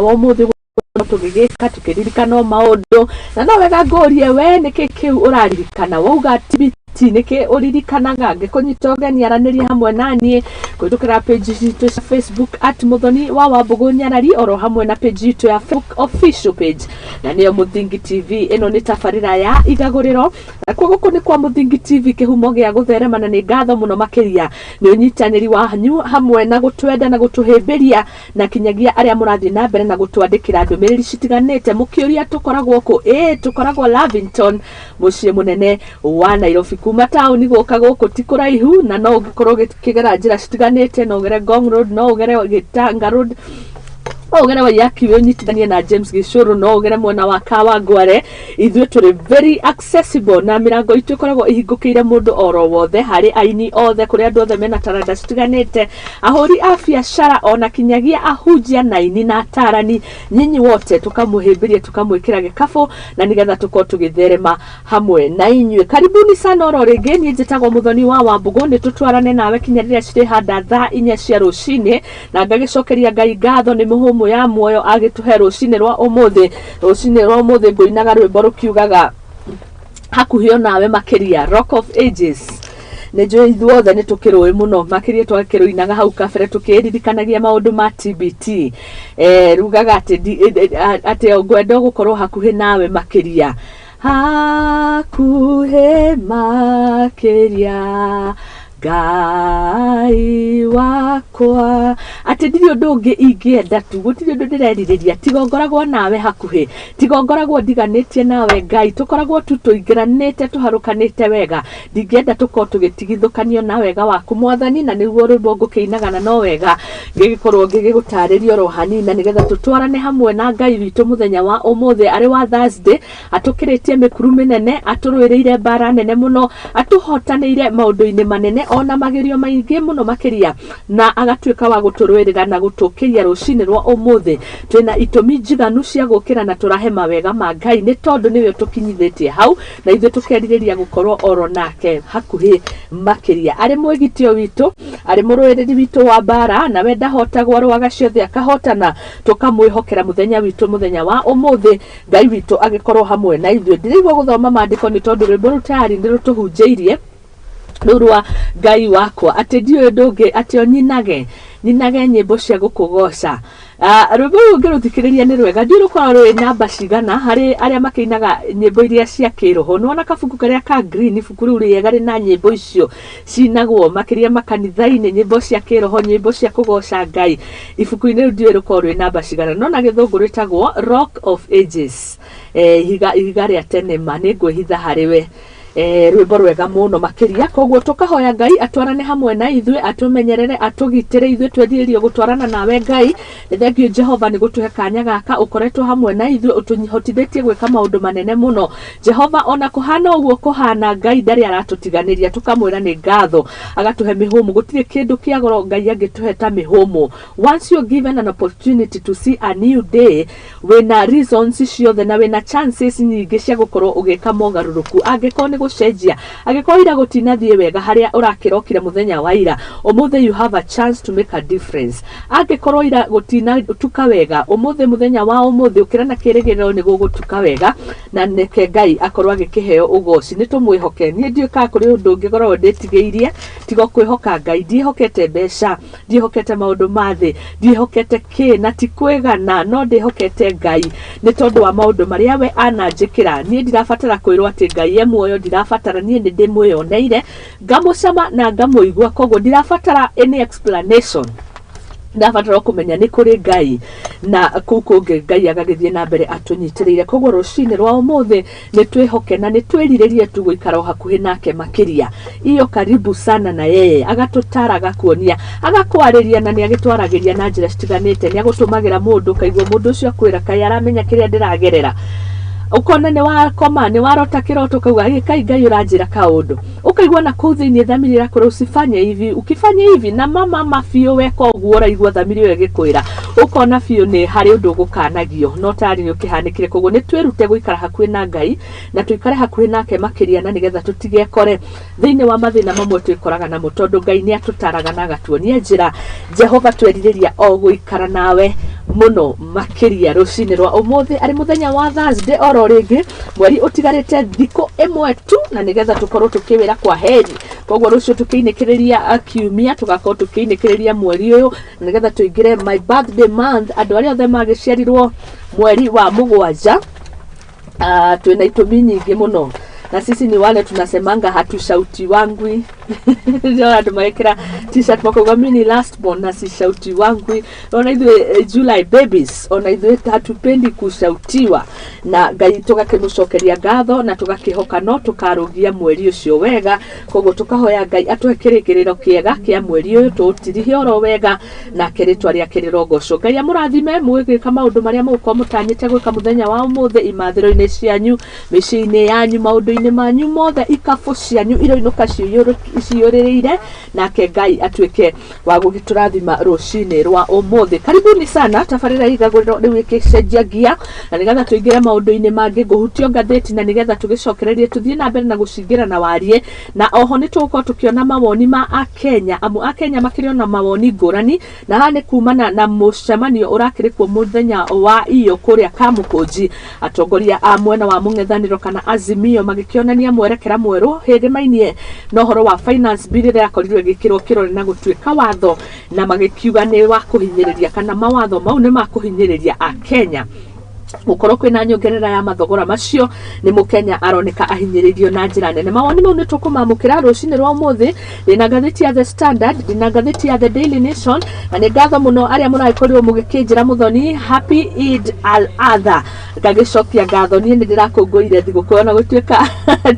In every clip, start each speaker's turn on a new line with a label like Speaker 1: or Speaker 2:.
Speaker 1: Wa ũmũthĩ tũgĩgĩka tũkĩririkana o maũndũ, na no wega ngũrie we nĩkĩ kĩu ũraririkana wauga TBT, nĩkĩ ũririkanaga? Ngĩkũnyita ũgeni aranĩria hamwe na niĩ kũhĩtũkĩra page citũ cia Facebook @Mũthoni wa Wambũgũ Nyarari, oro hamwe na page itũ ya Facebook official page, na nĩyo Mũthingi TV. Ĩno nĩ tabarĩra ya Igagũrĩro, nakuo gũkũ nĩ kwa Mũthingi TV, kĩhumo gĩa gũtherema, na nĩ ngatho mũno makĩria nĩ ũnyitanĩri wanyu hamwe na gũtwenda na gũtũhĩmbĩria, na kinyagia arĩa mũrathiĩ na mbere na gũtwandĩkĩra ndũmĩrĩri citiganĩte mũkĩũria tũkoragwo kũ. Ĩĩ, tũkoragwo Lavington, mũciĩ mũnene wa Nairobi. Kuma taũni gũka gũkũ ti kũraihu, na no ũngĩkorwo ũkĩgera njĩra citiganĩte, no ũgere Ngong Road, no ũgere Gĩtanga Road, no ũgere Waiyaki ũnyitithanie na James Gĩcũrũ, no ũgere mwena wa Kawangware. Ithuĩ tũrĩ very accessible, na mĩrango itũ ĩkoragwo ĩhingũkĩire mũndũ oro wothe, harĩ aini othe, kũrĩ andũ othe mena taranda citiganĩte, ahũri a biacara, ona kinyagia ahunjia na aini na atarani. Nyinyi wote tukamũhĩmbĩria, tukamwĩkĩra gĩkabũ, na nĩgetha tũkorwo tũgĩtherema hamwe na inyuĩ. Karibuni sana oro rĩngĩ. Niĩ njĩtagwo Mũthoni wa Wambũgũ. Nĩ tũtwarane nawe kinya rĩrĩa cirĩhanda thaa 4 cia rũcinĩ, na ngagĩcokeria Ngai ngatho nĩ mĩhũmũ ya muoyo agĩtũhe rũcinĩ rwa ũmũthĩ. Rũcinĩ rwa ũmũthĩ ngũinaga rwĩmbo rũkiugaga "Hakuhĩ onawe makĩria", Rock of Ages. Nĩ njũĩ ithuothe nĩ tũkĩrũĩ mũno makĩria, twakĩrũinaga hau kabere tũkĩririkanagia maũndũ ma TBT. Rugaga atĩ atĩ ngwenda gũkorwo hakuhĩ nawe makĩria, hakuhĩ makĩria, Ngai wakwa, atĩ ndirĩ ũndũ ũngĩ ingĩenda tu, gũtirĩ ũndũ ndĩrerirĩria tiga ngoragwo nawe hakuhĩ, tiga ngoragwo ndiganĩtie nawe Ngai, tũkoragwo tu tũingĩranĩte, tũharũkanĩte wega. Ndingĩenda tũkorwo tũgĩtigithũkanio na wega waku, Mwathani. Na nĩguo rwĩmbo ngũkĩinaga, na no wega ngĩgĩkorwo ngĩgĩgũtarĩria oro hanini, na nĩgetha tũtwarane hamwe na Ngai witũ mũthenya wa ũmũthĩ arĩ wa Thursday. Atũkĩrĩtie mĩkuru mĩnene, atũrũĩrĩire mbara nene mũno, atũhotanĩire maũndũ-inĩ manene ona magerio maingĩ mũno makĩria, na agatuĩka wa gũtũrũĩrĩra na gũtũkĩria rũcinĩ rwa ũmũthĩ. Twĩna itũmi njiganu cia gũkĩra na tũrahe mawega ma Ngai, nĩ tondũ nĩwe ũtũkinyithĩtie hau, na ithuĩ tũkerirĩria gũkorwo oro nake hakuhĩ makĩria, arĩ mwĩgitio witũ, arĩ mũrũĩrĩri witũ wa mbara, na we ndahotagwo, arũaga ciothe akahotana. Tũkamwĩhokera mũthenya witũ mũthenya wa ũmũthĩ. Ngai witũ agĩkorwo hamwe na ithuĩ. Ndiraigua gũthoma maandĩko nĩ tondũ rwĩmbo rũu tayari nĩ rũtũhunjĩirie, rũu rwa Ngai wakwa, atĩ ndiũĩ ũndũ ũngĩ, atĩ o nyinage nyinage nyĩmbo cia gũkũgoca. Rwĩmbo rũu ngĩrũthikĩrĩria nĩ rwega. Ndiũĩ rũkoragwo rwĩ namba cigana harĩ arĩa makĩinaga nyĩmbo iria cia kĩroho. Nĩwona kabuku karĩa ka green, ibuku rĩu rĩega rĩna nyĩmbo icio cinagwo makĩria makanitha-inĩ, nyĩmbo cia kĩroho, nyĩmbo cia kũgoca Ngai. Ibuku-inĩ rĩu ndiũĩ rũkoragwo rwĩ namba cigana, no na Gĩthũngũ rwĩtagwo Rock of Ages, ihiga, ihiga rĩa tene ma, nĩ ngwĩhitha harĩ we. Rwĩmbo rwega mũno makĩria. Koguo tũkahoya Ngai atwarane hamwe na ithuĩ, atũmenyerere, atũgitĩre. Ithuĩ twerirĩrio gũtwarana nawe Ngai. Nĩ thengiũ Jehova nĩ gũtũhe kanya gaka ũkoretwo hamwe na ithuĩ, ũtũhotithĩtie gwĩka maũndũ manene mũno, Jehova. Ona kũhana ũguo kũhana, Ngai ndarĩ aratũtiganĩria. Tũkamwĩra nĩ ngatho agatũhe mĩhũmũ. Gũtirĩ kĩndũ kĩa goro Ngai angĩtũhe ta mĩhũmũ. Once you're given an opportunity to see a new day, wĩna reasons ciothe na wĩna chances nyingĩ cia gũkorwo ũgĩka mogarũrũku, angĩkorwo nĩ gũcenjia, angĩkorwo ira gũtinathiĩ wega harĩa ũrakĩrokire mũthenya wa ira, ũmũthĩ you have a chance to make a difference. Angĩkorwo ira gũtinatuka wega, ũmũthĩ, mũthenya wa ũmũthĩ, ũkĩra na kĩrĩgĩrĩro nĩ gũgũtuka wega, na neke Ngai akorwo agĩkĩheo ũgoci. Nĩ tũmwĩhoke. Niĩ ndiũĩ kana kũrĩ ũndũ ũngĩ ngoragwo ndĩtigĩirie tiga kwĩhoka Ngai. Ndiĩhokete mbeca, ndiĩhokete maũndũ ma thĩ, ndiĩhokete kĩ na ti kwĩgana, no ndĩhokete Ngai nĩ tondũ wa maũndũ marĩa we ananjĩkĩra. Niĩ ndirabatara kwĩrwo atĩ Ngai e muoyo, ndirabatara. Niĩ nĩ ndĩmwĩyoneire, ngamũcama na ngamũigua, koguo ndirabatara any explanation. Ndabatara kũmenya nĩ kũrĩ Ngai na kũu kũngĩ Ngai agagĩthiĩ na mbere atũnyitĩrĩire. Koguo rũcinĩ rwa ũmũthĩ nĩ twĩhoke na nĩ twĩrirĩrie tu gũikara o hakuhĩ nake makĩria, iyo karibu sana na yeye. Agatũtara, agakuonia, agakwarĩria, na nĩ agĩtwaragĩria na njĩra citiganĩte. Nĩ agũtũmagĩra mũndũ, ũkaigua mũndũ ũcio akwĩra, "Kaĩ aramenya kĩrĩa ndĩragerera?" Ũkona nĩ wakoma, nĩ warota kĩroto, ũkauga, "Ĩ, kai Ngai ũranjĩra kaũndũ?" Ũkaigua na kũu thĩinĩ thamiri ĩrakwĩra, "Usifanye hivi, ukifanya hivi." Na mama mabiũ weka ũguo ũraigua thamiri ĩyo ĩgĩkwĩra. Ũkona biũ nĩ harĩ ũndũ ũgũkanagio no tarĩ nĩ ũkĩhanĩkire. Koguo nĩ twĩrute gũikara hakuhĩ na Ngai na tũikare hakuhĩ nake makĩria, na nĩgetha tũtigekore thĩinĩ wa mathĩna mamwe twĩkoraga namo, tondũ Ngai nĩ atũtaraga na agatuonia njĩra. Jehova, twerirĩria o gũikara nawe mũno makĩria rũcinĩ rwa ũmũthĩ, arĩ mũthenya wa Thursday oro rĩngĩ, mweri ũtigarĩte thikũ ĩmwe tu na nĩgetha tũkorwo tũkĩwĩra kwa heri. Koguo rũciũ tũkĩinĩkĩrĩria kiumia, tũgakorwo tũkĩinĩkĩrĩria mweri ũyũ na nĩgetha tũingĩre my birthday month. Andũ arĩa othe magĩciarirwo mweri wa mũgwanja, twĩna itũmi nyingĩ mũno, na sisi ni wale tunasemanga hatushautiwangwi. Ndio andũ magĩkĩra T-shirt makauga, "Mimi ni last born na sishautiwangwi." Ona ithuĩ July babies, ona ithuĩ hatupendi kushautiwa. Na Ngai tũgakĩmũcokeria ngatho na tũgakĩhoka no tũkarũgia mweri ũcio wega. Koguo tũkahoya Ngai atũhe kĩrĩkĩrĩro kĩega kĩa mweri ũyũ, tũũtirihe oro wega, nake rĩtwa rĩake rĩrogocwo. Ngai amũrathime mũgĩka maũndũ marĩa mũgũkorwo mũtanyĩte gwĩka mũthenya wa ũmũthĩ, imathĩro-inĩ cianyu, mĩciĩ-inĩ yanyu, maũndũ-inĩ manyu mothe, ikabũ cianyu iroinũka ciyũrĩrĩire, nake Ngai atuĩke wa gũgĩtũrathima rũcinĩ rwa ũmũthĩ. Karibuni sana tabarĩra igagũrĩro rĩu ĩgĩcenjia ngia na nĩgetha tũingĩre maũndũ-inĩ mangĩ ngũhutio ngathĩti, na nĩgetha tũgĩcokererie tũthiĩ na mbere na gũcingĩra na warie. Na oho nĩ tũgũkorwo tũkĩona mawoni ma Akenya, amu Akenya makĩrĩ ona mawoni ngũrani, na haha nĩ kumana na mũcemanio ũrakĩrĩ kuo mũthenya wa iyo kũrĩa Kamũkũnji, atongoria a mwena wa mũng'ethanĩro kana Azimio magĩkĩonania mwerekera mwerũ hĩndĩ mainie na ũhoro wa finance bill ĩrĩa yakorirwo ĩgĩkĩrwo kĩrore na gũtuĩka watho, na magĩkiuga nĩ wa kũhinyĩrĩria, kana mawatho mau nĩ ma kũhinyĩrĩria Akenya. Gũkorwo kwĩna nyongerera ya mathogora macio, nĩ mũkenya aroneka ahinyĩrĩirio na njĩra nene. Mawoni mau nĩ tũkũmamũkĩra rũcinĩ rwa ũmũthĩ. Ndĩna ngathĩti ya The Standard, ndĩna ngathĩti ya The Daily Nation, na nĩ ngatho mũno arĩa mũragĩkorirwo mũgĩkĩnjĩra, "Mũthoni, happy Eid al Adha." Ngagĩcokia ngatho, niĩ nĩ ndĩrakũngũire thigũkũ, ona gũtuĩka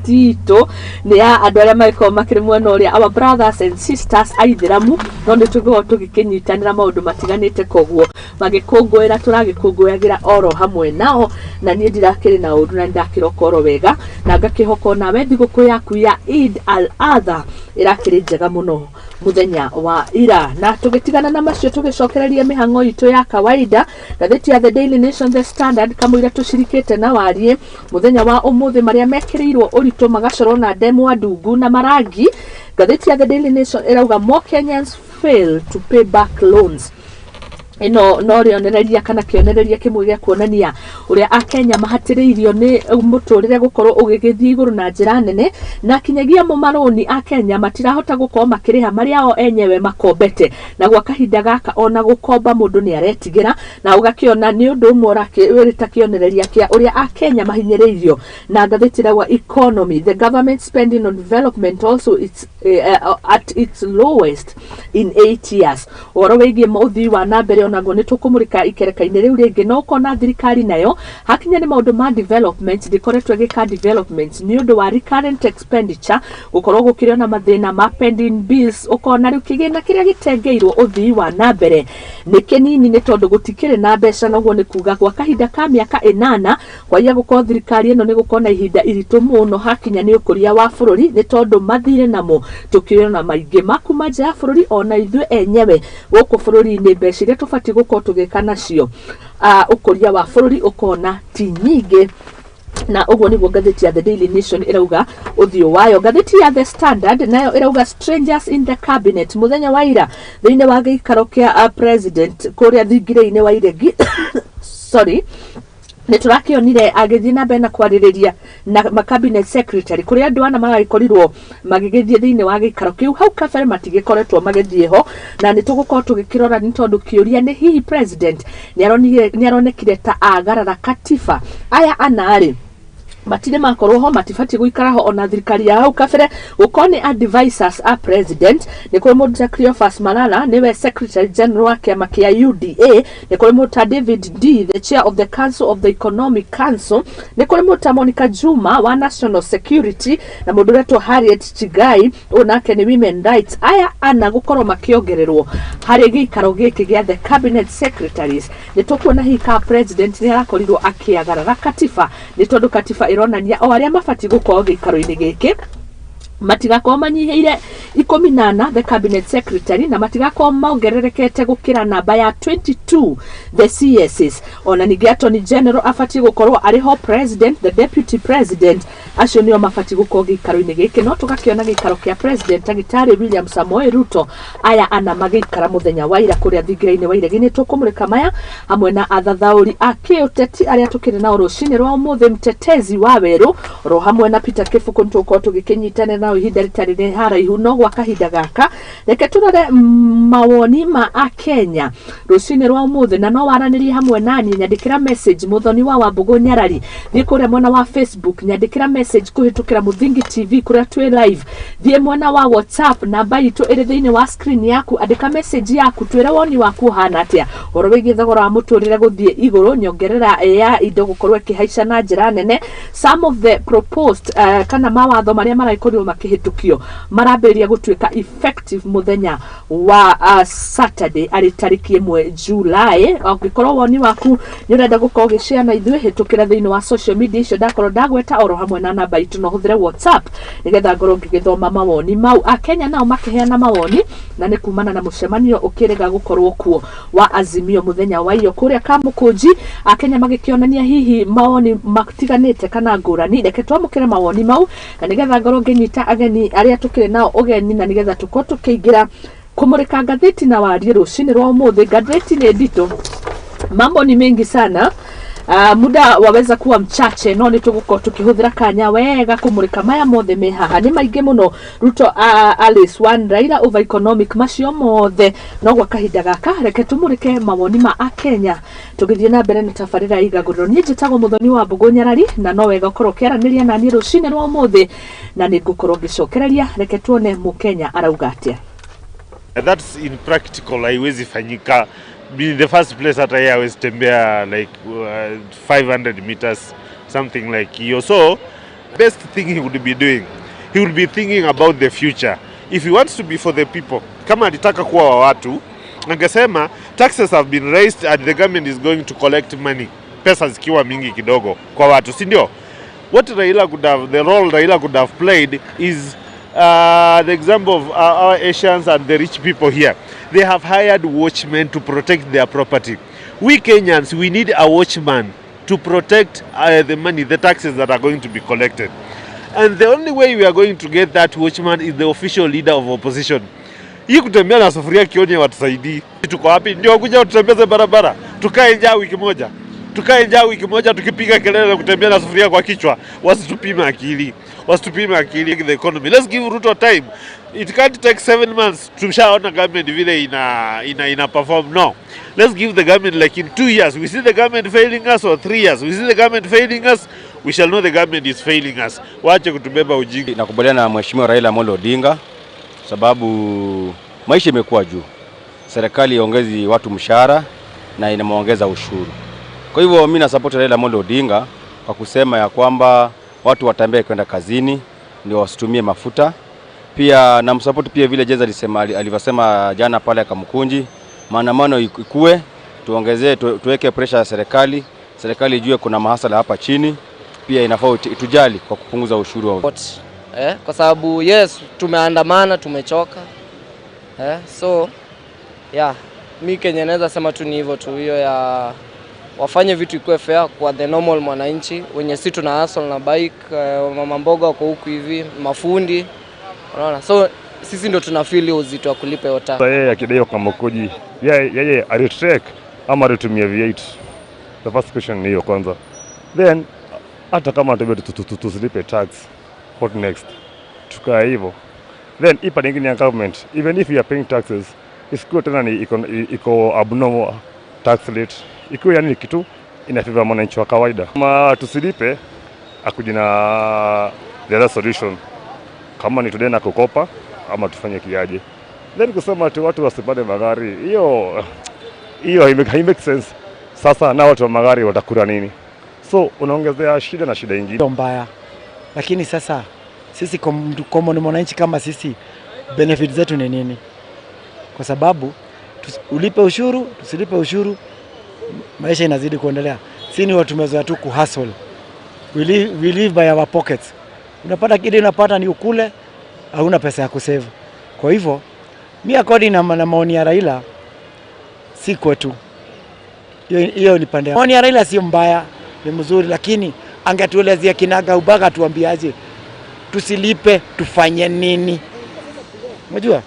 Speaker 1: ti itũ, nĩ ya andũ arĩa magĩkorwo makĩrĩ mwena ũrĩa, our brothers and sisters aithĩramu, no nĩ tũgĩkorwo tũgĩkĩnyitanĩra maũndũ matiganĩte. Koguo magĩkũngũĩra, tũragĩkũngũyagĩra oro hamwe nao, na niĩ ndirakĩrĩ na ũru na nĩndakĩroka oro wega, na ngakĩhoka onawe thigũkũ yaku ya Eid al Adha ĩrakĩrĩ njega mũno mũthenya wa ira. Na tũgĩtigana na macio, tũgĩcokereria mĩhang'o itũ ya kawaida, ngathĩti ya The Daily Nation, The Standard, kamũira tũcirikĩte na warie mũthenya wa ũmũthĩ, marĩa mekĩrĩirwo ũritũ magacorwo na ndemwa ndungu na marangi. Ngathĩti ya The Daily Nation ĩrauga, "More Kenyans fail to pay back loans." Ĩno no rĩonereria kana kĩonereria kĩmwe gĩa kuonania ũrĩa Akenya mahatĩrĩirio nĩ mũtũrĩre gũkorwo ũgĩgĩthiĩ igũrũ na njĩra nene, na kinyagia mo marũni Akenya matirahota gũkorwo makĩrĩha marĩa o enyewe makombete. Na gwa kahinda gaka ona gũkomba mũndũ nĩ aretigĩra, na ũgakĩona nĩ ũndũ ũmwe ũrĩ ta kĩonereria kĩa ũrĩa Akenya mahinyĩrĩirio. Na ngathĩti ĩrauga, "Economy: the government spending on development also it's at its lowest in 8 years." Ũhoro wĩgiĩ ũthii wa na mbere onaguo nĩ tũkũmũrĩka ikereka-inĩ rĩu rĩngĩ, no ũkona thirikari nayo hakinya nĩ maũndũ ma development ndĩkoretwo ĩgĩka development nĩ ũndũ wa recurrent expenditure, gũkorwo gũkĩrĩ ona mathĩna ma pending bills. Ũkona rĩu kĩgĩna kĩrĩa gĩtengeirwo ũthii wa na mbere nĩ kĩnini, nĩ tondũ gũtikĩrĩ na mbeca. Noguo nĩ kuga gwa kahinda ka mĩaka 8 kwaiya gũkorwo thirikari ĩno nĩ gũkorwo na ihinda iritũ mũno hakinya nĩ ũkũria wa bũrũri, nĩ tondũ mathirĩ namo tũkĩona maingĩ makuma nja ya bũrũri, ona ithuĩ enyewe gũkũ bũrũri-inĩ mbeca iria tũbatiĩ gũkorwo tũgĩka nacio ũkũria wa bũrũri ũkona ti nyingĩ. Na ũguo nĩguo ngathĩti ya The Daily Nation ĩrauga ũthiũ wayo. Ngathĩti ya The Standard nayo ĩrauga, "Strangers in the cabinet." Mũthenya wa ira thĩinĩ wa gĩikaro kĩa president kũrĩa thingira-inĩ wa Iregi, sorry, nĩ tũrakĩonire agĩthiĩ na mbere na kwarĩrĩria na ma cabinet secretary, kũrĩa andũ ana maragĩkorirwo magĩgĩthiĩ thĩinĩ wa gĩikaro kĩu. Hau kabere matigĩkoretwo magĩthiĩ ho, na nĩ tũgũkorwo tũgĩkĩrora, nĩ tondũ kĩũria nĩ hihi president nĩ aronekire ta agarara katiba. Aya ana rĩ, matirĩ makorwo ho, matibatiĩ gũikara ho ona thirikari ya hau kabere, gũkorwo nĩ advisors a president. Nĩ kũrĩ mũndũ ta Cleophas Malala, nĩwe secretary general wa kĩama kĩa UDA. Nĩ kũrĩ mũndũ ta David D, the chair of the council of the Economic Council. Nĩ kũrĩ mũndũ ta Monica Juma wa national security, na mũndũ ũretwo Harriet Chigai, ũyũ nake nĩ women rights. Aya ana gũkorwo makĩongererwo harĩ gĩikaro gĩkĩ gĩa the cabinet secretaries, nĩ tũkuona hihi ka president nĩ arakorirwo akĩagarara katiba, nĩ tondũ katiba ĩronania o arĩa mabatiĩ gũkorwo gĩikaro-inĩ gĩkĩ Matigakorwo manyihĩire 14, the cabinet secretary, na matigakorwo mongererekete gũkĩra namba ya 22, the CSs. Ona ningĩ attorney general abatiĩ gũkorwo arĩ ho, president, the deputy president, acio nĩo mabatiĩ gũkorwo gĩikaro-inĩ gĩkĩ. No tũgakĩona gĩikaro kĩa president Ndagĩtarĩ William Samoei Ruto, aya ana magĩikara mũthenya wa ira kũrĩa thingira-inĩ wa Iregi. Nĩ tũkũmũrĩka maya hamwe na athathaũri a kĩũteti arĩa tũkĩrĩ nao rũcinĩ rwa ũmũthĩ, mtetezi wa werũ oro hamwe na Peter Kĩbũkũ. Nĩ tũgũkorwo tũgĩkĩnyitanĩra nao ihinda rĩtarĩ rĩ haraihu, no gwa kahinda gaka reke tũrore mawoni ma akenya rũcinĩ rwa ũmũthĩ. Na no waranĩrie hamwe naniĩ, nyandĩkĩra message, Mũthoni wa Wambũgũ Nyarari, thiĩ kũrĩa mwena wa Facebook, nyandĩkĩra message kũhĩtũkĩra Mũthingi TV kũrĩa twĩ live. Thiĩ mwena wa WhatsApp, namba itũ ĩrĩ thĩinĩ wa screen yaku, andĩka message yaku, twĩre woni waku ũhana atĩa ũhoro wĩgiĩ thogora wa mũtũrĩre gũthiĩ igũrũ, nyongerera ya indo gũkorwo ĩkĩhaica na njĩra nene, some of the proposed kana mawatho marĩa maragĩkorirwo makĩhĩtũkio marambĩrĩria gũtuĩka effective mũthenya wa Saturday, arĩ tarĩki 1 July. Angĩkorwo woni waku nĩ ũrenda gũkorwo ũgĩshare na ithuĩ, hĩtũkĩra thĩinĩ wa social media icio ndakorwo ndagweta oro hamwe na namba itũ, no hũthĩre WhatsApp nĩgetha ngorwo ngĩgĩthoma mawoni mau. Akenya nao makĩheana mawoni, na nĩ kumana na mũcemanio ũkĩrega gũkorwo kuo wa Azimio mũthenya wa iyo kũrĩa Kamũkũnji, Akenya magĩkĩonania hihi mawoni matiganĩte kana ngũrani. Reke twamũkĩre mawoni mau, na nĩgetha ngorwo ngĩnyita ageni arĩa tũkĩrĩ nao ũgeni, na nĩgetha tũkorwo tũkĩingĩra kũmũrĩka ngathĩti na wariĩ rũcinĩ rwa ũmũthĩ. Ngathĩti nĩ nditũ, mambo ni mengi sana. Muda waweza kuwa mchache, no nĩ tũgũkorwo tũkĩhũthĩra kanya wega kũmũrĩka maya mothe me haha, nĩ maingĩ mũno. Ruto Alice one Raila over economic, macio mothe, no gwa kahinda gaka reke tũmũrĩke mawoni ma akenya tũgĩthiĩ na mbere na tabarĩra ya igagũrĩro. Niĩ njĩtagwo Mũthoni wa Mbũgũ Nyarari, na no wega ũkorwo ũkĩaranĩria naniĩ rũcinĩ rwa ũmũthĩ, na nĩ ngũkorwo ngĩcokereria. Reke tuone mũkenya arauga atĩa.
Speaker 2: That's impractical, haiwezi fanyika. In the first place, hata yeye hawezi tembea like 500 meters, something like hiyo. So best thing he would be doing, he would be thinking about the future. If he wants to be for the people, kama alitaka kuwa wa watu, angesema taxes have been raised and the government is going to collect money, pesa zikiwa mingi kidogo kwa watu, si ndio? What Raila could have, the role Raila could have played is the example of our Asians and the rich people here. They have hired watchmen to protect their property. We Kenyans, we need a watchman to protect the money, the taxes that are going to be collected. And the only way we are going to get that watchman is the official leader of opposition. Hii kutembea na sufuria kioni watusaidii. Tuko wapi? Ndio kuja tutembeze barabara. Tukae njaa wiki moja. Tukae njaa wiki moja tukipiga kelele na kutembea na sufuria kwa kichwa. Wasitupime akili. Wasitupime akili the economy. Let's give Ruto time. It can't take 7 months. Tumeshaona government vile ina perform. No. Let's give the government like in 2 years. We see the government failing us, or 3 years. We see the government failing us. We shall know the government is failing us. Waache kutubeba ujinga.
Speaker 3: Nakubaliana na Mheshimiwa Raila Amolo Odinga sababu maisha imekuwa juu, serikali iongezi watu mshahara na inamuongeza ushuru. Kwa hivyo mimi na support Raila Amolo Odinga kwa kusema ya kwamba watu watembee kwenda kazini ndio wasitumie mafuta. Pia namsupport pia vile Jeza alisema, alivyosema jana pale Kamkunji, maandamano ikue, tuongezee tuweke pressure ya serikali, serikali ijue kuna mahasala hapa chini, pia inafaa itujali kwa kupunguza ushuru wa
Speaker 4: Kwa sababu yes, tumeandamana, tumechoka, so yeah, mi kenye naweza sema tu ni hivyo tu, hiyo ya wafanye vitu ikuwe fair kwa the normal mwananchi wenye si tuna hustle na bike, mama mboga wako huku hivi, mafundi, unaona, so sisi ndo tuna feel hiyo uzito wa kulipa hiyo tax.
Speaker 5: Sasa yeye akidaiwa Kamukunji, yeye alitrek ama alitumia V8? The first question ni hiyo kwanza. Then hata kama tusilipe tax, what next? Tukae hivyo. Then hii part ingine ya government, even if you are paying taxes, isikuwe tena ni iko abnormal tax rate, ikuwe yani ni kitu inafavor mwananchi wa kawaida. Kama tusilipe, akuja na the other solution, kama ni tuende na kukopa ama tufanye kiaje. Then kusema ati watu wasipande magari, hiyo hiyo haimake sense. Sasa na watu wa magari watakula nini? So unaongezea shida na shida ingine.
Speaker 6: Sio mbaya, lakini sasa sisi common mwananchi kama sisi, benefit zetu ni nini? Kwa sababu ulipe ushuru, tusilipe ushuru, maisha inazidi kuendelea. Si ni watu tumezoea tu kuhustle. We live by our pockets. Unapata kile unapata ni ukule, Hauna pesa ya kusave. Kwa hivyo mi according na maoni ya Raila si kwetu. Hiyo ni pande. Maoni ya Raila sio mbaya, ni mzuri, lakini angetuelezea kinaga ubaga, tuambiaje tusilipe tufanye nini? Unajua?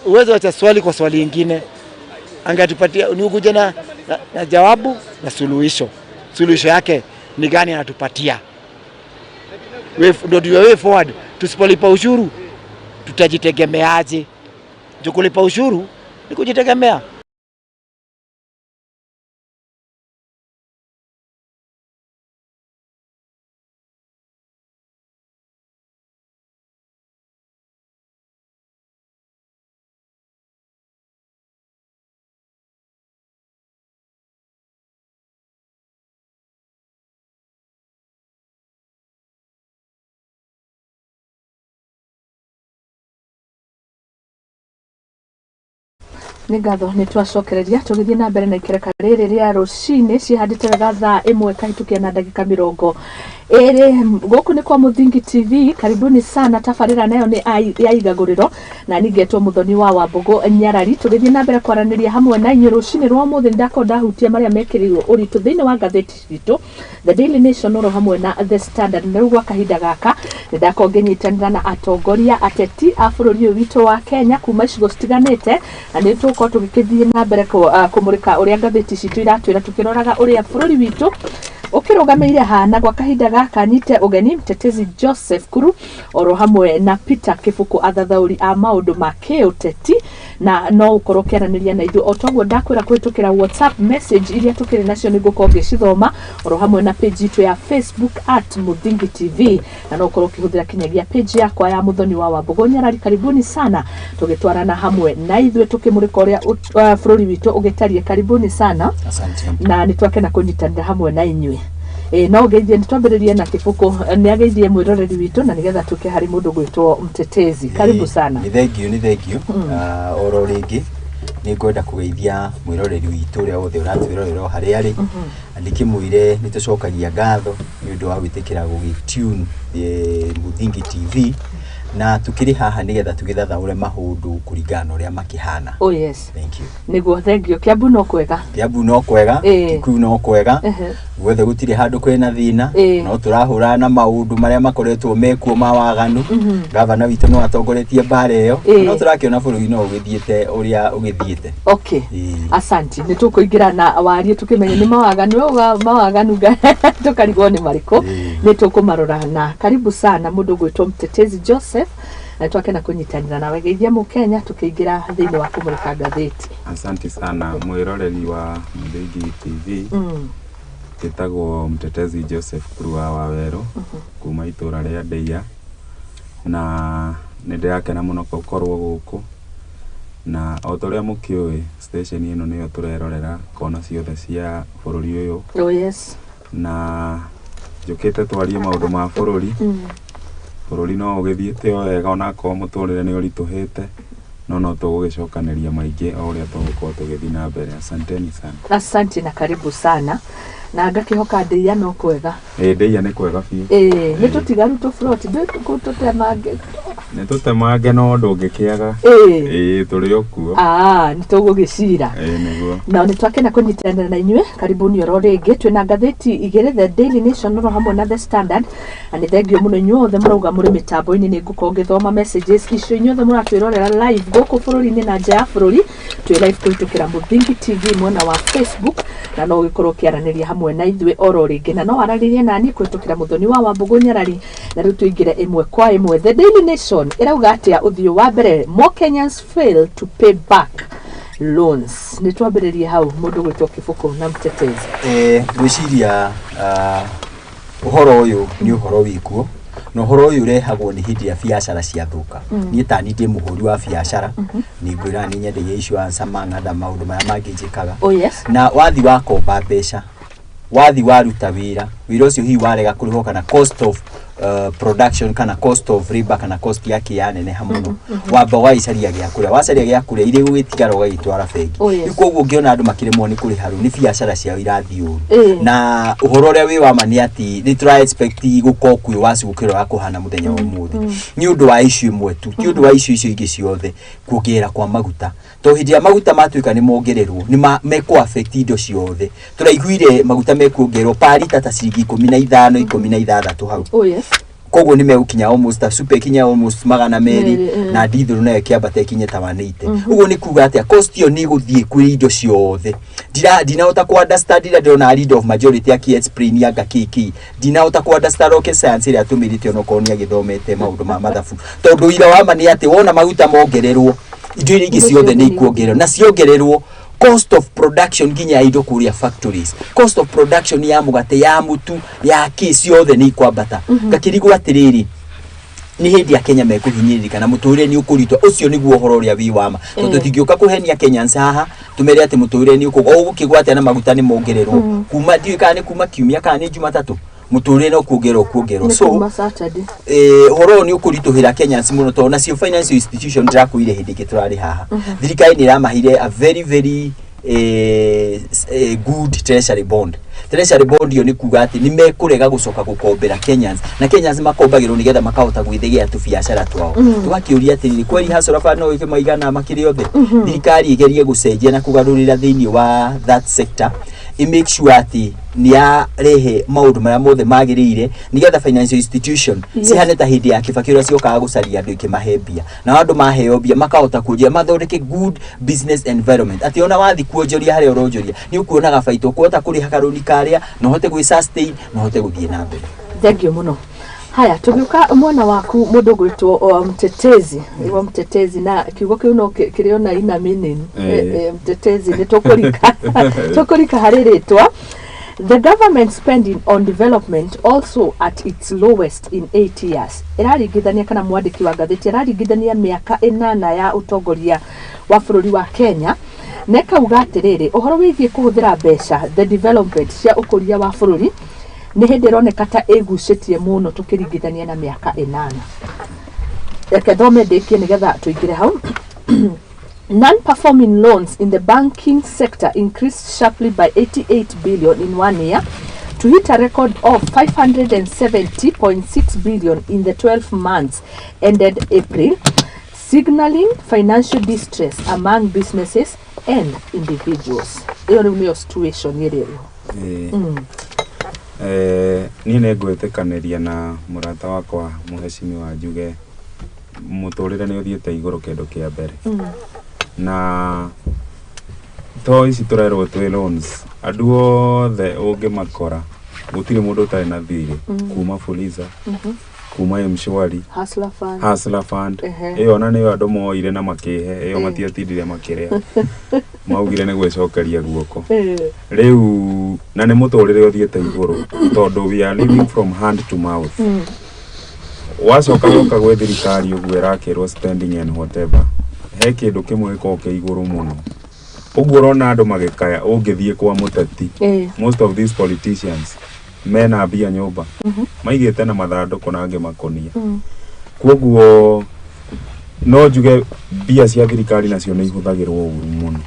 Speaker 6: Uwezo acha swali kwa swali lingine. Angetupatia ni ukuje na jawabu na suluhisho. Suluhisho yake ni gani anatupatia? Ndio tuwe way forward. Tusipolipa ushuru tutajitegemeaje? Kulipa ushuru ni kujitegemea.
Speaker 1: Nĩ ngatho nĩ twacokereria tũgĩthiĩ na mbere na ikereka rĩrĩ rĩa rũcinĩ cihandĩte wega thaa 1 kahĩtũkia na ndagĩka 20. Gũkũ nĩ kwa Mũthingi TV, karibuni sana. Tabarĩra nayo nĩ ya igagũrĩro na ningetwo Mũthoni wa Wambũgũ Nyarari. Tũgĩthiĩ na mbere kwaranĩria hamwe na inyuĩ rũcinĩ rwa ũmũthĩ. Nĩ ndakorwo ndahutia marĩa mekĩrĩirwo ũritũ thĩinĩ wa ngathĩti citũ The Daily Nation oro hamwe na The Standard. Na rĩu gwa kahinda gaka nĩ ndakorwo ngĩnyitanĩra na atongoria ateti a bũrũri ũyũ witũ wa Kenya kuma icigo citiganĩte, na nĩ tũgũkorwo tũgĩkĩthiĩ na mbere kũmũrĩka ũrĩa ngathĩti citũ iratwĩra, tũkĩroraga ũrĩa bũrũri witũ ũkĩrũgamĩire hana. Gwa kahinda gaka nyite ũgeni Mtetezi Joseph Kuru oro hamwe na Peter Kibuku, athathaũri a maũndũ ma kĩũteti, na no ũkorwo ũkĩaranĩria na ithuĩ o toguo ndakwĩra kũhĩtũkĩra WhatsApp message iria tũkĩrĩ nacio nĩ ngũkorwo ngĩcithoma, oro hamwe na page itũ ya Facebook at Mũthingi TV, na no ũkorwo ũkĩhũthĩra kinyagia page yakwa ya Mũthoni wa Wambũgũ Nyarari. Karibuni sana, tũgĩtwarana hamwe na ithuĩ tũkĩmũrĩka ũrĩa bũrũri witũ ũgĩtariĩ. Karibuni sana.
Speaker 7: Asante.
Speaker 1: Na nĩ twakena kũnyitanĩra hamwe na inyuĩ. No geithie, nĩ twambĩrĩrie na Kĩbũkũ, nĩ ageithie mwĩroreri witũ na nĩgetha tũke harĩ mũndũ gwĩtwo Mtetezi. Karibu sana.
Speaker 7: Nĩ thengio, nĩ thengio. Oro rĩngĩ nĩ ngwenda kũgeithia mwĩroreri witũ ũrĩa wothe ũratwĩrorera o harĩa arĩ, na ndĩkĩmwĩre nĩ tũcokagia ngatho nĩ ũndũ wa gwĩtĩkĩra gũgĩ-tune Mũthingi TV, na tukĩrĩ haha nĩgetha tũgĩthathaũre maũndũ kũringana na ũrĩa makĩhana.
Speaker 1: Oh yes.
Speaker 7: Thank you.
Speaker 1: Nĩguo, thengio. Kiambu no kwega?
Speaker 7: Kiambu no kwega, Kikuyu no kwega, guothe gũtirĩ handũ kwĩna thĩna, no tũrahũrana na maũndũ marĩa makoretwo mekuo ma waganu. Gavana witũ no atongoretie mbara ĩyo, no tũrakĩona bũrũri no ũgĩthiĩte ũrĩa ũgĩthiĩte.
Speaker 1: Okay. Asante. Nĩ tũkũingĩra na warie tũkĩmenye nĩ mawaganu tũkarigwo nĩ marĩkũ, nĩ tũkũmarora. Na karibu sana mũndũ gwĩtwo Mtetezi Joseph, na twakena kũnyitanĩra nawe. Geithia mũkenya tũkĩingĩra thĩinĩ wa kũmũrĩka ngathĩti.
Speaker 8: Asante sana mwĩroreri wa Mũthingi TV. Njĩtagwo Mtetezi Joseph Kurua wa Werũ kuma itũra rĩa Ndeia, na nĩ ndĩrakena mũno gũkorwo gũkũ, na o ta ũrĩa mũkĩũĩ station ĩno nĩyo tũrerorera kona ciothe cia bũrũri ũyũ.
Speaker 1: Oh yes.
Speaker 8: Na njũkĩte twarie maũndũ ma bũrũri. Bũrũri no ũgĩthiĩte o wega onakorwo mũtũrĩre nĩ ũritũhĩte, no tũgũgĩcokanĩria maingĩ o ũrĩa tũgũkorwo tũgĩthiĩ na mbere. Asanteni sana.
Speaker 1: Asante na karibu sana. Na ngakĩhoka Ndeia no kwega.
Speaker 8: Ndeia nĩ kwega biũ.
Speaker 1: Nĩ tũtigaru tũfroti tũtemange.
Speaker 8: Nĩ tũtemange no ndũngĩkĩaga. Tũrĩ o kuo.
Speaker 1: Nĩ tũgũgĩcira.
Speaker 8: Nĩguo.
Speaker 1: Na nĩ twakena kũnyitanĩra na inyuĩ. Karibuni oro rĩngĩ. Twĩna ngathĩti igĩrĩ, The Daily Nation oro hamwe na The Standard. Na nĩ thengio mũno inyuothe mũrauga mũrĩ mĩtambo-inĩ. Nĩ ngũkorwo ngĩthoma messages icio inyuothe mũratwĩrorera live gũkũ bũrũri-inĩ na nja ya bũrũri. Twĩ live kũhĩtũkĩra Mũthingi TV mwena wa Facebook, na no ũgĩkorwo ũkĩaranĩria hamwe na ithuĩ oro rĩngĩ, na no waranĩrie nani kũhĩtũkĩra Mũthoni wa Wambũgũ Nyarari. Na rĩu tũingĩre ĩmwe kwa ĩmwe. The Daily Nation ĩrauga atĩa? Ũthiũ wa mbere, more Kenyans fail to pay back loans. Nĩ twambĩrĩrie hau, mũndũ gwĩtwo Kĩbũkũ na Mtetezi.
Speaker 7: Ngwĩciria ũhoro ũyũ nĩ ũhoro wĩkuo, na ũhoro ũyũ ũrehagwo nĩ hĩndĩ ĩrĩa biacara ciathũka. Niĩ tani ndĩ mũhũri wa biacara, nĩ ngwĩra nĩ nyendagia insurance among other maũndũ marĩa mangĩ njĩkaga.
Speaker 1: Oh yes.
Speaker 7: Na wathi wakomba mbeca, wathi waruta wĩra, wĩra ũcio hihi warega kũrĩhwo kana cost of production kana cost of labor kana cost yake yaneneha mũno, wamba ũgagĩcaria gĩa kũrĩa, wacaria gĩa kũrĩa irĩ gũgĩtigara ũgagĩtwara bengi.
Speaker 1: Oh, yes.
Speaker 7: Rĩu koguo ũngĩona andũ makĩremwo nĩ kũrĩha rĩu nĩ biacara ciao irathiĩ ũru. Na ũhoro ũrĩa wĩ wa ma nĩ atĩ nĩ tũra expect gũkorwo kwĩ waci gũkĩra ũrĩa kũhana mũthenya wa ũmũthĩ, nĩ ũndũ wa issue ĩmwe tu, ti ũndũ wa issue icio ingĩ ciothe, kuongerera kwa maguta, tondũ hĩndĩ ĩrĩa maguta matuĩka nĩ mongererwo nĩ mekũ affect indo ciothe. Tũraiguire maguta mekuongererwo per lita ta ciringi 15, 16 hau.
Speaker 1: Oh yes.
Speaker 7: Koguo nĩ megũkinya almost ta super ikinya almost 200.
Speaker 1: Merĩ.
Speaker 7: Na ndithũrũ nayo ĩkĩambata ĩkinye ta 180. Ũguo nĩ kuga atĩa? Cost ĩyo nĩ ĩgũthiĩ kwĩ indo ciothe. Ndinahota ku understand ĩrĩa ndĩrona leader of majority akĩ explain anga kĩ ndinahota ku understand rocket science ĩrĩa atũmĩrĩte, onokorwo nĩ agĩthomete maũndũ ma mathabu, tondũ ira wa ma nĩ atĩ wona maguta mongererwo, indo iria ingĩ
Speaker 1: Indo
Speaker 7: ciothe nĩ
Speaker 1: ciothe nĩ
Speaker 7: ikuongererwo, na ciongererwo cost of production nginya ya indo kũrĩa factories, cost of production ya mũgate, ya mũtu, ya kĩ, ciothe nĩ ikwambata. Ngakĩrigwo atĩrĩrĩ, nĩ hĩndĩ ya Kenya mekũhinyĩrĩrĩka na mũtũrĩre nĩ ũkũritwa. Ũcio nĩguo ũhoro ũrĩa wĩ wama, tondũ tũtingĩũka kũhenia Kenyans haha tũmere atĩ mũtũrĩre nĩ ũkũgwa. Ũgũkĩgwa atĩa na maguta nĩ mongererwo kuma ndiũĩ kana nĩ kuma kiumia kana nĩ Jumatatũ, mũtũrĩre no kuongererwo kuongererwo.
Speaker 1: Nĩ
Speaker 7: So
Speaker 1: kuma Saturday.
Speaker 7: Ũhoro ũyũ nĩ ũkũritũhĩra Kenyans mũno, tondũ nacio financial institution ndĩrakwĩire hĩndĩ ĩngĩ tũrarĩ haha, thirikari nĩ ĩramahire a very very good treasury bond. Treasury bond ĩyo nĩ kuga atĩ nĩ mekũrega gũcoka gũkombera Kenyans, na Kenyans makombagĩrwo nĩgetha makahota gwĩthegea tũbiacara twao. Tũgakĩũria atĩrĩrĩ, kweri Hustler Fund no ĩke maigana makĩrĩ othe? Thirikari ĩgerie gũcenjia na kũgarũrĩra thĩinĩ wa that sector, ĩ make sure atĩ nĩ yarehe maũndũ marĩa mothe magĩrĩire nĩgetha financial institution cihane ta hĩndĩ ya Kibaki, ũrĩa ciokaga gũcaria andũ ikĩmahe mbia, na andũ maheo mbia makahota kuonjia, mathondeke good business environment, atĩ ona wathi kuonjoria harĩa ũronjoria nĩ ũkuonaga baita, ũkũhota kũrĩha karũni karĩa na ũhote gwĩ sustain na ũhote gũthiĩ na mbere.
Speaker 1: Thank you mũno. Haya, tũgĩũka mwena waku, mũndũ ũgwĩtwo mtetezi wa mtetezi, na kiugo kĩu no kĩrĩ ona ina meaning. Mtetezi nĩ tũkũrika harĩ rĩtwa. The government spending on development also at its lowest in 8 years. Ĩraringithania kana mwandĩki wa ngathĩti araringithania mĩaka 8 ya ũtongoria wa bũrũri wa Kenya, na ĩkauga atĩrĩrĩ, ũhoro wĩgiĩ kũhũthĩra mbeca the development cia ũkũria wa bũrũri nĩ hĩndĩ ĩroneka ta ĩgucĩtie mũno tũkĩringithania na mĩaka 8. Reke thome ndĩkie nĩgetha tũingĩre hau. Non-performing loans in the banking sector increased sharply by 88 billion in one year to hit a record of 570.6 billion in the 12 months ended April, signaling financial distress among businesses and individuals. Ĩyo rĩu nĩyo situation ĩrĩa ĩho.
Speaker 8: Ĩĩ. Niĩ nĩ ngwĩtĩkanĩria na mũrata wakwa mũhecimiwa njuge mũtũrĩre nĩ ũthiĩte igũrũ, kĩndũ kĩa mbere, na to ici tũrerwo twĩ loans, andũ othe ũngĩmakora gũtirĩ mũndũ ũtarĩ na thirĩ, kuma Fuliza, kuma M-Shwari,
Speaker 1: Hustler Fund.
Speaker 8: Hustler Fund. Ĩyo ona nĩyo andũ moire na makĩhe ĩyo, matiatindire makĩrĩa, maugire nĩ gwĩcokeria guoko. Rĩu na nĩ mũtũrĩre ũthiĩte igũrũ tondũ we are living from hand to mouth. Wacoka woka gwĩ thirikari ũguo ĩrakĩrwo spending and whatever, he kĩndũ kĩmwe gĩkoragwo kĩ igũrũ mũno ũguo ũrona andũ magĩkaya. Ũngĩthiĩ kwa mũteti, most of these politicians mena mbia nyũmba maigĩte na mathandũkũ na angĩ makũnia. Koguo no njuge mbia cia thirikari nacio nĩ ihũthagĩrwo ũru mũno,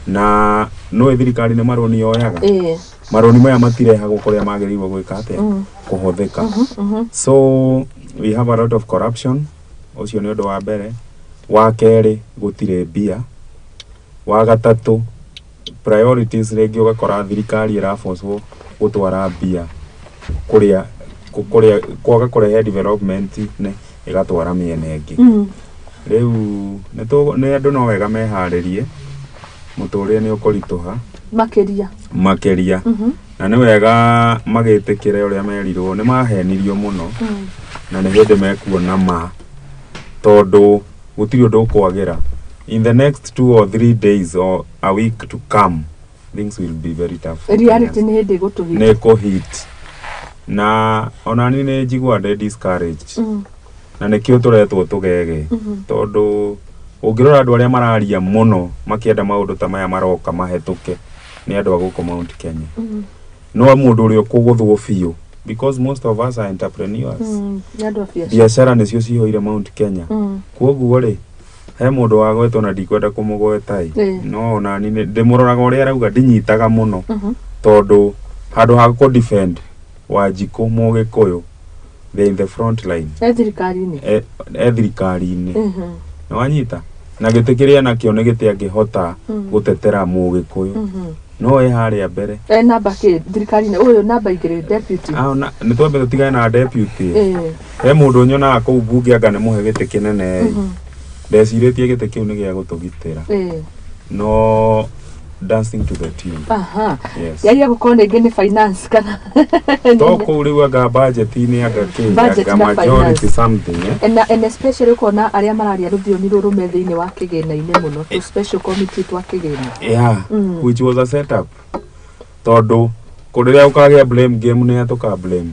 Speaker 8: na nĩũĩ thirikari nĩ marũni yoyaga. Marũni maya matirehagwo kũrĩa magĩrĩirwo gwĩka atĩa, kũhũthĩka. So we have a lot of corruption. Ũcio nĩ ũndũ wa mbere. Wa kerĩ, gũtirĩ mbia. Wa gatatũ, priorities, rĩngĩ ũgakora thirikari ĩrabocwo gũtwara mbia kũrĩa kũrĩa kwaga kũrehe development nĩ ĩgatwara mĩena ĩngĩ. Rĩu nĩ andũ no wega meharĩrie, mũtũrĩre nĩ ũkũritũha
Speaker 1: makĩria.
Speaker 8: Makĩria. Na nĩ wega magĩtĩkĩre ũrĩa merirwo, nĩ mahenirio mũno, na nĩ hĩndĩ mekuona ma, tondũ gũtirĩ ũndũ ũkwagĩra. In the next 2 or 3 days or a week to come, things will be very tough for
Speaker 1: Reality
Speaker 8: Kenyans.
Speaker 1: nĩ hĩndĩ ĩgũtũhit.
Speaker 8: Nĩ kũhit, na ona niĩ nĩ njiguaga ndĩ discouraged, na nĩkĩo tũretwo tũgege, tondũ ũngĩrora andũ arĩa mararia mũno makĩenda maũndũ ta maya maroka mahĩtũke nĩ andũ a gũkũ Mount Kenya, no mũndũ ũrĩa ũkũgũthwo biũ. Because most of us are entrepreneurs.
Speaker 1: Nĩ andũ a biacara.
Speaker 8: Biacara nĩcio cihũire Mount Kenya. Koguo rĩ, he mũndũ wagwetwo na ndikwenda kũmũgweta ĩ, no onani ndĩmũroraga ũrĩa arauga, ndinyitaga mũno, tondũ handũ ha kũ defend Wanjikũ Mũgĩkũyũ, they in the front line.
Speaker 1: E thirikari-inĩ.
Speaker 8: E thirikari-inĩ. Nĩwanyita na gĩtĩ kĩrĩa nakĩo nĩ gĩtĩ angĩhota gũtetera Mũgĩkũyũ, no e harĩa mbere.
Speaker 1: E namba kĩ thirikari-inĩ ũyũ? Namba 2, deputy?
Speaker 8: Ah, nĩ twambe tũtigane na deputy. He mũndũ nyonaga kũu mbunge, anga nĩ mũhe gĩtĩ kĩnene ĩ. Ndecirĩtie gĩtĩ kĩu nĩ gĩa gũtũgitĩra, no dancing to the tune. Yes.
Speaker 1: Yaria gũkorwo rĩngĩ nĩ finance kana
Speaker 8: to kũu rĩu, anga budget-inĩ, anga kĩ,
Speaker 1: Budget
Speaker 8: anga
Speaker 1: na
Speaker 8: majority
Speaker 1: finance.
Speaker 8: something, eh?
Speaker 1: And especially ũkona arĩa mararia rũthiomi rũrũ me thĩinĩ wa kĩgĩna-inĩ mũno, tu special committee twa kĩgĩna.
Speaker 8: Yeah, which was a setup, tondũ kũrĩrĩa ũkagĩa blame game nĩ atũka blame.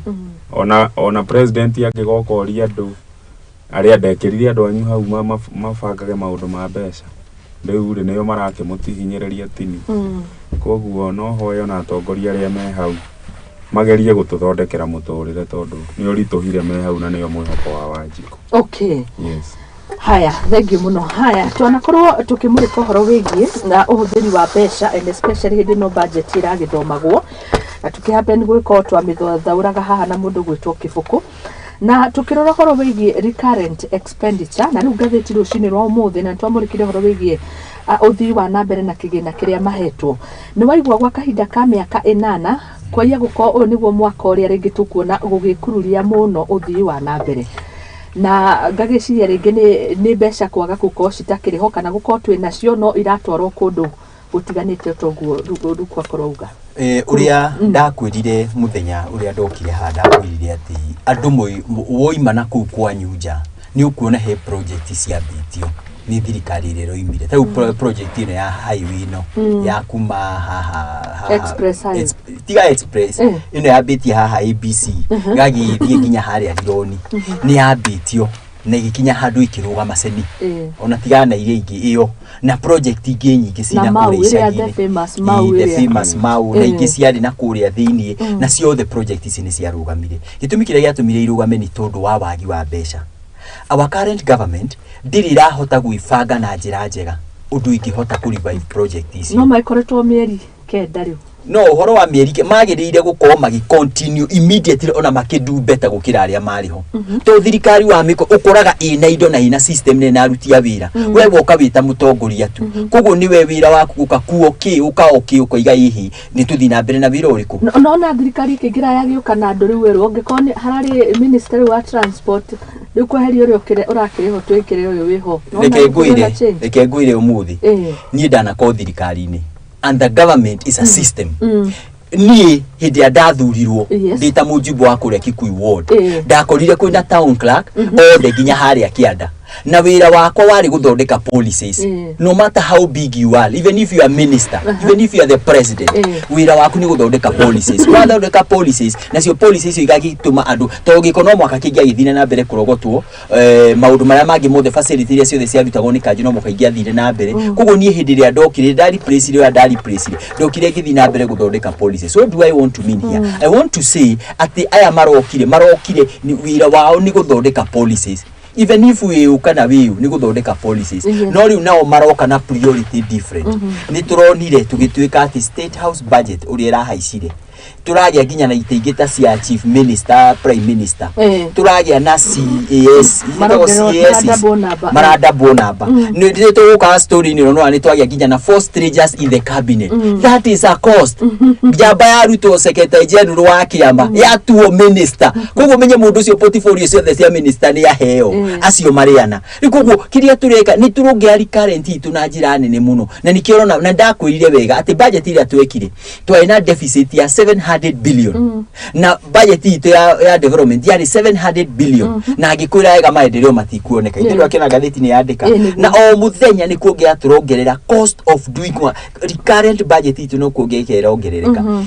Speaker 8: Ona president angĩgoka oria andũ arĩa ndekĩrire andũ anyu hau mabangage maũndũ ma mbeca, rĩu rĩ, nĩo marakĩmũtihinyĩrĩria tini. Koguo no hoye ona atongoria arĩa me hau magerie gũtũthondekera mũtũrĩre, tondũ nĩ ũritũhire me hau na nĩo mwĩhoko wa Wanjikũ. Yes.
Speaker 1: Haya, thank you mũno. Haya, twanakorwo tukĩmũrĩka ũhoro wĩgiĩ na ũhũthĩri wa mbeca, and especially hĩndĩ ĩno budget ĩragĩthomagwo, na tũkĩhappen gwĩka twamĩthathaũraga haha na mũndũ gwĩtwo Kĩbũkũ, na tukĩrora ũhoro wĩgiĩ recurrent expenditure na rĩu ngathĩti rũcinĩ rwa ũmũthĩ, na nĩtwamũrĩkire ũhoro wĩgiĩ ũthii wa na mbere na kĩgĩna kĩrĩa mahetwo. Nĩ waigua gwa kahinda ka mĩaka 8 kwaia gũkorwo ũyũ nĩguo mwaka ũrĩa rĩngĩ tũkuona gũgĩkururia mũno ũthii wa na mbere, na ngagĩciria rĩngĩ nĩ mbeca kwaga gũkorwo citakĩrĩ ho, kana gũkorwo twĩ nacio no iratwarwo kũndũ gũtiganĩte, toguo rĩu akorwo auga.
Speaker 7: Ũrĩa ndakwĩrire mũthenya ũrĩa ndokire haha, ndakwĩrire atĩ andũ woima na kũu kwanyu nja nĩ ũkuona he project ciambĩtio nĩ thirikari ĩrĩa ĩroimire. Ta rĩu project ĩno ya highway ĩno ya kuma haha
Speaker 1: Express highway.
Speaker 7: Tiga express, ĩno yambĩtie haha ABC gagĩthiĩ nginya harĩa Rironi, nĩ yambĩtio na ĩgĩkinya handũ ĩkĩrũgama ceni. Ona tigana na iria ingĩ, ĩyo na project ingĩ nyingĩ
Speaker 1: Na
Speaker 7: cina
Speaker 1: Mau,
Speaker 7: kũrĩa
Speaker 1: ĩrĩa the
Speaker 7: icagi-inĩ.
Speaker 1: famous Mau
Speaker 7: Ĩĩ, the
Speaker 1: ĩrĩa.
Speaker 7: famous Mau na ingĩ ciarĩ na kũrĩa thĩiniĩ, na ciothe project ici nĩ ciarũgamire. Gĩtũmi kĩrĩa gĩatũmire irũgame nĩ tondũ wa wagi wa mbeca. Our current government ndĩrĩ ĩrahota gwĩbanga na njĩra njega ũndũ ingĩhota kũ revive project ici.
Speaker 1: No makoretwo mĩeri 9 rĩu.
Speaker 7: No ũhoro wa mĩeri magĩrĩire gũkorwo magĩ continue immediately, ona makĩ better gũkĩra arĩa marĩ ho, to thirikari wa mĩko ũkoraga ĩna indo na ĩna system na ĩna aruti a wĩra. We woka wĩta mũtongoria tu, koguo nĩwe wĩra waku gũka kuo kĩ ũka o kĩ ũkoiga ĩhĩ nĩ tũthiĩ na mbere na wĩra ũrĩkũ.
Speaker 1: No na thirikari ĩkĩingĩra yagĩũka na andũ rĩu werũ, ũngĩkorwo nĩ hararĩ minister rĩu wa transport, rĩu kweheria ũrĩa ũrakĩrĩ ho twĩkĩre ũyũ wĩho. Nĩwona
Speaker 7: Reke
Speaker 1: nĩ kũgĩa na
Speaker 7: ngwĩre,
Speaker 1: change?
Speaker 7: reke ngwĩre ũmũthĩ, niĩ ndanakorwo thirikari-inĩ and the government is a system. Niĩ hĩndĩ ĩrĩa ndathurirwo ndĩ ta mũjumbe wa kũrĩa Kikuyu ward, ndakorire kwĩna town clerk othe nginya harĩa kĩanda, na wĩra wakwa warĩ gũthondeka policies. No matter how big you are, even if you are minister, even if you are the president, wĩra waku nĩ gũthondeka policies. Wathondeka policies, nacio policies icio igagĩtũma andũ, tondũ gĩko no mwaka kĩngĩagĩthire na mbere kũrogotwo, maũndũ marĩa mangĩ mothe, facility iria ciothe ciarutagwo nĩ kanjũ no mũhaka ingĩathire na mbere. Koguo niĩ hĩndĩ ĩrĩa ndokire, ndareplace ũrĩa ndareplace, ndokire ngĩthiĩ na mbere gũthondeka policies. What do I want to mean here? I want to say atĩ aya marokire wĩra wao nĩ gũthondeka policies, even if wĩũ kana wĩũ nĩ gũthondeka policies. No rĩu nao maroka na priority different. Nĩ tũronire tũgĩtuĩka atĩ State House budget ũrĩa ĩrahaicire, tũragĩa nginya na itĩ ingĩ ta cia chief minister, prime minister, tũragĩa na CAS.
Speaker 1: Marongererwo-
Speaker 7: CAS.
Speaker 1: maradouble number.
Speaker 7: Maradouble number. Nĩ tũgũka story-inĩ ĩno, nĩ twagĩa nginya na four strangers in the cabinet. That is a cost. Njamba yarutwo secretary general wa kĩama yatuo minister, koguo menye mũndũ ũcio portfolio ciothe cia minister nĩ aheo. Acio marĩana rĩu. Koguo kĩrĩa tũreka nĩ tũrongera recurrent itũ na njĩra nene mũno, na nĩkĩo ũrona na ndakwĩrire wega atĩ budget ĩrĩa twekire twarĩ na deficit ya 700 billion, na budget itũ ya development yarĩ 700 billion, na ngĩkwĩra wega maendeleo matikuoneka. Ithe ndwakĩona ngathĩti nĩ yandĩka.
Speaker 1: Nĩguo.
Speaker 7: Na o mũthenya nĩ kuongerera tũrongerera cost of doing recurrent budget itũ, no kuongerera ĩrongerereka.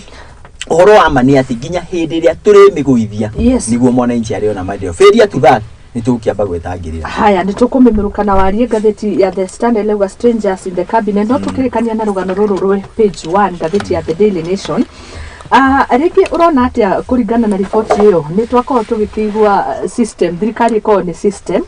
Speaker 7: Ũhoro wa ma nĩ atĩ nginya hĩndĩ ĩrĩa tũrĩmĩgũithia nĩguo mwananchi arĩona maendeleo. Failure to that, nĩ tũgũkĩamba gwetangĩrĩra.
Speaker 1: Haya, nĩ tũkũmĩmũrũka na warie. Ngathĩti ya The Standard ĩrauga strangers in the cabinet, no tũkĩrĩkania na rũgano rũrũ rwĩ page 1 ngathĩti ya The Daily Nation. Rĩngĩ ũrona atĩa kũringana na riboti ĩyo? Nĩ twakorwo tũgĩkĩigua system, thirikari ĩkoragwo nĩ system,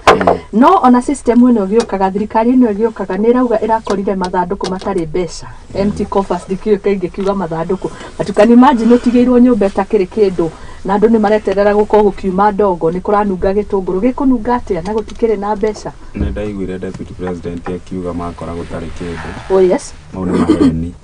Speaker 1: no ona system ĩno ĩgĩũkaga, thirikari ĩno ĩgĩũkaga nĩ ĩrauga ĩrakorire mathandũkũ matarĩ mbeca, empty coffers. Ndikĩũĩ kaingĩ kiuga mathandũkũ, but you can imagine ũtigĩirwo nyũmba ĩtakĩrĩ kĩndũ na andũ nĩ mareterera gũkorwo gũkiuma ndogo, nĩ kũranunga gĩtũngũrũ, gĩkũnunga atĩa na gũtikĩrĩ na mbeca?
Speaker 8: Nĩ ndaiguire deputy president akiuga makora gũtarĩ kĩndũ.
Speaker 1: Oh yes.
Speaker 8: Mau nĩ maheni.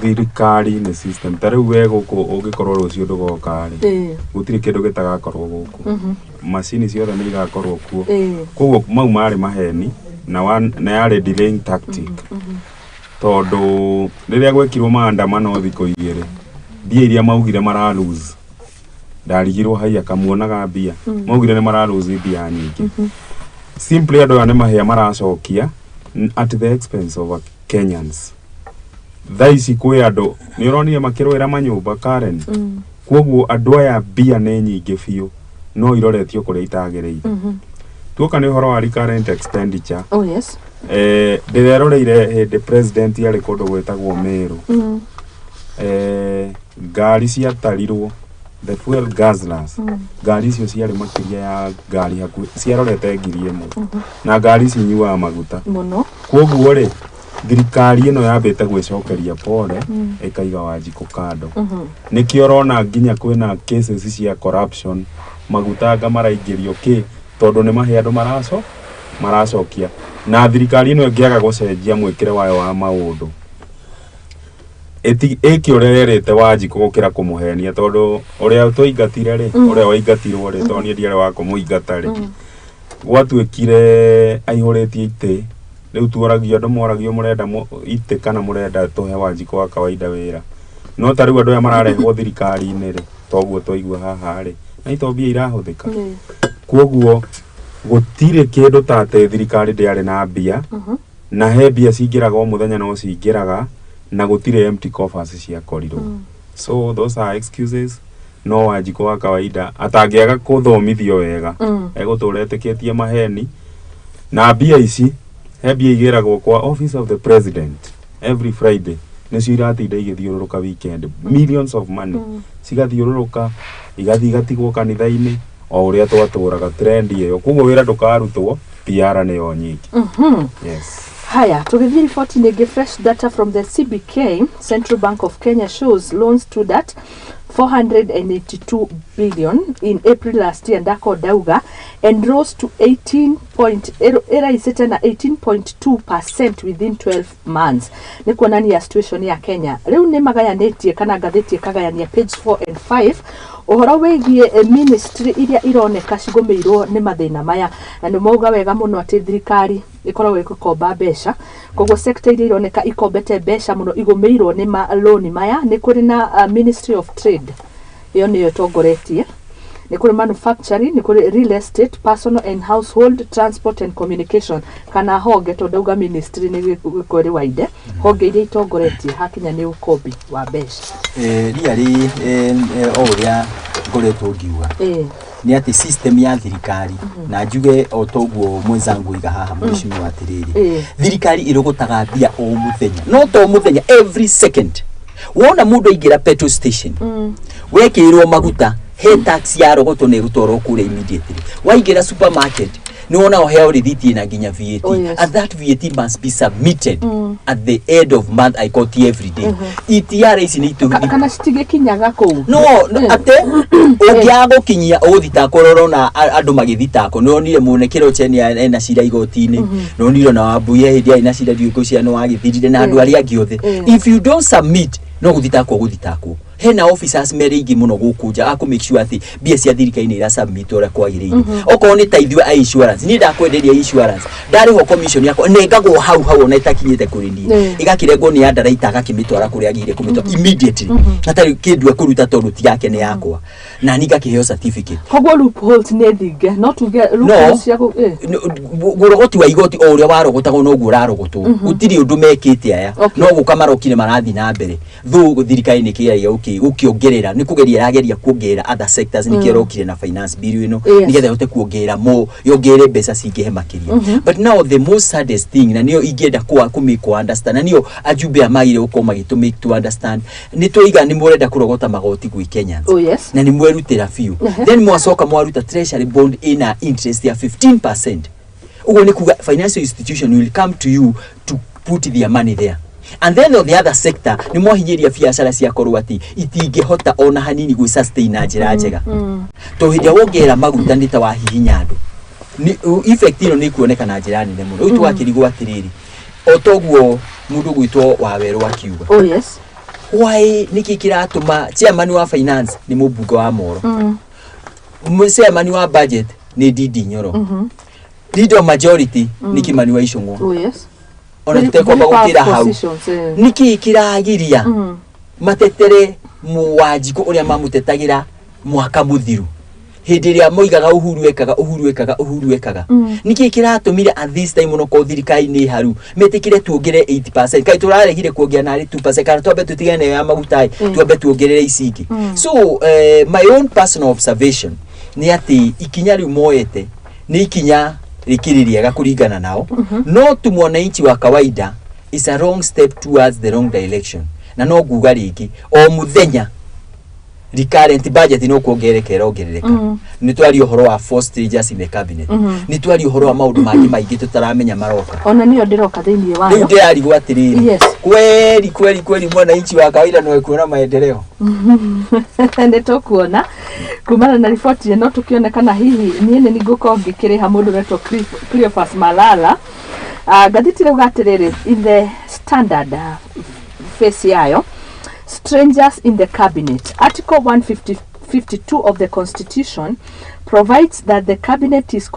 Speaker 8: Thirikari nĩ system. Ta rĩu we gũkũ ũngĩkorwo rũciũ ndũgoka rĩ, gũtirĩ kĩndũ gĩtagakorwo gũkũ, macini ciothe nĩ igakorwo kuo. Koguo mau marĩ maheni na yarĩ delaying tactic, tondũ rĩrĩa gwekirwo maandamano thikũ 2, mbia iria maugire mara lose, ndarigirwo haiya kamuonaga mbia maugire nĩ mara lose mbia nyingĩ. Simply andũ aya nĩ mahĩa maracokia at the expense of Kenyans. Thaa ici kwĩ andũ nĩ ũronire makĩrũĩra manyũmba Karen. Koguo andũ aya mbia nĩ nyingĩ biũ, no iroretio kũrĩa itagĩrĩire. Tuoka nĩ ũhoro wa recurrent expenditure,
Speaker 1: Oh yes.
Speaker 8: Ndĩreroreire hĩndĩ president arĩ kũndũ gwĩtagwo Meru. Ngari ciatarirwo, the fuel guzzlers, ngari icio ciarĩ makĩria ya ngari hakuhĩ ciarorete 1000, na ngari ici inyuaga maguta
Speaker 1: mũno.
Speaker 8: Koguo rĩ, thirikari ĩno yambĩte gwĩcokeria pole, ĩkaiga Wanjikũ kando. Nĩkĩo ũrona nginya kwĩna cases cia corruption, maguta anga maraingĩrio kĩ, tondũ nĩ mahĩa andũ maracokia. Na thirikari ĩno ĩngĩaga gũcenjia mwĩkĩre wayo wa maũndũ, ĩke ũrĩa ĩrĩte Wanjikũ gũkĩra kũmũhenia, tondũ ũrĩa twaingatire rĩ, ũrĩa waingatirwo rĩ, tondũ niĩ ndiarĩ wa kũmũingata rĩ, gwatuĩkire aihũrĩtie itĩ. Rĩu tuoragio, andũ moragio, mũrenda itĩ kana mũrenda tũhe Wanjikũ wa kawaida wĩra? No ta rĩu andũ aya mararehwo thirikari-inĩ rĩ, toguo twaigua haha rĩ, na ito mbia irahũthĩka. Koguo gũtirĩ kĩndũ ta atĩ thirikari ndĩarĩ na mbia, na he mbia cingĩraga o mũthenya, no cingĩraga, na gũtirĩ empty coffers ciakorirwo. So those are excuses. No Wanjikũ wa kawaida atangĩaga kũthomithio wega, egũtũra etĩkĩtie maheni. Na mbia ici, he mbia igĩragwo kwa office of the president every Friday, nĩcio iratinda igĩthiũrũrũka weekend, millions of money cigathiũrũrũka, igathiĩ igatigwo kanitha-inĩ o ũrĩa twatũraga trend ĩyo. Koguo wĩra ndũkarutwo, PR nĩyo nyingĩ. Yes.
Speaker 1: Haya, tũgĩthiĩ riboti-inĩ ĩngĩ, fresh data from the CBK, Central Bank of Kenya, shows loans stood at 482 billion in April last year, ndako ndauga, and rose to 18 point ĩraicĩte na 18.2% within 12 months. Nĩ kuonania situation ya Kenya rĩu nĩ magayanĩtie, kana ngathĩti ĩkagayania page 4 and 5 ũhoro wĩgiĩ ministry iria ironeka cigũmĩirwo nĩ mathĩna maya. Na nĩ mauga wega mũno atĩ thirikari ĩkoragwo ĩgĩkomba mbeca, koguo sector iria ironeka ikombete mbeca mũno igũmĩirwo nĩ maloni maya, nĩ kũrĩ na Ministry of Trade, ĩyo nĩyo ĩtongoretie, nĩ kũrĩ manufacturing, nĩ kũrĩ real estate, personal and household, transport and communication, kana honge, tondũ ndauga ministry nĩ gĩkorwo ĩrĩ waide, honge iria itongoretie hakinya nĩ ũkombi wa mbeca.
Speaker 7: Really, o ũrĩa ngoretwo ngiuga nĩ atĩ system ya thirikari, na njuge o toguo mwenzangu iga haha, mheshimiwa, atĩrĩrĩ, thirikari ĩrogotaga mbia o mũthenya, no to mũthenya, every second. Wona mũndũ aingĩra petrol station, wekĩrwo maguta, he tax yarogotwo na ĩgũtwarwo kũrĩa immediately. Waingĩra supermarket, nĩ wona ũheo rĩthiti ĩna nginya VAT,
Speaker 1: Oh, yes.
Speaker 7: and that VAT must be submitted at the end of month, aikoti every day. ETR ici nĩ
Speaker 1: Kana citigĩkinyaga kũu?
Speaker 7: No, ate ũngĩaga gũkinyia ũgũthitangwo. Ũrona andũ magĩthitangwo, nĩ onire mũne Kĩroche ena cira igoti-inĩ, nĩ onire ona Wambuye hĩndĩ arĩ na cira, ndiũĩ ngwĩciria nĩ wagĩthirire na andũ arĩa angĩ othe. If you don't submit, no gũthitangwo gũthitangwo. Hena officers mere aingĩ mũno gũkũ nja a kũ make sure atĩ mbia cia thirikari nĩ irasubmit ũrĩa kwagĩrĩire. Okorwo nĩ ta ithuĩ a insurance, niĩ ndakwenderia insurance, ndarĩhwo commission yakwa, nengagwo hau hau ona ĩtakinyĩte kũrĩ niĩ, ĩgakĩrengwo nĩ underwriter, agakĩmĩtwara kũrĩa agĩrĩire kũmĩtwara immediately, hatarĩ kĩndũ ekũruta, tondũ ti yake, nĩ yakwa, na niĩ ngakĩheo certificate.
Speaker 1: Koguo loopholes nĩ thinge, no tuge loopholes cia
Speaker 7: Ũrogoti wa igoti o ũrĩa warogotagwo noguo ũrarogotwo. Gũtirĩ ũndũ mekĩte aya. No gũka marokire marathiĩ na mbere, though thirikari nĩ kĩgeragia gũkinya. Gũkĩongerera nĩ kũgeria ĩrageria kuongerera other sectors, nĩkĩo ĩrokire na finance bill ĩno, nĩgetha ĩhote kuongerera mo yongerere mbeca cingĩhe makĩria. But now the most saddest thing, na nĩyo ingĩenda kwa kũmĩkwo understand, na nĩyo ajumbe aya magire gũkorwo magĩtũ make to understand, nĩ twaiga nĩ mũrenda kũrogota magoti gwĩ Kenyans na nĩ mwerutĩra biũ, then mwacoka mwaruta treasury bond ĩna interest ya 15%. Ũguo nĩ kuga financial institution will come to you to put their money there. And then on the other sector, nĩ mwahinyĩria biacara ciakorwo atĩ itingĩhota ona hanini gwĩ sustain na njĩra njega, tondũ hĩndĩ ĩrĩa wongerera maguta nĩ ta wahihinya andũ. Effect ĩno nĩ ĩkuoneka na njĩra nene mũno. Rĩu tũgakĩrigwo atĩrĩrĩ, o toguo mũndũ gwĩtwo Wawerũ akiuga, why, nĩkĩ kĩratũma chairman wa finance nĩ mũmbunge wa Moro, chairman wa budget nĩ Ndindi Nyoro, leader of majority nĩ Kimani wa Ichung'wa? Ona tũtekwamba gũkĩra hau,
Speaker 1: positions, eh.
Speaker 7: Nĩkĩ kĩragiria matetere Wanjikũ ũrĩa mamũtetagĩra mwaka mũthiru hĩndĩ ĩrĩa moigaga Uhuru ekaga, Uhuru ekaga, Uhuru ekaga? Nĩkĩ kĩratũmire at this time onokorwo thirikari nĩ haru metĩkĩre tuongerere 80%? Kaĩ tũraregire kuongerera narĩ 2%, kana twambe tũtigane nayo ya maguta ĩ, twambe tuongerere ici ingĩ? So my own personal observation nĩ atĩ ikinya rĩu moete nĩ ikinya rĩkĩrĩ rĩega kũringana nao, no tu mwananchi wa kawaida is a wrong step towards the wrong direction. Na no nguga rĩngĩ, o mũthenya recurrent budget no kuongerereka ĩrongerereka. Nĩ twaria ũhoro wa four strangers in the cabinet, nĩ twaria ũhoro wa maũndũ mangĩ maingĩ tũtaramenya maroka.
Speaker 1: Ona nĩyo ndĩroka thĩinĩ
Speaker 7: Rĩu
Speaker 1: wayo.
Speaker 7: ndĩrarigwo atĩrĩrĩ, kweri kweri kweri mwananchi wa kawaida no ekuona maendeleo?
Speaker 1: Nĩ tũkuona kumana na riboti ĩno, tũkĩone kana hihi niĩ nĩ ngũkorwo ngĩkĩrĩha. Mũndũ ũretwo Cleophas Malala, ngathĩti rauga atĩrĩrĩ in the Standard, face yayo, "Strangers in the cabinet." Article 152 of the Constitution provides that the cabinet is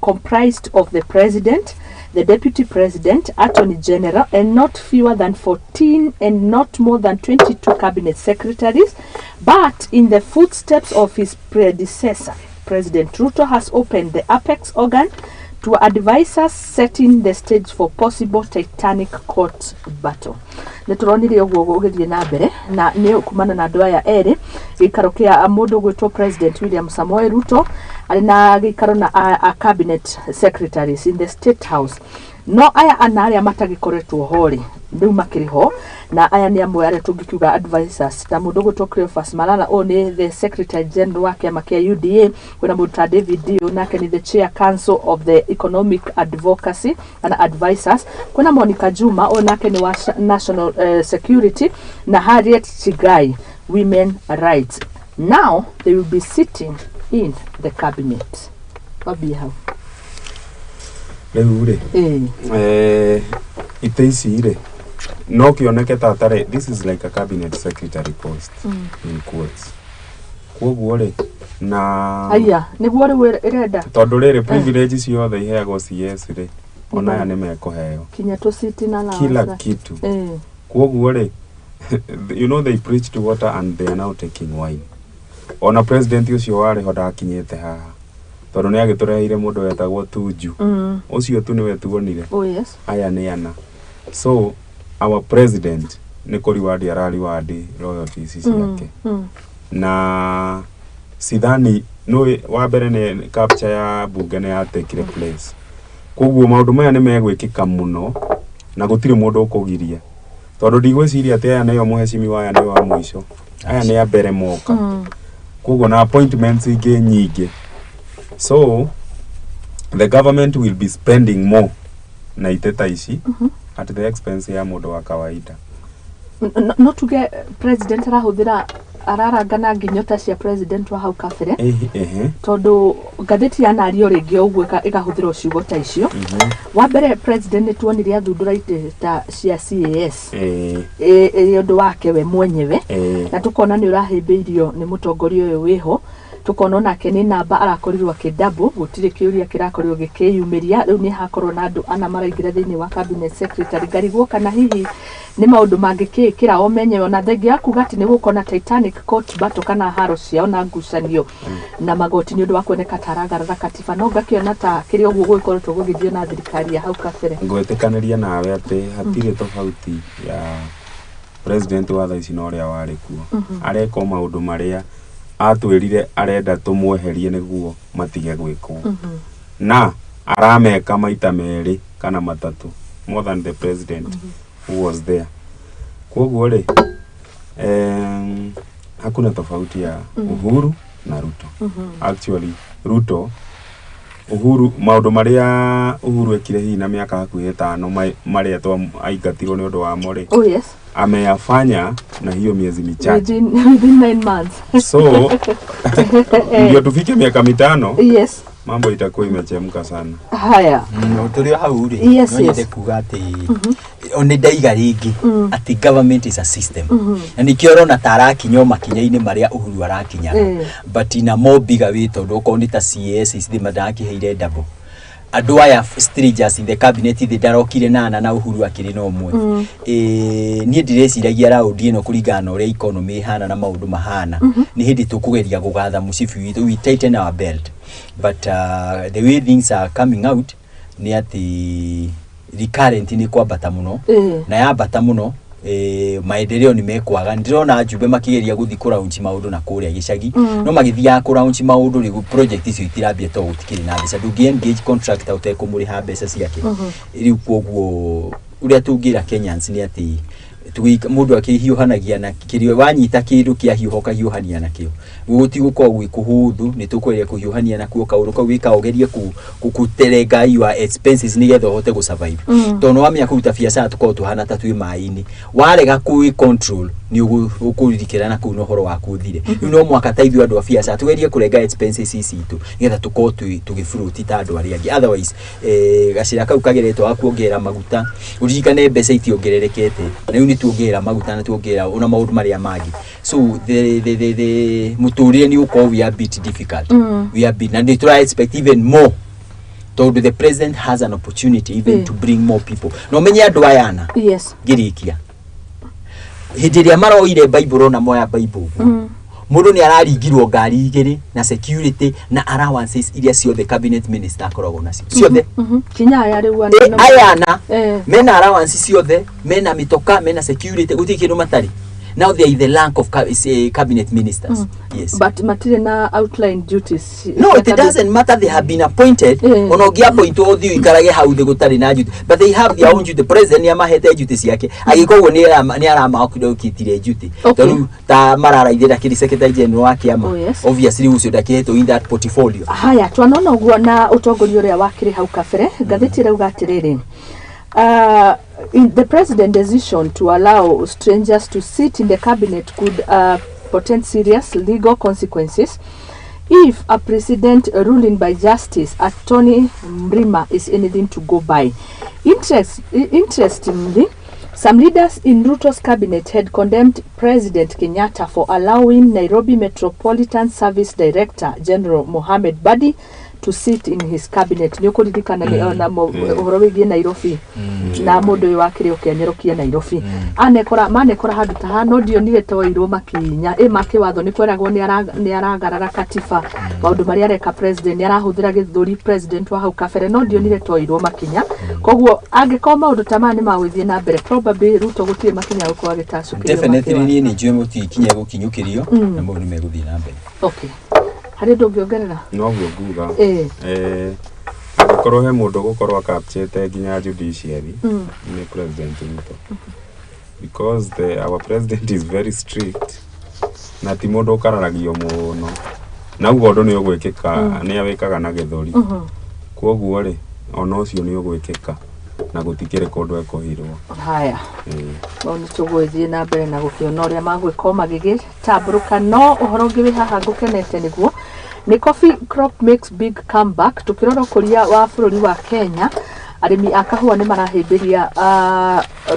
Speaker 1: comprised of the president, the deputy president, attorney general, and not fewer than 14 and not more than 22 cabinet secretaries. But in the footsteps of his predecessor, President Ruto has opened the apex organ to advisors, setting the stage for possible titanic court battle. Nĩ tũronire ũguo gũgĩthiĩ na mbere, na nĩ kumana na andũ aya erĩ, gĩikaro kĩa mũndũ gwĩtwo President William Samoei Ruto arĩ na gĩikaro na a cabinet secretaries in the State House, no aya ana arĩa matagĩkoretwo ho rĩ, rĩu makĩrĩ ho, na aya nĩ amwe arĩa tũngĩkiuga advisors, ta mũndũ gwĩtwo Cleophas Malala, ũyũ nĩ the secretary general wa kĩama kĩa UDA. Kwĩna mũndũ ta David Dio, nake nĩ the chair council of the economic advocacy kana advisors. Kwĩna Monica Juma, ũyũ nake nĩ wa national security, na Harriet Chigai, women rights. Now they will be sitting in the cabinet. Wambie hau.
Speaker 8: Rĩu rĩ, itĩ ici rĩ, no kĩoneke ta tarĩ this is like a cabinet secretary post in quotes. Koguo rĩ, na
Speaker 1: Aya nĩguo rĩu ĩrenda.
Speaker 8: Tondũ rĩrĩ, privilege ciothe iheagwo CS rĩ, ona aya nĩ mekũheo.
Speaker 1: Kinya tũciti na
Speaker 8: kila
Speaker 1: allowance.
Speaker 8: Kitu. Koguo rĩ, you know they preached water and they are now taking wine. Ona president ũcio warĩ ho ndakinyĩte haha, tondũ nĩ agĩtũreheire mũndũ wetagwo Tuju. Ũcio tu nĩwe tuonire. Aya nĩ ana. So our president nĩ kũriwandi arariwandi royalties ciake, na sidhani nĩ wa mbere nĩ capture ya bunge nĩ ya take place. Koguo maũndũ maya nĩ megwĩkĩka mũno na gũtirĩ mũndũ ũkũgiria, tondũ ndigwĩciria atĩ aya nĩo mũhecimiwa, aya nĩo a mũico, aya nĩ a mbere moka. Koguo na appointments ingĩ nyingĩ, so the government will be spending more na iteta ici at the expense ya mũndũ wa kawaida.
Speaker 1: No tuge president arahũthĩra, ararangana nginyo ta cia president wa hau kabere,
Speaker 8: Ehe, ehe.
Speaker 1: Tondũ ngathĩti yanario rĩngĩ o ũguo ĩkahũthĩra ciugo ta icio. Wa mbere, president nĩ tuonire athundũra itĩ ta cia CAS ĩ ũndũ wake we mwenyewe, na tukona nĩ ũrahĩmbĩirio nĩ mũtongoria ũyũ wĩho, tukona onake nĩ namba arakorirwo akĩndabũ, gũtirĩ kĩũria kĩrakorirwo gĩkĩyumĩria. Rĩu nĩ hakorwo na andũ ana maraingĩra thĩinĩ wa cabinet secretary. Ngarigwo kana hihi nĩ maũndũ mangĩkĩĩkĩra o menyewe, ona thengia ya kuga atĩ nĩ gũkorwo na titanic court battle kana haro ciao na ngucanio na magoti nĩ ũndũ wa kuoneka ta aragarara katiba, no ngakĩona ta kĩrĩ ũguo gũgĩkoretwo gũgĩthiĩ na thirikari ya hau kabere.
Speaker 8: Ngwĩtĩkanĩria nawe atĩ hatirĩ tofauti ya President wa thaa ici na ũrĩa warĩ kuo areka o maũndũ marĩa atwĩrire arenda tũmweherie nĩguo matige gwĩkwo, na arameka maita merĩ kana matatũ more than the president who was there. Koguo rĩ, hakuna tofauti ya Uhuru na Ruto. Actually, Ruto, Uhuru, maũndũ marĩa Uhuru ekire hihi na mĩaka hakuhĩ 5 marĩa aingatirwo nĩ ũndũ wamo rĩ,
Speaker 1: Oh yes.
Speaker 8: ameyafanya na hiyo miezi michache.
Speaker 1: Within 9 months.
Speaker 8: So ndio tufike miaka 5, mambo itakuwa imechemka sana.
Speaker 1: Haya.
Speaker 7: Tũrĩ o hau rĩ, no nyende kuga atĩ o nĩ ndaiga rĩngĩ atĩ government is a system, na nĩkĩo ũrona ta arakinya o makinya-inĩ marĩa Uhuru arakinyaga, but in a more bigger way, tondũ okorwo nĩ ta CAS ici mandakĩheire double andũ aya strangers in the cabinet thĩ ndarokire nana na Uhuru akĩrĩ na ũmwe. Niĩ ndĩreciragia raundi ĩno, kũringana na ũrĩa economy ĩhana na maũndũ mahana, nĩ hĩndĩ tũkũgeria gũgatha mũcibi witũ, we tighten our belt, but the way things are coming out nĩ atĩ recurrent nĩ kwambata mũno, na yambata mũno, maendeleo nĩ mekwaga. Ndĩrona njumbe makĩgeria gũthiĩ kũraunchi maũndũ na kũrĩa gĩcagi, no magĩthiaga kũraunchi maũndũ rĩu project icio itirambia tondũ gũtikĩrĩ na mbeca. Ndũngĩ engage contractor ũtekũmũrĩha mbeca ciake rĩu. Koguo ũrĩa tũngĩra Kenyans nĩ atĩ mũndũ akĩhiũhanagia na kĩrĩa wanyita, kĩndũ kĩahiũha ũkahiũhania nakĩo, gũtigũkorwo gwĩ kũhũthũ. Nĩ tũkũgeria kũhiũhania nakuo kaũndũ kau wĩka ũgerie kũterenga your expenses nĩgetha ũhote gũ survive, tondũ nĩ wamenya kũruta biacara tũkoragwo tũhana ta twĩ maĩ-inĩ, warega kwĩ control nĩ ũkũririkĩra na kũu na ũhoro waku ũthire. Rĩu no mwaka ta ithuĩ andũ a biacara tũgerie kũrenga expenses ici citũ nĩgetha tũkorwo tũgĩ float ta andũ arĩa angĩ. Otherwise, gacĩra kau kageretwo ga kuongerera maguta, ũririkane mbeca itiongererekete, na rĩu nĩ tuongerera maguta na tuongerera ona maũndũ marĩa mangĩ, so the mũtũrĩre nĩ ũkorwo we are bit difficult, we are bit, na nĩ tũra expect even more tondũ the president has an opportunity even to bring more people. Na ũmenye andũ ayana, ngĩrĩkia, hĩndĩ ĩrĩa maroire Bible, ona moya Bible ũguo, mũndũ nĩ araringirwo ngari igĩrĩ na security na allowances iria ciothe cabinet minister akoragwo nacio ciothe.
Speaker 1: Kinya aya rĩu
Speaker 7: ayana mena allowance ciothe, mena mitoka, mena security, gũtirĩ kĩndũ matarĩ. Now they are in the rank of say, cabinet ministers, yes.
Speaker 1: But matirĩ na outline duties.
Speaker 7: No, it doesn't matter, they have been appointed. Ona ũngĩappointwo ũthiĩ ũikarage hau thĩ gũtarĩ na duty, but they have their own duty. President nĩ amahete duty ciake, agĩkorwo nĩ aramaokitire duty. Tondũ ta mararaithĩ ndakĩrĩ secretary general wa kĩama. Obviously ũcio ndakĩhetwo in that portfolio.
Speaker 1: Haya, twanona ũguo na ũtongoria ũrĩa wakĩrĩ hau kabere. Ngathĩti ĩrauga atĩrĩrĩ, in the president decision to allow strangers to sit in the cabinet could portend serious legal consequences if a precedent ruling by Justice Anthony Mrima is anything to go by. Interestingly, some leaders in Ruto's cabinet had condemned President Kenyatta for allowing Nairobi Metropolitan Service Director General Mohammed Badi to sit in his cabinet. Nĩ ũkũririkana nĩ ona ũhoro wĩgiĩ Nairobi na mũndũ ũyũ wakĩrĩ ũkĩanyũrũkia Nairobi anekora manekora handũ ta haha, no ndionire toirwo makinya ĩ makĩwatho nĩ kweragwo nĩ aragarara katiba, maũndũ marĩa areka president nĩ arahũthĩra gĩthũri president wa hau kabere, no ndionire toirwo makinya. Koguo angĩkorwo maũndũ ta maya nĩ magũthiĩ na mbere, probably Ruto gũtirĩ makinya gũkorwo agĩtacũkĩrio.
Speaker 7: Definitely.
Speaker 1: Makĩwatho.
Speaker 7: Niĩ nĩ njũĩ mũtikinye gũkinyũkĩrio na mau nĩ megũthiĩ na mbere.
Speaker 1: Okay, harĩ ũndũ ũngĩongerera?
Speaker 8: Noguo nguga. Angĩkorwo he mũndũ gũkorwo akapchĩte nginya judiciary, nĩ President Ruto, because our president is very strict na ti mũndũ ũkararagio mũno, na uguo ũndũ nĩ ũgwĩkĩka nĩ awĩkaga na gĩthũri. Koguo rĩ, ona ũcio nĩ ũgwĩkĩka na gũtikĩrĩ kũndũ ekũhirwo.
Speaker 1: Haya, no nĩ tũgũgĩthiĩ na mbere na gũkĩona ũrĩa magwĩka magĩgĩtambũrũka. No ũhoro ũngĩ wĩ haha ngũkenete nĩguo nĩ coffee crop makes big comeback. Tũkĩrora ũkũria wa bũrũri wa Kenya, arĩmi a kahũa nĩ marahĩmbĩria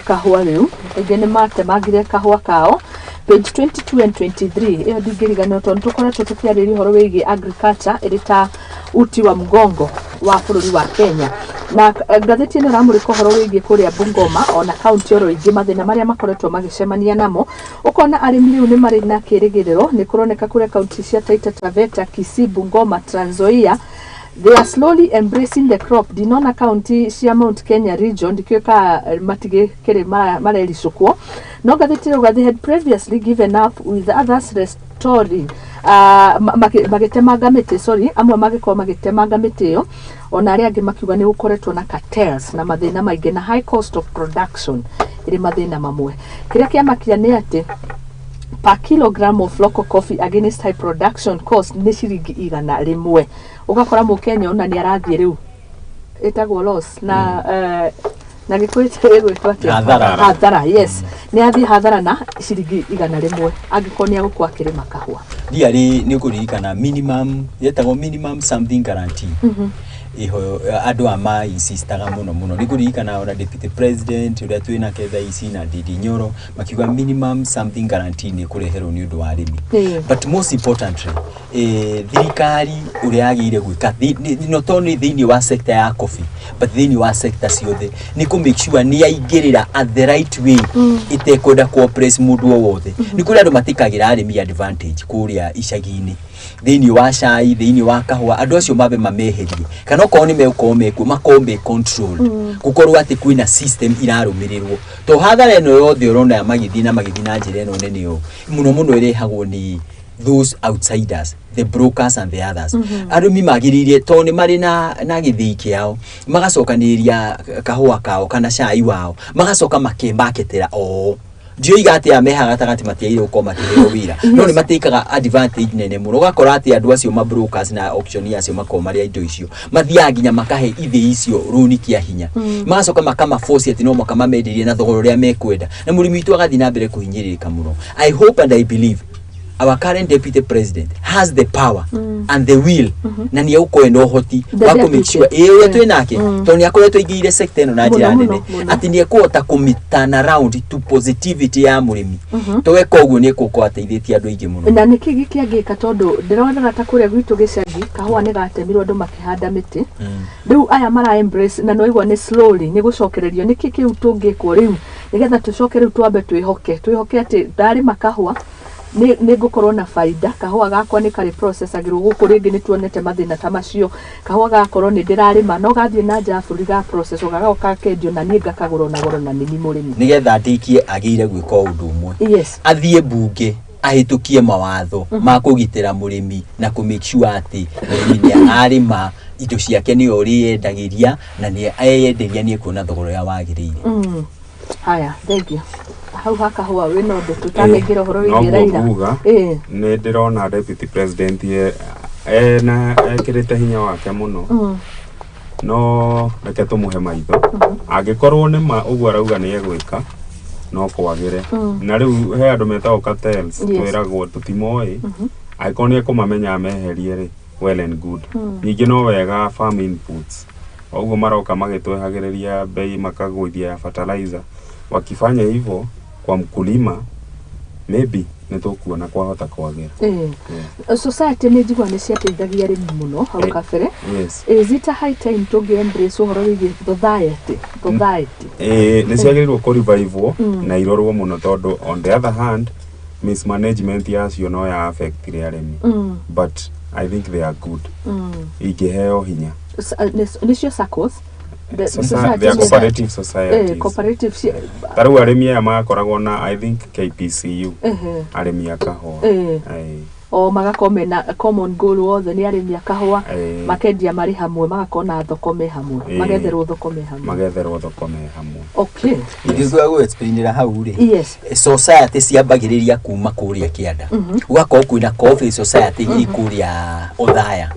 Speaker 1: kahũa rĩu, aingĩ nĩ matemangire kahũa kao. Page 22 and 23, ĩyo ndingĩriganĩrwo tondũ tũkoretwo tũkĩarĩria ũhoro wĩgiĩ agriculture ĩrĩ ta uti wa mgongo wa bũrũri wa Kenya. Na ngathĩti ĩno ĩramũrĩka ũhoro wĩgiĩ kũrĩa Bungoma ona kaunti oro ingĩ, mathĩna marĩa makoretwo magĩcemania namo, ũkona arĩmi rĩu nĩ marĩ na kĩrĩgĩrĩro. Nĩ kũroneka kũrĩa kaunti cia Taita Taveta, Kisii, Bungoma, Trans Nzoia They are slowly embracing the crop. Ndinona kaunti cia Mount Kenya region, ndikĩũĩ ka matigĩkĩrĩ marericũkwo, no ngathĩti ĩrauga they had previously given up, with others restoring, magĩtemanga mĩtĩ, sorry, amwe magĩkorwo magĩtemanga mĩtĩ ĩyo, ona arĩa angĩ makiuga nĩ gũkoretwo na cartels na mathĩna maingĩ na high cost of production ĩrĩ mathĩna mamwe. Kĩrĩa kĩamakia nĩ atĩ per kilogram of local coffee against high production cost nĩ ciringi 100. Ũgakora mũkenya ona nĩ arathiĩ rĩu ĩtagwo loss na na gĩkũyũ ĩgwĩtwo atĩa?
Speaker 7: Hathara.
Speaker 1: Hathara, yes, nĩ athiĩ hathara na ciringi 100 angĩkorwo nĩ agũkorwo akĩrĩma kahũa.
Speaker 7: Ndiarĩ nĩ ũkũririkana minimum yetagwo minimum something guarantee iho andũ a ma insistaga mũno mũno. Nĩ ngũririkana ona deputy president ũrĩa twĩ nake thaa ici na Ndindi Nyoro makiuga minimum something guarantee nĩ kũreherwo nĩ ũndũ wa arĩmi. But most importantly, thirikari ũrĩa yagĩrĩire gwĩka not only thĩinĩ wa sector ya coffee but thĩinĩ wa sector ciothe nĩ kũ make sure nĩ yaingĩrĩra at the right way, ĩtekwenda kũ oppress mũndũ o wothe. Nĩ kũrĩ andũ matikagĩra arĩmi advantage kũrĩa icagi-inĩ, thĩinĩ wa cai, thĩinĩ wa kahũa. Andũ acio mambe mameherie, kana okorwo nĩ megũkorwo mekuo, makorwo me controlled, gũkorwo atĩ kwĩna system irarũmĩrĩrwo, to hathara ĩno yothe ũrona magĩthiĩ na magĩthiĩ na njĩra ĩno nene ũũ mũno mũno ĩrehagwo nĩ those outsiders, the brokers and the others. Arĩmi magĩrĩire, tondũ nĩ marĩ na gĩthĩi kĩao, magacokanĩrĩria kahũa kao kana cai wao, magacoka makemaketera oo. Ndioiga atĩ aya meha gatagatĩ matiagĩrĩire gũkorwo makĩheo wĩra, no nĩ matĩkaga advantage nene mũno. Ũgakora atĩ andũ acio ma brokers na auctioneer acio makorwo marĩ a indo icio mathiaga nginya makahe ithĩi icio rũni kĩa hinya, magacoka makamaboci atĩ no mũhaka mamenderie na thogora ũrĩa mekwenda, na mũrĩmi witũ agathiĩ na mbere kũhinyĩrĩrĩka mũno. I hope and I believe our current deputy president has the power and the will, na nĩ egũkorwo ena ũhoti
Speaker 1: The
Speaker 7: wa kũ make
Speaker 1: deputy.
Speaker 7: sure ĩĩ ũrĩa twĩ nake, tondũ nĩ akoretwo aingĩrĩire sector ĩno na njĩra nene, atĩ nĩ ekũhota kũmĩ turn around to positivity ya mũrĩmi. To weka ũguo nĩ ekũkorwo ateithĩtie andũ aingĩ mũno.
Speaker 1: Na nĩkĩ gĩkĩangĩka, tondũ ndĩronaga ta kũrĩa gwitũ gĩcagi kahũa nĩ gatemirwo, andũ makĩhanda mĩtĩ. Rĩu aya mara embrace na nĩwaigua nĩ slowly nĩ gũcokererio. Nĩkĩ kĩu tũngĩkwo rĩu nĩgetha tũcoke rĩu twambe twĩhoke atĩ ndarĩma kahũa nĩ ngũkorwo na baida, kahũa gakwa nĩ karĩ processagĩrwo gũkũ? Rĩngĩ nĩ tuonete mathĩna ta macio, kahũa gakorwo nĩ ndĩrarĩma no gathiĩ na nja ya bũrũri ga process gagoka gakendio na niĩ ngakagũra na goro na nĩ mũrĩmi.
Speaker 7: Nĩgetha ndĩkie, agĩrĩire gwĩka ũndũ ũmwe. Athiĩ mbunge ahĩtũkie mawatho ma kũgitĩra mũrĩmi na kũ make sure atĩ mũrĩmi nĩ ararĩma indo ciake, nĩwe ũrĩyendagĩria, na nĩ eyenderia nĩ ekuona thogora ũrĩa wagĩrĩire.
Speaker 1: Haya, thank you. Hau ha kahũa wĩna ũndũ tũtanaingĩra ũhoro wĩgiĩ
Speaker 8: Noguo
Speaker 1: Raila?
Speaker 8: nguga, nĩ ndĩrona deputy president ena ekĩrĩte hinya wake mũno, no reke tũmũhe maitho. Angĩkorwo nĩ ma ũguo arauga nĩ egwĩka, no kwagĩre. Na rĩu he andũ metagwo cartels, twĩragwo tũtimoĩ. Angĩkorwo nĩ ekũmamenya ameherie rĩ, well and good. Ningĩ no wega farm inputs o ũguo maroka magĩtwehagĩrĩria bei, makagũithia ya fertilizer. Wakifanya hivyo kwa mkulima, maybe nĩ tũkuona kwahota kwagĩra.
Speaker 1: Society nĩ njigua nĩ ciateithagia arĩmi mũno hau kabere. Is it a high time tũngĩ embrace ũhoro wĩgiĩ society?
Speaker 8: Ĩĩ, nĩ ciagĩrĩirwo kũ revive na irorwo mũno, tondũ on the other hand mismanagement yacio no ya affectire arĩmi, but I think they are good ingĩheo hinya.
Speaker 1: Nĩcio SACCOs. Society
Speaker 8: They are cooperative societies.
Speaker 1: Cooperative
Speaker 8: Ta rĩu arĩmi aya makoragwo na, I think, KPCU, arĩmi a kahũa.
Speaker 1: O magakorwo mena common goal, wothe nĩ arĩmi a kahũa, makendia marĩ hamwe, magakorwo na thoko me hamwe, magetherwo thoko me hamwe.
Speaker 8: Magetherwo thoko me hamwe.
Speaker 7: Ingĩtua gũ explainĩra hau rĩ, society ciambagĩrĩria kuma kũrĩa kĩanda, gũgakorwo kwĩna coffee society ĩ kũrĩa Othaya,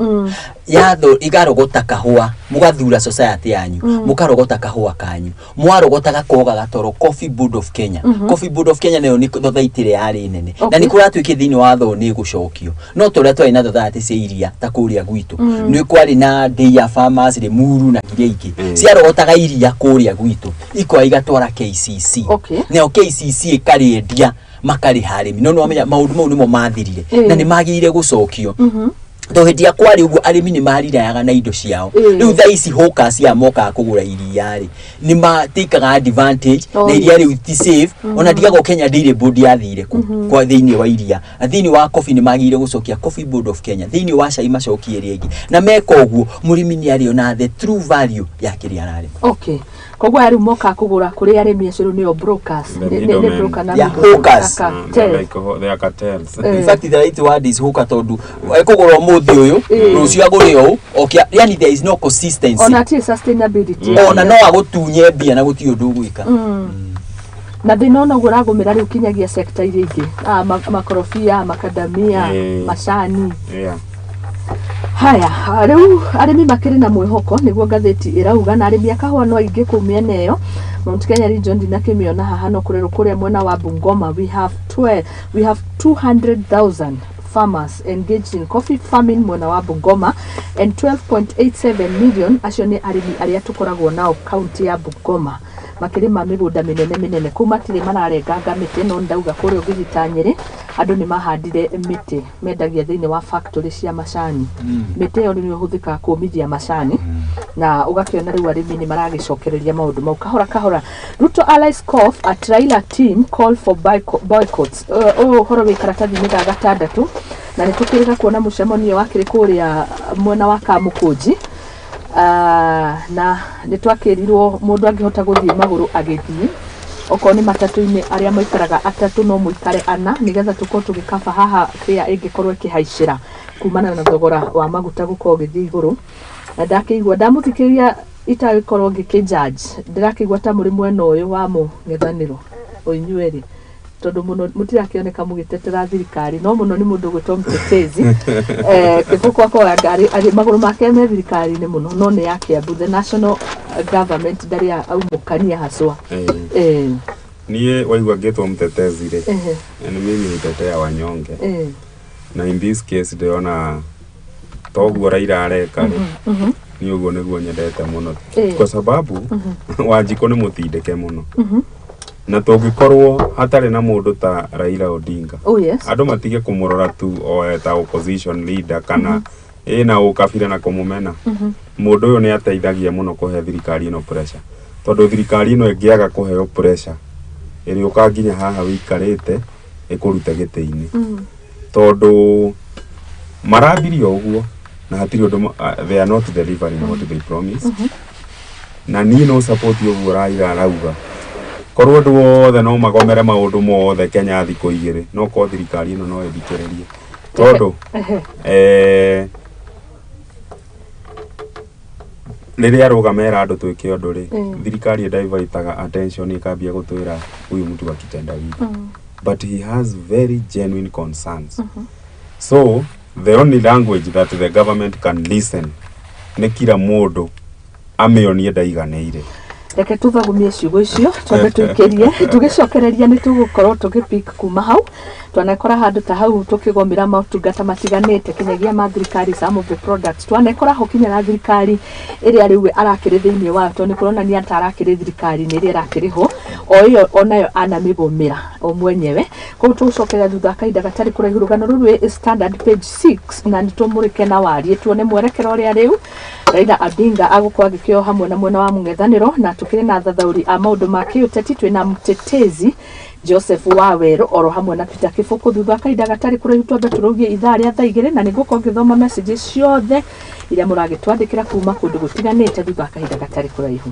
Speaker 7: yatho ikarogota kahũa, mũgathura society yanyu, mũkarogota kahũa kanyu, mwarogota gakorwo gagatwarwo Coffee Board of Kenya. Coffee Board of Kenya nayo nĩ society ĩrĩa yarĩ nene, na nĩ kũratuĩkire thĩinĩ wa watho nĩ ĩgũcokio, no ta ũrĩa twarĩ na society cia iria ta kũrĩa gwitũ, nĩ kwarĩ na Dairy Farmers, Limuru na iria ingĩ, ciarogotaga iria kũrĩa gwitũ, ikoya igatwara KCC, nayo KCC ĩkarĩendia, makarĩha arĩmi. No nĩwamenya maũndũ mau nĩmo mathirire, na nĩ magĩrĩire gũcokio. Tondũ hĩndĩ ĩrĩa kwarĩ ũguo arĩmi nĩ marirayaga na indo ciao. Rĩu thaa ici hawkers aya mokaga kũgũra iria rĩ, nĩ matĩkaga advantage. Na iria rĩu ti safe. Ona ndigagwo Kenya Dairy Board yathire kũ kwa thĩinĩ wa iria na thĩinĩ wa coffee, nĩ magĩrĩire gũcokia Coffee Board of Kenya thĩinĩ wa cai, macokie rĩngĩ, na meka ũguo mũrĩmi nĩ arĩona the true value ya kĩrĩa ararĩma.
Speaker 1: Okay, koguo aya rĩu mokaga kũgũra kũrĩ arĩmi acio rĩu nĩo brokers?
Speaker 8: The
Speaker 1: Nĩ
Speaker 8: middlemen.
Speaker 1: broker na
Speaker 7: Yeah,
Speaker 1: middlemen.
Speaker 7: hawkers.
Speaker 1: Cartel.
Speaker 8: They're like, they are cartels.
Speaker 7: In fact, the right word is hawker, tondũ ekũgũra ũmũthĩ ũyũ, rũciũ agũre ũũ okia, yani there is no consistency.
Speaker 1: Ona ti sustainability.
Speaker 7: Ona no agũtunye mbia na gũtirĩ ũndũ ũgwĩka.
Speaker 1: Na thĩna ona ũguo ũragũmĩra rĩu kinyagia sector iria ingĩ. Ah, makorobia, makadamia, macani. Haya, rĩu arĩmi makĩrĩ na mwĩhoko nĩguo ngathĩti ĩrauga, na arĩmi a kahũa no aingĩ kũu mĩena ĩyo. Mount Kenya region ndinakĩmĩona haha, no kũrĩ kũrĩa mwena wa Bungoma we have 12, we have 200,000 farmers engaged in coffee farming mwena wa Bungoma and 12.87 million. Acio nĩ arĩmi arĩa tũkoragwo nao kaunti ya Bungoma makĩrĩma mĩgũnda mĩnene mĩnene. Kũu matirĩ mararenganga mĩtĩ, no ndauga kũrĩa ũngĩthiĩ ta Nyĩrĩ andũ nĩ mahandire mĩtĩ mendagia thĩinĩ wa factory cia macani. Mĩtĩ ĩyo nĩ ĩhũthĩkaga kũmithia macani, na ũgakĩona rĩu arĩmi nĩ maragĩcokereria maũndũ mau kahora kahora. Ruto allies scoff at Raila team call for boycotts. Ũyũ ũhoro wĩ karatathi-inĩ ga gatandatũ, na nĩ tũkĩrĩga kuona mũcemanio wakĩrĩ kũrĩa mwena wa Kamũkũnji. Na nĩ twakĩrirwo mũndũ angĩhota gũthiĩ magũrũ agĩthiĩ, okorwo nĩ matatũ-inĩ arĩa maikaraga atatũ no mũikare ana, nĩgetha tũkorwo tũgĩkaba haha fare ĩngĩkorwo ĩkĩhaicĩra kumana na thogora wa maguta gũkorwo ũgĩthiĩ igũrũ. Na ndakĩigua ndamũthikĩrĩria itagĩkorwo ngĩkĩ judge, ndĩrakĩigua ta mũrĩ mwena ũyũ wa mũng'ethanĩro o inyuerĩ, tondũ mũno mũtirakĩoneka mũgĩtetera thirikari, no mũno nĩ mũndũ ũgwĩtwo mtetezi Kĩbũkũ akorwo anga arĩ magũrũ make me thirikari-inĩ mũno, no nĩ ya Kiambu, the national government ndarĩ aumũkania haswa.
Speaker 8: Niĩ waigua ngĩtwo mtetezi rĩ, nĩ mimi nitetea wanyonge. Na in this case ndĩrona toguo Raila areka rĩ, niĩ ũguo nĩguo nyendete mũno, kwa sababu Wanjikũ nĩ mũtindĩke mũno, na tũngĩkorwo hatarĩ na mũndũ ta Raila Odinga, andũ matige kũmũrora tu o ta opposition leader kana ĩna ũkabira na kũmũmena. Mũndũ ũyũ nĩ ateithagia mũno kũhe thirikari ĩno pressure, tondũ thirikari ĩno ĩngĩaga kũheo pressure ĩrĩũka nginya haha wĩikarĩte ĩkũrute gĩtĩ-inĩ, tondũ marambirie o ũguo na hatirĩ ũndũ they are not delivering what they promised. Na niĩ no support ũguo Raila arauga, korwo andũ othe no magomere maũndũ mothe Kenya thikũ 2, no korwo thirikari ĩno no ĩthikĩrĩrie, tondũ rĩrĩa arũgama era andũ twĩke ũndũ rĩ, thirikari ĩdivertaga attention ĩkambia gũtwĩra huyu mtu akitendawili, but he has very genuine concerns. So the only language that the government can listen nĩ kila mũndũ amĩonie ndaiganĩire.
Speaker 1: Reke tũthagumie ciugo icio, twambe tũikĩrie, tũgĩcokereria nĩ tũgũkorwo tũgĩpick kuma hau twanekora handũ ta hau tũkĩgomera motungata matiganĩte kinyagia ma thirikari, some of the products twanekora ho kinya na thirikari ĩrĩa rĩu arakĩrĩ thĩinĩ wayo, tondũ nĩ kũronania ta arakĩrĩ thirikari-inĩ ĩrĩa ĩrakĩrĩ ho o ĩyo onayo anamĩgomera o mwenyewe. Koguo tũgũcokeria thutha wa kahinda gatarĩ kũraihu. Rũgano rũrũ rwĩ Standard page 6, na nĩ tũmũrĩke na warie tuone mwerekero ũrĩa rĩu Raila Odinga agũkorwo agĩkĩo hamwe na mwena wa mũng'ethanĩro. Na tũkĩrĩ na thathaũri a maũndũ ma kĩũteti, twĩna mtetezi Joseph Wawerũ oro hamwe na Peter Kĩbũkũ. Thutha wa kahinda gatarĩ kũraihu twambe tũrũgie ithaa rĩa thaa 2, na nĩngũkorwo ngĩthoma messages ciothe iria mũragĩtwandĩkĩra kuma kũndũ gũtiganĩte thutha wa kahinda gatarĩ kũraihu.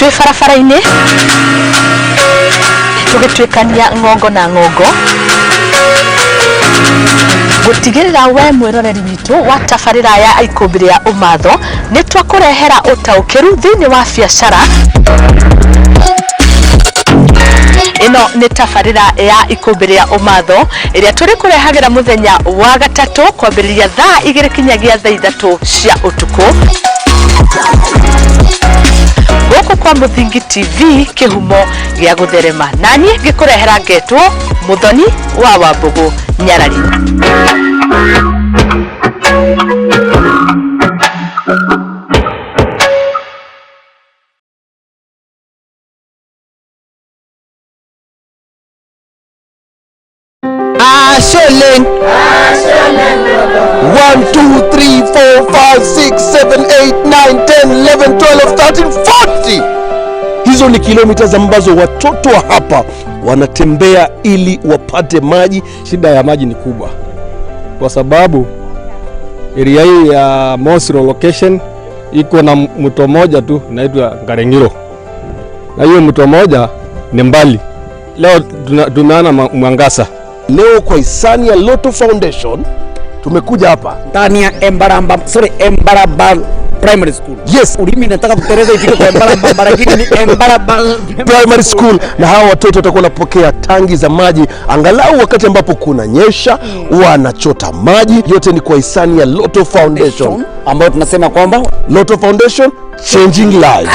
Speaker 1: Twĩ barabara-inĩ tũgĩtuĩkania ng'ongo na ng'ongo gũtigĩrĩra we mwĩroreri witũ wa tabarĩra ya Ikũmbĩ rĩa Ũmatho nĩ twakũrehera ũtaũkĩru thĩinĩ wa biacara. Ĩno nĩ tabarĩra ya Ikũmbĩ rĩa Ũmatho ĩrĩa tũrĩ kũrehagĩra mũthenya wa gatatũ kwambĩrĩria thaa 2 kinyagia thaa 3 cia ũtukũ gũkũ kwa Mũthingi TV, kĩhumo Gĩa gũtherema naniĩ ngĩkũrehera ngetwo Muthoni wa Wambugu Nyarari.
Speaker 9: Asholeng. 1, 2, 3, 4, 5, 6, 7, 8, 9, 10, 11, 12, 13, 40. Hizo ni kilomita ambazo watoto wa hapa wanatembea ili wapate maji.
Speaker 10: Shida ya maji ni kubwa kwa sababu area hii ya Mosiro location iko na mto moja tu inaitwa Ngarengiro, na hiyo mto moja ni mbali. Leo tumeona mwangaza.
Speaker 9: Leo kwa hisani ya Lotto Foundation tumekuja hapa
Speaker 11: ndani ya Embaramba, sorry, Embarabal Primary School.
Speaker 9: Yes,
Speaker 11: ulimi nataka kutereza ifike kwa Embaramba, lakini ni Embarabal
Speaker 9: Primary School, na hawa watoto watakuwa wanapokea tangi za maji angalau wakati ambapo kuna nyesha, wanachota maji. Yote ni kwa hisani ya Lotto Foundation
Speaker 11: ambayo tunasema kwamba
Speaker 9: Lotto Foundation changing lives.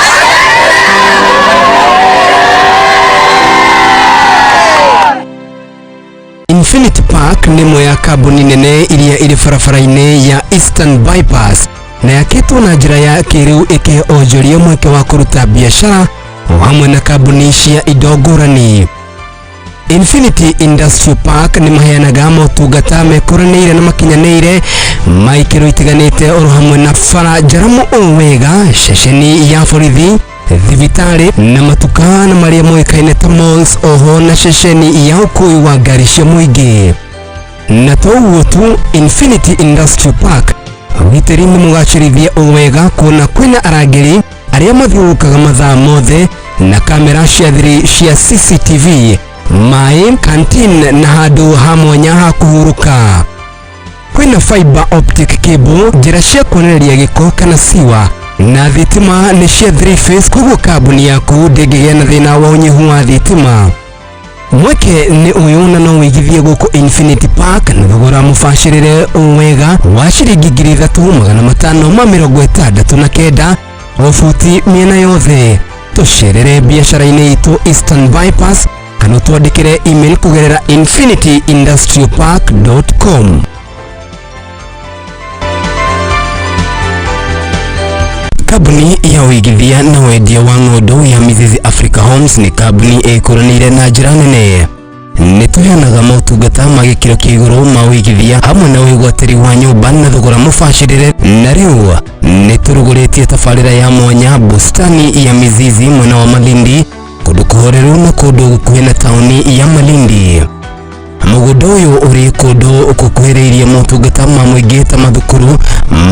Speaker 12: Infinity Park nĩ ĩmwe ya kambuni nene iria ĩrĩ barabara-inĩ ya Eastern Bypass na yakĩtwo na njĩra ya kĩrĩu ĩkĩhe onjoria mweke wa kũruta biacara o hamwe na kambuni cia indo ngũrani. Infinity Industrial Park nĩ maheanaga motungata mekũranĩire na makinyanĩire ma ikĩro itiganĩte oro hamwe na bara njaramu ũũ wega, ceceni ya borithi, thibitarĩ na matuka na marĩa moĩkaine ta malls, oho na ceceni ya ũkui wa ngari cia mũingĩ. Na to ũguo tu, Infinity Industrial Park ũgitĩri nĩ mũgacĩrithie o wega kuona kwĩna arangĩri arĩa mathiũrũrũkaga mathaa mothe na kamera cia thiri cia CCTV, maĩ, canteen na handũ ha mwanya ha kũhurũka. Kwĩna fiber optic cable, njĩra cia kuonereria gĩko kana siwa, na thitima nĩ cia 3 phase, koguo kambuni yaku ndĩngĩgĩa na thĩna wa ũnyihu wa thitima. Mweke nĩ ũyũ na no wĩigithie gũkũ Infinity Park na thogora mũbacĩrĩre wega wa ciringi 3569 o buti mĩena yothe. Tũcerere biacara-inĩ itũ Eastern Bypass kana ũtwandĩkĩre email kũgerera infinityindustrialpark.com. Kambuni ya ũigithia na wendia wa ng'ũndũ ya Mizizi Africa Homes nĩ kambuni ĩkũranĩire na njĩra nene. Nĩ tũheanaga motungata ma gĩkĩro kĩa igũrũ ma ũigithia hamwe na wĩgwatĩri wa nyũmba na thogora mũbacĩrĩre, na rĩu nĩ tũrugũrĩtie tabarĩra ya mwanya bustani ya Mizizi mwena wa Malindi, kũndũ kũhoreru na kũndũ gũkuhĩ na taũni ya Malindi. Mũgũnda ũyũ ũrĩ kũndũ gũkuhĩrĩirie motungata ma mũingĩ ta mathukuru,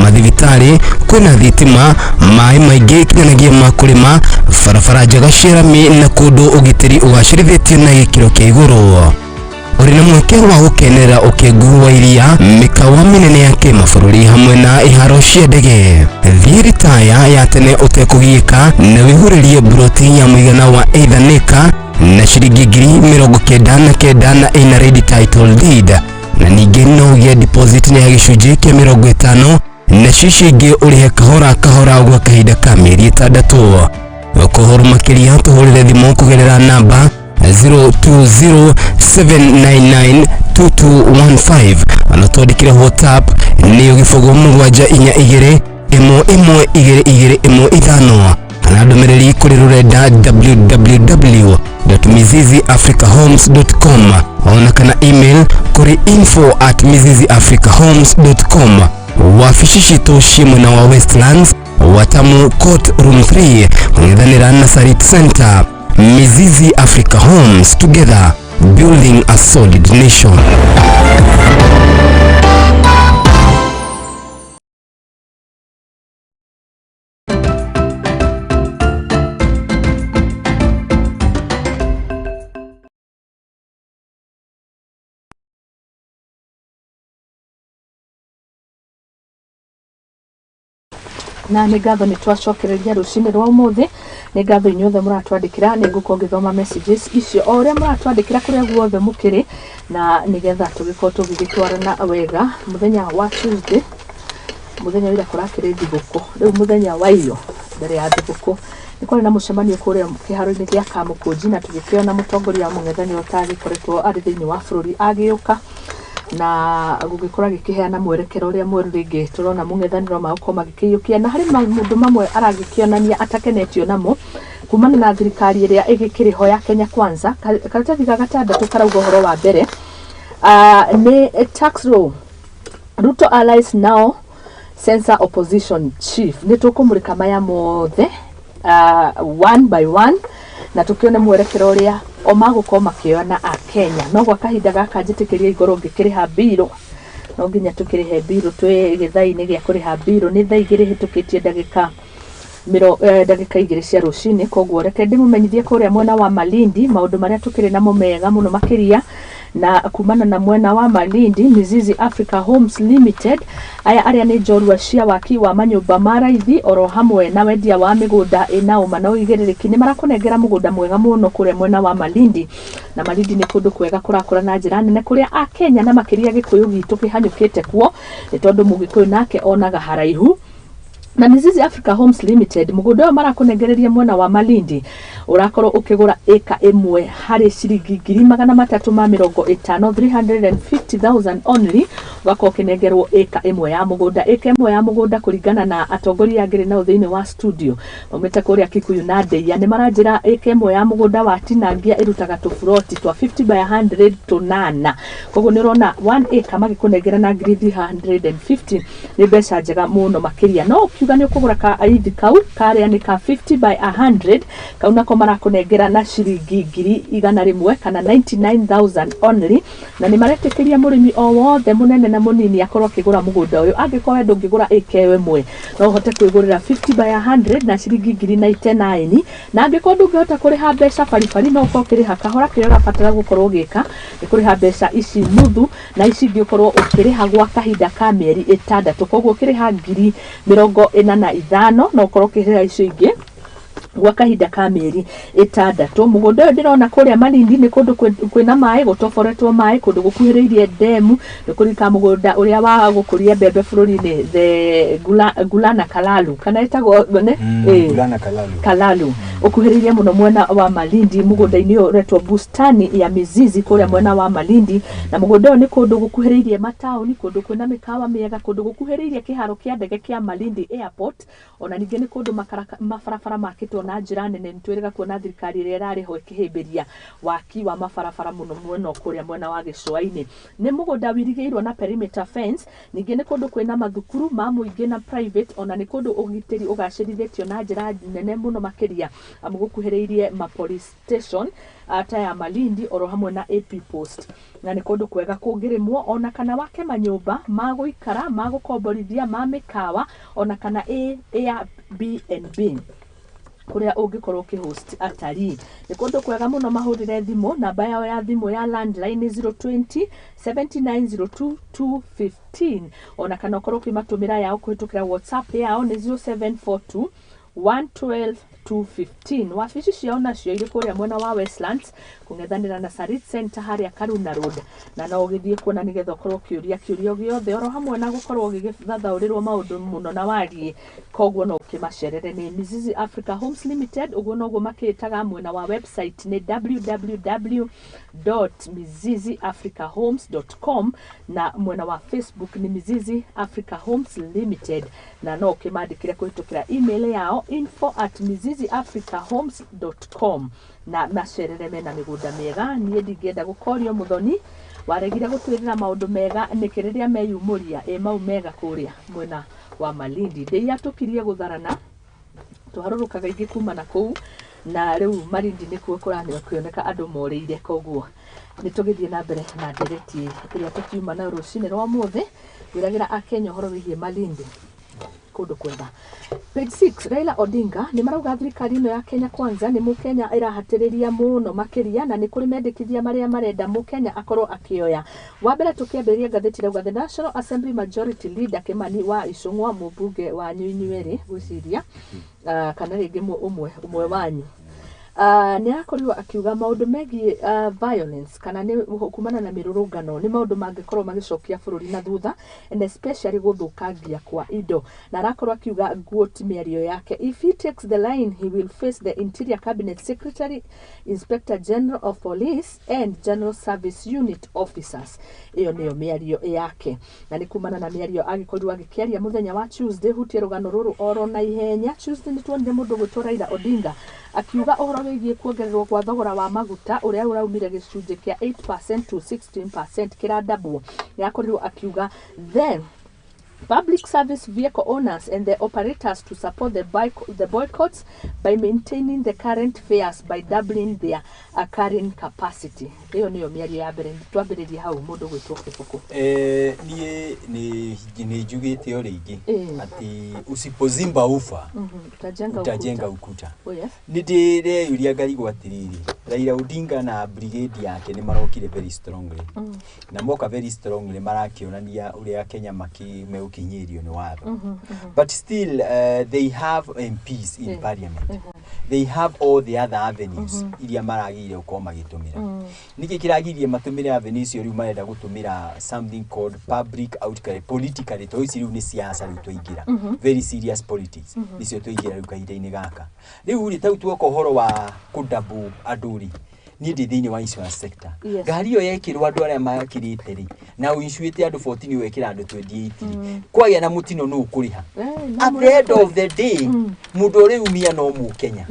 Speaker 12: mathibitarĩ, kwĩna thitima, maĩ maingĩ kinyanagĩa ma kũrĩma, barabara njega cia rami na kũndũ ũgitĩri ũgacĩrithĩtio na gĩkĩro kĩa igũrũ. Ũrĩ na mweke wa gũkenerera ũkengu wa iria, mĩkawa mĩnene ya kĩmabũrũri hamwe na iharo cia ndege. Thiĩ ritaya ya tene ũtekũgiĩka na wĩhurĩrie mburoti ya mũigana wa either na ciringi 99,000 na ĩna ready title deed, na ningĩ no ũgĩe deposit ya gĩcunjĩ kĩa 50 na cicio ingĩ ũrĩhe kahora kahora gwa kahinda ka mĩeri 6. Ũhoro makĩria tũhũrĩre thimũ kũgerera namba 0207992215 ona twandĩkĩre WhatsApp nĩyo 0742 11 22 15 kana ndũmĩrĩri kũrĩ rũrenda www.miziziafricahomes.com ona kana email kũrĩ info@miziziafricahomes.com. Wabici citũ ciĩ mwena wa Westlands, Watamu Court Room 3, kũng'ethanĩra na Sarit Center. Mizizi Africa Homes, together building a solid nation.
Speaker 1: Na nĩ ngatho nĩ twacokereria rũcinĩ rwa ũmũthĩ. Nĩ ngatho inyuothe mũratwandĩkĩra, nĩ ngũkorwo ngĩthoma messages icio o ũrĩa mũratwandĩkĩra kũrĩa guothe mũkĩrĩ, na nĩgetha tũgĩkorwo tũgĩgĩtwarana wega. Mũthenya wa Tuesday, mũthenya wa ira kũrakĩrĩ thigũkũ, rĩu mũthenya wa iyo mbere ya thigũkũ Nĩ kwarĩ na mũcemanio kũrĩa kĩharo-inĩ gĩa Kamũkũnji, na tũgĩkĩona mũtongoria wa mũng'ethanĩro ũtagĩkoretwo arĩ thĩinĩ wa bũrũri agĩũka na gũgĩkorwo agĩkĩheana mwerekero ũrĩa mwerũ rĩngĩ tũrona mũng'ethanĩro magũkorwo magĩkĩiyũkia, na harĩ maũndũ mamwe aragĩkĩonania atakenetio namo kumana na thirikari ĩrĩa ĩgĩkĩrĩ ho ya Kenya Kwanza. Karatathi ga gatandatũ karauga ũhoro wa mbere nĩ tax law, Ruto allies now censor opposition chief. Nĩ tũkũmũrĩka maya mothe one by one na tũkĩone mwerekero ũrĩa o magũkorwo makĩoya na Akenya. No gwa kahinda gaka njĩtĩkĩria igorwo ngĩkĩrĩha mbirũ, no nginya tũkĩrĩhe mbirũ, twĩ gĩthaa-inĩ gĩa kũrĩha mbirũ. Nĩ thaa 2 hĩtũkĩtie ndagĩka ndagĩka 2 cia rũcinĩ. Koguo reke ndĩmũmenyithie kũrĩa mwena wa Malindi maũndũ marĩa tũkĩrĩ namo mega mũno makĩria. Na kumana na mwena wa Malindi, Mizizi Africa Homes Limited, aya arĩa nĩ njorua cia waki wa manyũmba ma raithi oro hamwe na wendia wa mĩgũnda ĩna ũma na ũigĩrĩrĩki, nĩ marakũnengera mũgũnda mwega mũno kũrĩa mwena wa Malindi. Na Malindi nĩ kũndũ kwega kũrakũra na njĩra nene, kũrĩa Akenya na makĩria Gĩkũyũ gitũ kĩhanyũkĩte kuo, nĩ tondũ Mũgĩkũyũ nake onaga haraihu. Na Mizizi Africa Homes Limited, mũgũnda ũyũ marakũnengereria mwena wa Malindi ũrakorwo ũkĩgũra ĩka 1 harĩ ciringi 350,000, 350,000 only, ũgakorwo ũkĩnengerwo ĩka 1 ya mũgũnda. Ĩka 1 ya mũgũnda, kũringana na atongoria angĩ nao thĩinĩ wa studio maumĩte kũrĩa Kikuyu na Ndeia, nĩ maranjĩra ĩka 1 ya mũgũnda wa tinangia ĩrutaga tũburoti twa 50 by 100 tũnana. Koguo nĩ ũrona 1 acre magĩkũnengera na ngiri 350 nĩ mbeca njega mũno makĩria. No ũkiuga nĩ ũkũgũra ka aithi kau karĩa nĩ ka 50 by 100, kau nako marakũnengera na ciringi 100,000 kana 99,000 only. Na nĩ maretĩkĩria mũrĩmi o wothe mũnene na mũnini akorwo akĩgũra mũgũnda ũyũ. Angĩkorwo we ndũngĩgũra ĩka 1, no ũhote kwĩgũrĩra 50 by 100 na ciringi ngiri 99. Na angĩkorwo ndũngĩhota kũrĩha mbeca baribari, no ũkorwo ũkĩrĩha kahora. Kĩrĩa ũrabatara gũkorwo ũgĩka nĩ kũrĩha mbeca ici nuthu, na ici ingĩ ũkorwo ũkĩrĩha gwa kahinda ka mĩeri 6. Koguo ũkĩrĩha 45,000, no ũkorwo ũkĩrĩha icio ingĩ gwa kahinda ka mĩeri 6. Mũgũnda ũyũ ndĩrona kũrĩa Malindi nĩ kũndũ kwĩna maĩ, gũtoboretwo maĩ, kũndũ gũkuhĩrĩirie ndemu. Nĩ kũririkana mũgũnda ũrĩa wa gũkũria mbembe bũrũri-inĩ, the Gulana Kalalu, kana ĩtagwo ne?
Speaker 7: Gulana Kalalu.
Speaker 1: Kalalu ũkuhĩrĩirie mũno mwena wa Malindi. Mũgũnda-inĩ ũyũ ũretwo Bustani ya Mizizi kũrĩa mwena wa Malindi, na mũgũnda ũyũ nĩ kũndũ gũkuhĩrĩirie mataũni, kũndũ kwĩna mĩkawa mĩega, kũndũ gũkuhĩrĩirie kĩharo kĩa ndege kĩa Malindi Airport. Ona ningĩ nĩ kũndũ mabarabara makĩtwo na njĩra nene. Nĩ twĩrĩga kuona thirikari ĩrĩa ĩrarĩ ho ĩkĩhĩmbĩria waki wa mabarabara mũno mwena kũrĩa mwena wa gĩcũa-inĩ. Nĩ mũgũnda wirigĩirwo na perimeter fence. Ningĩ nĩ kũndũ kwĩna mathukuru ma mũingĩ na private. Ona nĩ kũndũ ũgitĩri ũgacĩrithĩtio na njĩra nene mũno makĩria, amu gũkuhĩrĩirie ma police station ta ya Malindi oro hamwe na AP post. Na nĩ kũndũ kwega kũngĩrĩmwo, ona kana wake manyũmba ma gũikara, ma gũkomborithia, ma mĩkawa, ona kana Airbnb kũrĩa ũngĩkorwo ũkĩhost atarii. Nĩ kũndũ kwega mũno. Mahũrĩre thimũ, namba yao ya thimũ ya landline nĩ 020 7902 215, ona kana ũkorwo ũkĩmatũmĩra yao kũhĩtũkĩra WhatsApp yao nĩ 0742 112 215. Wabici ciao nacio irĩ kũrĩa mwena wa Westlands kũng'ethanĩra na Sarit Center harĩa Karuna Road, na no ũgĩthiĩ kuona nĩgetha ũkorwo ũkĩũria kĩũria gĩothe oro hamwe na gũkorwo ũgĩthathaũrĩrwo maũndũ mũno na wariĩ. Koguo no ũkĩmacerere. Nĩ Mizizi Africa Homes Limited, ũguo noguo makĩtaga. Mwena wa website nĩ www.miziziafricahomes.com, na mwena wa Facebook nĩ Mizizi Africa Homes Limited, na no ũkĩmandĩkĩre kũhĩtũkĩra email yao info@miziziafricahomes.com. Na macerere, mena mĩgũnda mĩega. Niĩ ndingĩenda gũkorio mũthoni waregire gũtwĩrĩra maũndũ mega nĩkĩ rĩrĩa meyumũria ĩ mau mega kũrĩa mwena wa Malindi. Ndĩiyatũkirie gũtharana tũharũrũkaga ingĩ kuma na kũu, na rĩu Malindi nĩkuo kũroneka andũ morĩire. Koguo nĩ tũgĩthiĩ na mbere na ndereti ĩrĩa tũkiuma nayo rũcinĩ rwa ũmũthĩ, ngwĩragĩra Akenya ũhoro wĩgiĩ Malindi, kũndũ kwega. Page 6, Raila Odinga nĩ marauga thirikari ĩno ya Kenya Kwanza nĩ mũkenya ĩrahatĩrĩria mũno makĩria, na nĩ kũrĩ mendekithia marĩa marenda mũkenya akorwo akĩoya. Wa mbere tũkĩambĩrĩria, ngathĩti irauga the National Assembly Majority Leader Kimani wa Ichung'wa, mũmbunge wanyu inyuerĩ ngwĩciria, kana rĩngĩ ũmwe ũmwe wanyu. Nĩ arakorirwo akiuga maũndũ megiĩ violence kana nĩ kumana na mĩrũrũngano nĩ maũndũ mangĩkorwo magĩcokia bũrũri na thutha, and especially gũthũkangia kwa indo. Na arakorwo akiuga, quote mĩario yake, "If he takes the line, he will face the Interior Cabinet Secretary, Inspector General of Police and General Service Unit officers." Ĩyo nĩyo mĩario yake, na nĩ kumana na mĩario agĩkorirwo agĩkĩaria mũthenya wa Tuesday. Hutie rũgano rũrũ oro na ihenya. Tuesday nĩ tuonire mũndũ gwĩtwo Raila Odinga akiuga ũhoro wĩgiĩ kuongererwo kwa thogora wa maguta ũrĩa ũraumire gĩcunjĩ kĩa 8% to 16%, kĩrandabwo. Nĩ akorirwo akiuga then public service vehicle owners and the operators to support the boycotts by maintaining the current fares by doubling their carrying capacity. Ĩyo nĩyo mĩario ya mbere. Twambĩrĩrie hau, mũndũ gwĩtwo Kĩbũkũ.
Speaker 7: Niĩ nĩ njugĩte o rĩngĩ atĩ usipozimba ufa
Speaker 1: utajenga
Speaker 7: utajenga
Speaker 1: ukuta.
Speaker 7: Ukuta.
Speaker 1: Oh, yes.
Speaker 7: Nĩ ndĩreyũria ngarigwo atĩrĩrĩ, Raila Odinga na brigade yake nĩ marokire very strongly, na moka very strongly marakĩonania ũrĩa Kenya megũkinyĩrio nĩ watho, but still they have MPs in parliament, they have all the other avenues iria maragĩrĩire gũkorwo magĩtũmĩra. Nĩkĩ kĩragirie matũmĩre avenue icio? Rĩu marenda gũtũmĩra something called public outcry politically, to ici rĩu nĩ siasa. Rĩu twaingĩra very serious politics, nĩcio twaingĩra rĩu kahinda-inĩ gaka. Rĩu rĩ, tau tuoka ũhoro wa kũdouble andũ rĩ, niĩ ndĩ thĩinĩ wa insurance sector. Ngari ĩyo yekĩrwo andũ arĩa makĩrĩte rĩ, na ũincuĩte andũ 14, wekĩra andũ 28 rĩ, kwagĩa na mũtino nũ ũkũrĩha?
Speaker 1: No
Speaker 7: At the end of the day, mũndũ ũrĩa umia no mũkenya.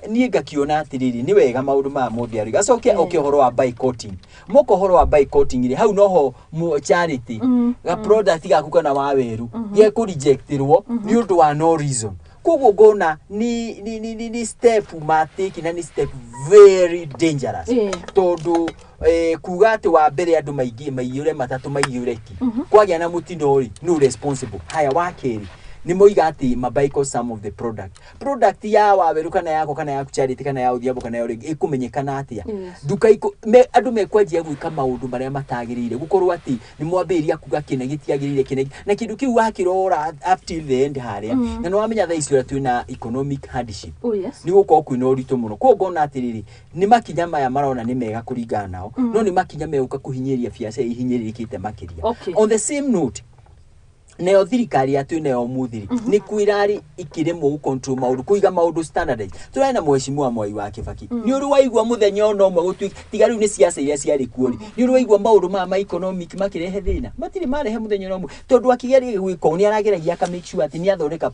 Speaker 7: Niĩ ngakiona atĩrĩrĩ, nĩ wega maũndũ maya mothe arĩ gacoke oke ũhoro wa boycotting, moka ũhoro wa boycotting rĩ, hau noho charity ga product gaku kana wa weru gekũ rejectirwo nĩ ũndũ wa no reason. Koguo ngona ni step matĩki na ni step very dangerous, tondũ kuga atĩ wa mbere andũ maingĩ maiyũre matatũ maiyũre ki, kwagĩa na mũtino rĩ, no responsible. Haya, wa kerĩ nĩ moiga atĩ maboycott some of the product ya Waweru kana yako kana yaku Charity kana ya Odhiambo kana ya ũrĩa ĩkũmenyekana atĩa? Nduka andũ mekwanjia gwĩka maũndũ marĩa matagĩrĩire, gũkorwo atĩ nĩ mwambĩrĩria kuga kĩna gĩtiagĩrĩire kĩna na kĩndũ kĩu wakĩrora up till the end harĩa, na nĩ wamenya thaa ici ũrĩa twĩna economic hardship, nĩ gũkorwo kwĩna ũritũ mũno. Koguo ngona atĩrĩrĩ, nĩ makinya maya marona nĩ mega kũringana nao, no nĩ makinya megũka kũhinyĩrĩria biacara ihinyĩrĩrĩkĩte makĩria. On the same note, nayo thirikari ya twĩ nayo ũmũthĩ rĩ, nĩ kwĩrarĩ ikĩremwo gũ control maũndũ, kũiga maũndũ standardized. Tũrarĩ na mheshimiwa Mwai wa Kibaki. Nĩ ũrĩ waigua mũthenya ona ũmwe gũtuĩka tiga rĩu nĩ ciaca iria ciarĩ kuo rĩ, nĩ ũrĩ waigua maũndũ maya ma economic makĩrehe thĩna? Matirĩ marehe mũthenya ona ũmwe, tondũ akĩgeria gwĩka ũũ nĩ arageragia aka make sure atĩ nĩ athondeka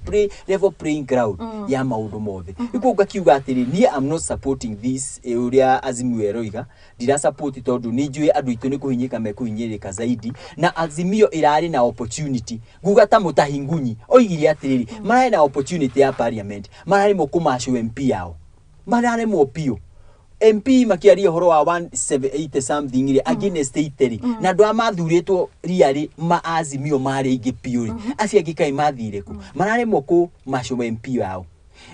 Speaker 7: level playing ground ya maũndũ mothe. Rĩu koguo ngakiuga atĩrĩ, niĩ am not supporting this, ũrĩa Azimio ĩroiga ndira support, tondũ nĩ njũĩ andũ aitũ nĩ kũhinyĩka mekũhinyĩrĩka zaidi. Na Azimio ĩrarĩ na opportunity, nguga ta Mũtahi Ngunyi oigire atĩrĩrĩ, mararĩ na opportunity ya parliament, mararemwo kũmacio MP yao, mararemwo biũ. MP makĩaria ũhoro wa 180 something rĩ against 80 rĩ, na andũ arĩa mathurĩtwo riarĩ ma Azimio marĩ aingĩ biũ rĩ, acio angĩ kaĩ mathire kũ? Mararemwo kũmacio MP yao,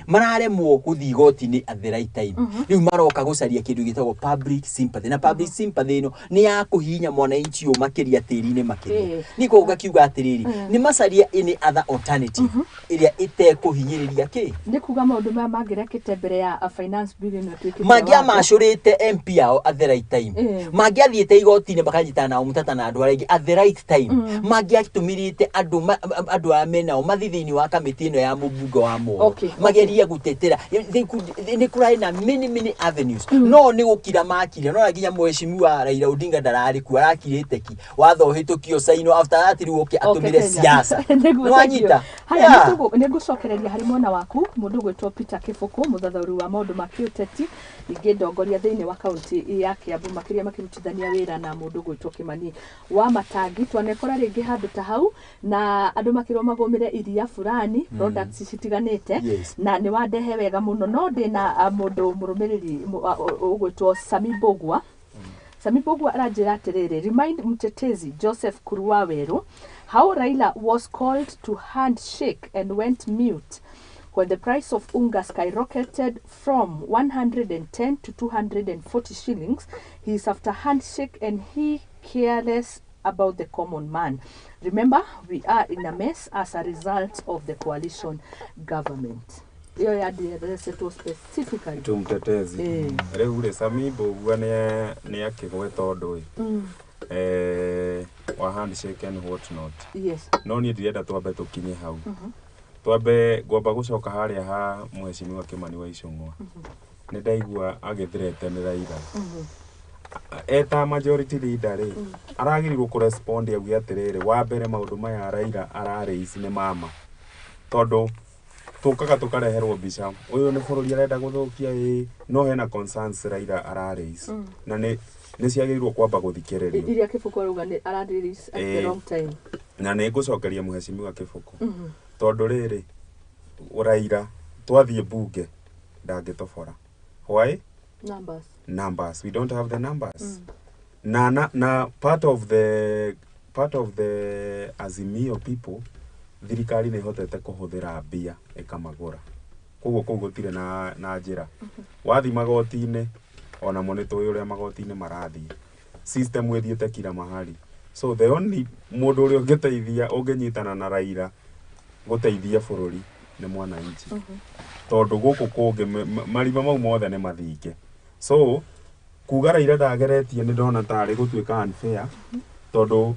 Speaker 7: mararemwo gũthiĩ igoti-inĩ at the right time. Rĩu maroka gũcaria kĩndũ gĩtagwo public sympathy, na public sympathy ĩno nĩ ya kũhihinya mwananchi ũyũ makĩria tĩri-inĩ makĩria. Niĩ koguo ngakiuga atĩrĩrĩ, nĩ macaria any other alternative ĩrĩa ĩtekũhinyĩrĩria kĩ.
Speaker 1: Nĩ kuga maũndũ maya mangĩrekĩte mbere ya finance bill ĩno ĩtuĩkĩte watho.
Speaker 7: Mangĩamacũrĩte MP yao at the right time, mangĩathiĩte igoti-inĩ makanyitana nao mũtata na andũ arĩa angĩ at the right time, mangĩatũmĩrĩte andũ andũ arĩa menao mathiĩ thĩinĩ wa kamĩtĩ ĩno ya mũmbunge wa Molo, magerie gũtetera. Nĩ kũrarĩ na many many avenues, no nĩ gũkira makire. No nginya mheshimiwa Raila Odinga ndararĩ kuo, arakirĩte ki watho ũhĩtũkio saino, after that rĩu oke atũmĩre
Speaker 1: Kenya.
Speaker 7: Siasa.
Speaker 1: Nĩguo,
Speaker 7: Nĩ wanyita?
Speaker 1: thank you. Haya, nĩ ngũcokereria harĩ mwena waku, mũndũ gwĩtwo Peter Kĩbũkũ, mũthathaũri wa maũndũ ma kĩũteti, ningĩ ndongoria thĩinĩ wa kaunti ya Kiambu, makĩria makĩrutithania wĩra na mũndũ gwĩtwo Kĩmani wa Matangi. Twanekora rĩngĩ handũ ta hau na andũ makĩrwo magũmĩre iria fulani, products citiganĩte. Na nĩ wandehe wega mũno, no ndĩna mũndũ mũrũmĩrĩri ũgwĩtwo Sami Mbũgua. Sami Mbũgua aranjĩra atĩrĩrĩ, "Remind Mtetezi Joseph Kurua Weru how Raila was called to handshake and went mute when the price of unga skyrocketed from 110 to 240 shillings. He is after handshake and he careless about the common man. Remember, we are in a mess as a result of the coalition government." Ĩyo yandiresetwo specifically.
Speaker 8: Tu mtetezi. Rĩu rĩ, Sami Mbũgua nĩ akĩgweta ũndũ ĩ wa handshake and what not. No niĩ ndirenda twambe tũkinye hau. Twambe ngwamba gũcoka harĩa ha Mheshimiwa Kimani wa Ichung'wa. Nĩ ndaigua agĩthreaten Raila. Eta majority leader rĩ, aragĩrĩirwo kũrespond auge atĩrĩrĩ, wa mbere, maũndũ maya Raila ararĩici nĩ mama, tondũ tũkaga tũkareherwo mbica ũyũ nĩ bũrũri arenda gũthũkia ĩ, no hena concerns Raila ararĩici na nĩ ciagĩrĩirwo kwamba gũthikĩrĩrio.
Speaker 1: Iria Kĩbũkũ arauga nĩ ararelease at the wrong time.
Speaker 8: Na nĩ ngũcokeria Mheshimiwa Kĩbũkũ, tondũ rĩrĩ, Raila twathiĩ bunge ndangĩtobora. Why?
Speaker 1: Numbers.
Speaker 8: Numbers. We don't have the numbers. Na part of the Azimio people, thirikari nĩ ĩhotete kũhũthĩra mbia ĩkamagũra, koguo kũu gũtirĩ na njĩra. Wathiĩ magoti-inĩ, onamo nĩ tũĩ ũrĩa magoti-inĩ marathiĩ, system ĩthiĩte kila mahali. So the only mũndũ ũrĩa ũngĩteithia, ũngĩnyitana na Raila gũteithia bũrũri nĩ mwananchi, tondũ gũkũ kũngĩ marima mau mothe nĩ mathinge. So kuga Raila ndageretie, nĩ ndona tarĩ gũtuĩka unfair, tondũ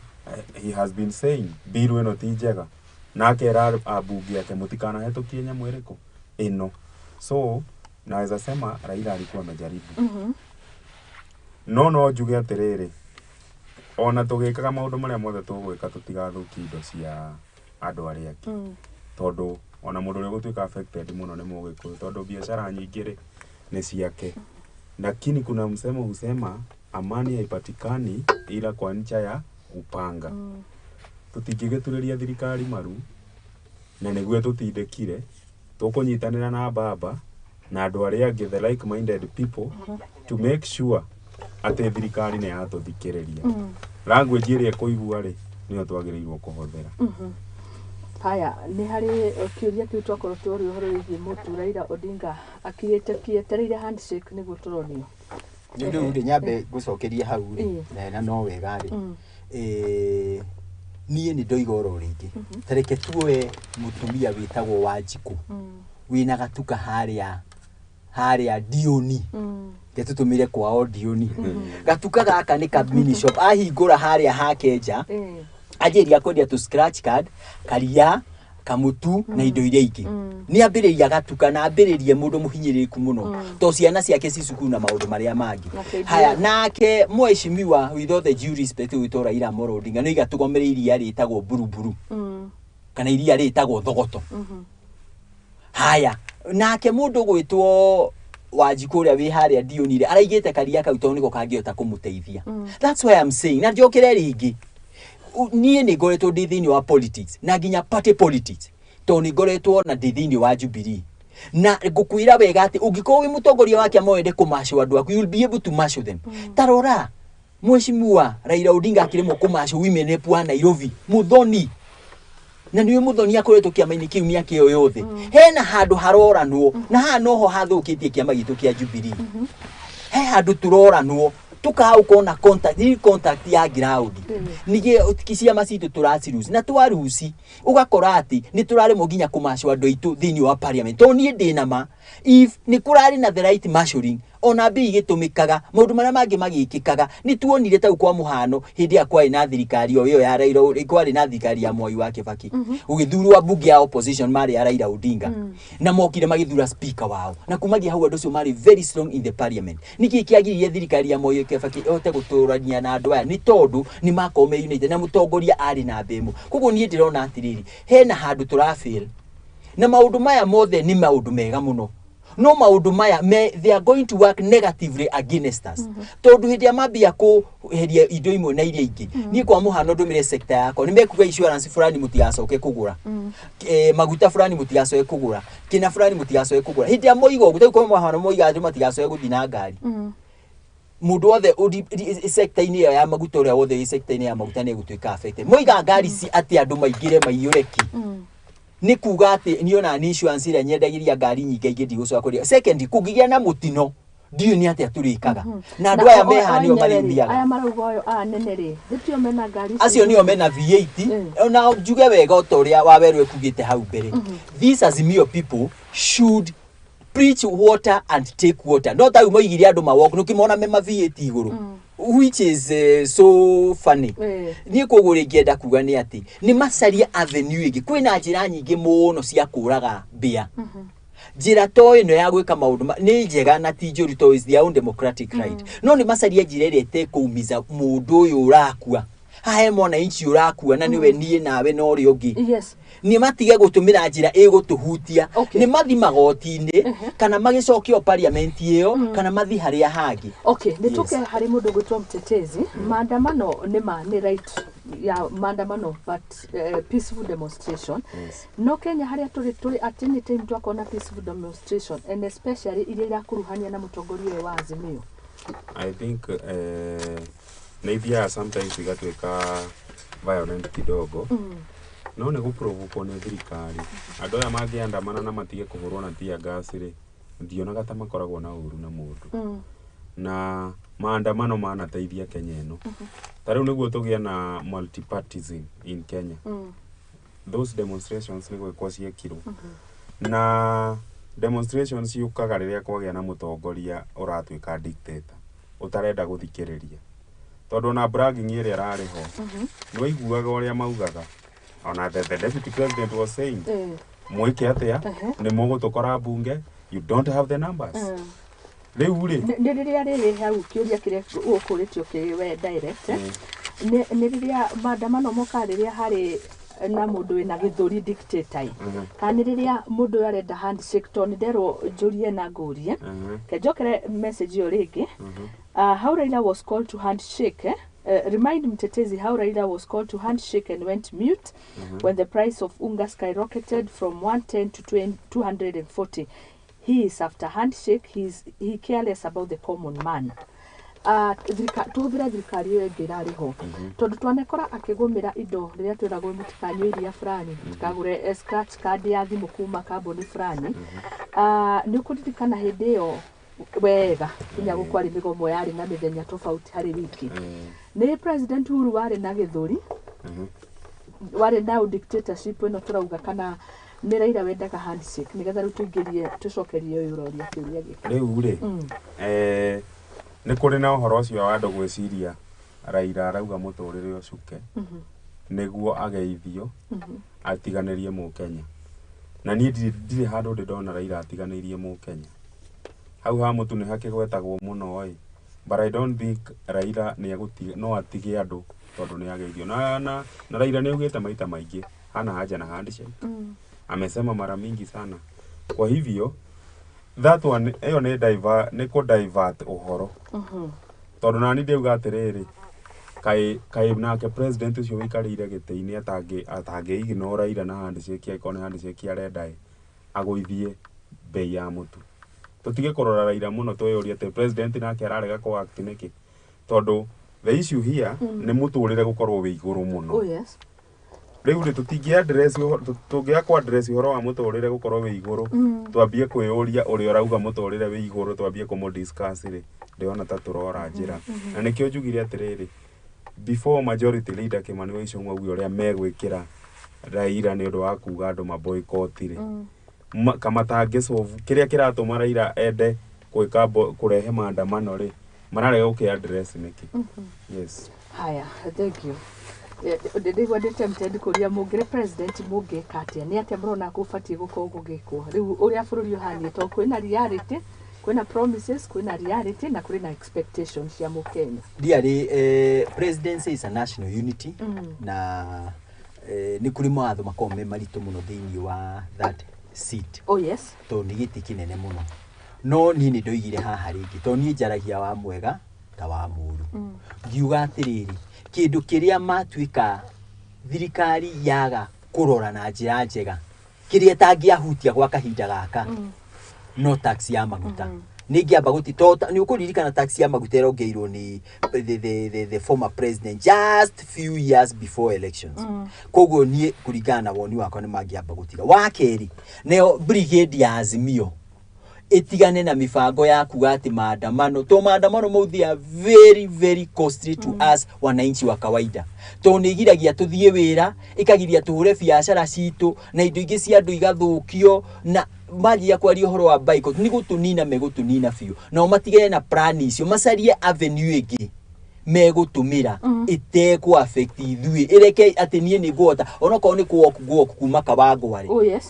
Speaker 8: he has been saying bill ĩno ti njega, na akera ambunge ake mũtikanahĩtũkie nyamũ ĩrĩkũ ĩno. So naweza sema Raila alikuwa amejaribu. No njuge atĩrĩrĩ, ona tũgĩkaga maũndũ marĩa mothe tũgwĩka, tũtigathũkie indo cia andũ arĩa angĩ, tondũ ona mũndũ ũrĩa ũgũtuĩka affected mũno nĩ Mũgĩkũyũ, tondũ biacara nyingĩ rĩ nĩ ciake. Lakini kuna msemo husema amani haipatikani ila kwa ncha ya upanga. Tũtingĩgĩturĩria thirikari maru na nĩguo tũtindĩkire, tũkũnyitanĩra na baba na andũ arĩa angĩ, the like minded people, to make sure atĩ thirikari nĩ yatũthikĩrĩria. Language ĩrĩa ĩkũigua rĩ, nĩyo twagĩrĩirwo kũhũthĩra.
Speaker 1: Haya, nĩ harĩ kĩũria kĩu twakorwo tũrĩ ũhoro wĩgiĩ mũtu Raila Odinga akirĩte kĩetereire handshake nĩguo tũronio.
Speaker 7: Rĩu rĩ, nyambe ngũcokerie hau rĩ, na no wega rĩ, niĩ nĩ ndoiga oro rĩngĩ, ta reke tuoe mũtumia wĩtagwo Wanjikũ wĩna gatuka harĩa Ndiũni. Reke tũtũmĩre kwao Ndiũni. Gatuka gaka nĩ ka mini shop ahingũra harĩa hake nja, anjĩria kwendia tũ scratch card, karia kamutu na indo iria ingĩ. Nĩ ambĩrĩria gatuka na ambĩrĩrie mũndũ mũhinyĩrĩrĩku mũno, to ciana ciake ci cukuru na maũndũ marĩa mangĩ.
Speaker 1: Na KDF.
Speaker 7: Haya, nake mheshimiwa, with all the due respect, wĩtwo Raila Amolo Odinga, nĩ iga tũgomere iria rĩtagwo Buruburu kana iria rĩtagwo Thogoto. Haya, nake mũndũ gwĩtwo Wanjikũ ũrĩa wĩ harĩa Ndionire araigĩte karia kau tondũ nĩko kangĩhota kũmũteithia. That's why I'm saying, na njokere rĩngĩ, niĩ nĩ ngoretwo ndĩ thĩinĩ wa politics na nginya party politics, tondũ nĩ ngoretwo na ndĩ thĩinĩ wa Jubilee, na ngũkwĩra wega atĩ ũngĩkorwo wĩ mũtongoria wa kĩama wende kũmacio andũ aku, you will be able to marshal them. Ta rora Mheshimiwa Raila Odinga akĩremwo kũmacio women rep wa Nairobi, Muthoni, na nĩwe Muthoni akoretwo kĩama-inĩ kĩu mĩaka ĩyo yothe. Hena handũ haroranwo, na haha noho hathũkĩtie kĩama gitũ kĩa Jubilee. He handũ tũroranwo, tukaga gũkorwo na contact, real contact ya ground. Ningĩ ciama citũ tũraciruci na twaruci, ũgakora atĩ nĩ tũraremwo nginya kũmacio andũ aitũ thĩinĩ wa parliament, tondũ niĩ ndĩ na ma if nĩ kũrarĩ na the right marshalling, ona mbia igĩtũmĩkaga, maũndũ marĩa mangĩ magĩkĩkaga. Nĩ tuonire tau kwa mũhano hĩndĩ ĩrĩa kwarĩ na thirikari o ĩyo ya Raila, kwarĩ na thirikari ya Mwai wa Kibaki, gũgĩthurwo ambunge ya opposition marĩ ya Raila Odinga, na mokire magĩthura speaker wao, na kumagia hau andũ acio marĩ very strong in the parliament. Nĩkĩ kĩagiririe thirikari ya Mwai wa Kibaki ĩhote gũtũrania na andũ aya? Nĩ tondũ nĩ makorwo me united na mũtongoria arĩ na ĩmwe. Koguo niĩ ndĩrona atĩrĩrĩ, hena handũ tũrafail, na maũndũ maya mothe nĩ maũndũ mega mũno, no maũndũ maya they are going to work negatively against us, tondũ hĩndĩ ĩrĩa mambia kũheria indo imwe na iria ingĩ, niĩ kwa mũhano ndũmĩre sector yakwa, nĩ mekuga insurance fulani mũtigacoke kũgũra, maguta fulani mũtigacoke kũgũra, kĩna fulani mũtigacoke kũgũra. Hĩndĩ ĩrĩa moiga ũguo, tarĩu kwa mũhano moiga andũ matigacoke gũthiĩ na ngari, mũndũ wothe sector-inĩ ĩyo ya maguta, ũrĩa wothe wĩ sector-inĩ ya maguta nĩ egũtuĩka affected. Moiga ngari ci atĩ andũ maingĩre maiyũre ki, nĩ kuga atĩ niĩ ona nĩ insurance ĩrĩa nyendagĩria ngari nyingĩ ingĩ ndigũcoka kũrĩa. Second, kũngĩgĩa na mũtino Ndiũĩ nĩ atĩa tũrĩkaga na andũ aya meha nĩo marĩthiaga.
Speaker 1: Aya marauga ũyũ aya nene rĩ, nĩtio mena ngari ici.
Speaker 7: Acio nĩo mena V8. Na njuge wega o ta ũrĩa Wawerũ ekugĩte hau mbere, these Azimio people should preach water and take water. No ta rĩu moigire andũ mawalk, nĩũkĩmona me ma V8 igũrũ, which is so funny. Niĩ koguo rĩngĩenda kuga nĩ atĩ nĩ macarie avenue ĩngĩ. Kwĩna njĩra nyingĩ mũno cia kũraga mbĩa. Njĩra to ĩno ya gwĩka maũndũ nĩ njega na ti njũru to is their own democratic right, no nĩ macarie njĩra ĩrĩa ĩtekũumiza mũndũ ũyũ ũrakua. Haha he mwananchi ũrakua na nĩwe niĩ nawe na ũrĩa ũngĩ. Nĩ matige gũtũmĩra njĩra ĩgũtũhutia. Nĩ mathi magoti-inĩ kana magĩcokio parliament ĩyo kana mathi harĩa hangĩ.
Speaker 1: Okay, nĩ tũke harĩ mũndũ gwĩtwo Mtetezi. Maandamano nĩ ma nĩ right ya maandamano, but peaceful demonstration. No Kenya harĩa tũrĩ at any time twakona peaceful demonstration, and especially iria irakuruhania na mũtongoria ũyũ wa Azimio?
Speaker 8: I think nĩ ithiaga sometimes igatuĩka violent kidogo, no nĩ gũprovokwo nĩ thirikari. Andũ aya mangĩandamana na matige kũhũrwo na tear gas rĩ, ndionaga ta makoragwo na ũru na mũndũ. Na maandamano manateithia Kenya ĩno. Ta rĩu nĩguo tũgĩe na multipartism in Kenya, those demonstrations nĩ gwĩkwo ciekirwo. Na demonstrations ciũkaga rĩrĩa kwagĩa na mũtongoria ũratuĩka dictator ũtarenda gũthikĩrĩria, tondũ ona bragging ĩrĩa ĩrarĩ ho, nĩ waiguaga ũrĩa maugaga. Ona the deputy president was saying, mwĩke atĩa, nĩ mũgũtũkora bunge, you don't have the numbers. Rĩu rĩ,
Speaker 1: Nĩ rĩrĩa rĩrĩ hau kĩũria kĩrĩa ũkũrĩtio kĩrĩ we direct, nĩ rĩrĩa maandamano moka rĩrĩa harĩ na mũndũ wĩna gĩthũri dictator, kana nĩ rĩrĩa mũndũ ũyũ arenda handshake? Tondũ nĩ nderwo njũrie na ngũrie. Kenjokere message ĩyo rĩngĩ. How Raila was called to handshake, eh? Remind Mtetezi how Raila was called to handshake and went mute when the price of unga skyrocketed from 110 to 20 240. He is after handshake, he careless about the common man. Tũhũthĩre thirikari ĩyo ĩngĩ ĩrarĩ ho, tondũ twanekora akĩgũmĩra indo rĩrĩa twĩragwo mũtikanyue iria fulani, mũtikagũre scratch card ya thimũ kuma kambuni fulani. Nĩ ũkũririkana hĩndĩ ĩyo wega nginya gũkwarĩ mĩgomo yarĩ na mĩthenya tofauti harĩ wiki. Nĩ President Uhuru warĩ na gĩthũri, warĩ na dictatorship ĩno tũrauga, kana nĩ Raila wendaga handshake? Nĩgetha rĩu tũingĩrie tũcokerie ũyũ ũroria kĩũria gĩkĩ.
Speaker 8: Rĩu rĩ, nĩ kũrĩ na ũhoro ũcio wa andũ gwĩciria Raila arauga mũtũrĩre ũcuke nĩguo ageithio atiganĩrie mũkenya. Na niĩ ndirĩ handũ ndĩ ndona Raila atiganĩirie mũkenya. Hau ha mũtu nĩ hakĩgwetagwo mũno ĩ, but I don't think Raila nĩ egũtiga, no atige andũ tondũ nĩ ageithio. Na Raila nĩ augĩte maita maingĩ hana haja na handshake. Amesema mara mingi sana. Kwa hivyo that one ĩyo nĩ diver, nĩ kũ divert ũhoro, tondũ nani ndĩuga atĩrĩrĩ, kaĩ nake president ũcio ũikarĩire gĩtĩ-inĩ atangĩ ignore Raila na handshake, angĩkorwo nĩ handshake arenda ĩ, agũithie bei ya mũtu. Tũtige kũrora Raila mũno, twĩyũrie atĩ president nake ararega kũ act nĩkĩ, tondũ the issue here nĩ mũtũrĩre gũkorwo wĩ igũrũ mũno. Rĩu rĩ, tũtingĩ address tũngĩaga kũ address ũhoro wa mũtũrĩre gũkorwo wĩ igũrũ, twambie kwĩyũria ũrĩa ũrauga mũtũrĩre wĩ igũrũ, twambie kũmũ discuss rĩ, ndĩrona ta tũrora njĩra. Na nĩkĩo njugire atĩrĩrĩ, before majority leader Kimani wa Ichung'wa auge ũrĩa megwĩkĩra Raila nĩ ũndũ wa kuga andũ maboycott rĩ, kama tangĩsolve kĩrĩa kĩratũma Raila ende gwĩka kũrehe maandamano rĩ, mararega gũkĩ address nĩkĩ? Yes.
Speaker 1: Haya, thank you. Ndĩigua ndĩ tempted kũria, mũngĩrĩ president mũngĩka atĩa? Nĩ atĩa mũrona gũbatiĩ gũkorwo gũgĩkwo rĩu ũrĩa bũrũri ũhaniĩ? Tondũ kwĩna reality, kwĩna promises, kwĩna reality na kwĩna expectation cia mũkenya.
Speaker 7: Ndiarĩ presidency is a national unity, na nĩ kũrĩ mawatho makoragwo me maritũ mũno thĩinĩ wa that seat, tondũ nĩ gĩtĩ kĩnene mũno. No niĩ nĩ ndoigire haha rĩngĩ, tondũ niĩ njaragia wa mwega ta wa mũũru, ngiuga atĩrĩrĩ, kĩndũ kĩrĩa matuĩka thirikari yaga kũrora na njĩra njega, kĩrĩa ĩtangĩahutia gwa kahinda gaka, no tax ya maguta. Nĩ ingĩamba gũti to nĩ ũkũririkana tax ya maguta ĩrongeirwo nĩ the former president just few years before elections. Koguo niĩ kũringana na woni wakwa nĩ mangĩamba gũtiga. Wa kerĩ, nayo brigade ya Azimio Ĩtigane na mĩbango ya kuga atĩ maandamano, to maandamano mau, they are very very costly to us wananchi wa kawaida, tondũ nĩ igiragia tũthiĩ wĩra, ĩkagiria tũhũre biacara citũ, na indo ingĩ cia andũ igathũkio. Na manjia kwaria ũhoro wa boycott, nĩ gũtũnina megũtũnina biũ. Nao matigane na plan icio, macarie avenue ĩngĩ megũtũmĩra ĩtekũ affect ithuĩ, ĩreke atĩ niĩ nĩ ngũhota onokorwo nĩ kũ walk, ngũ walk kuma Kawangware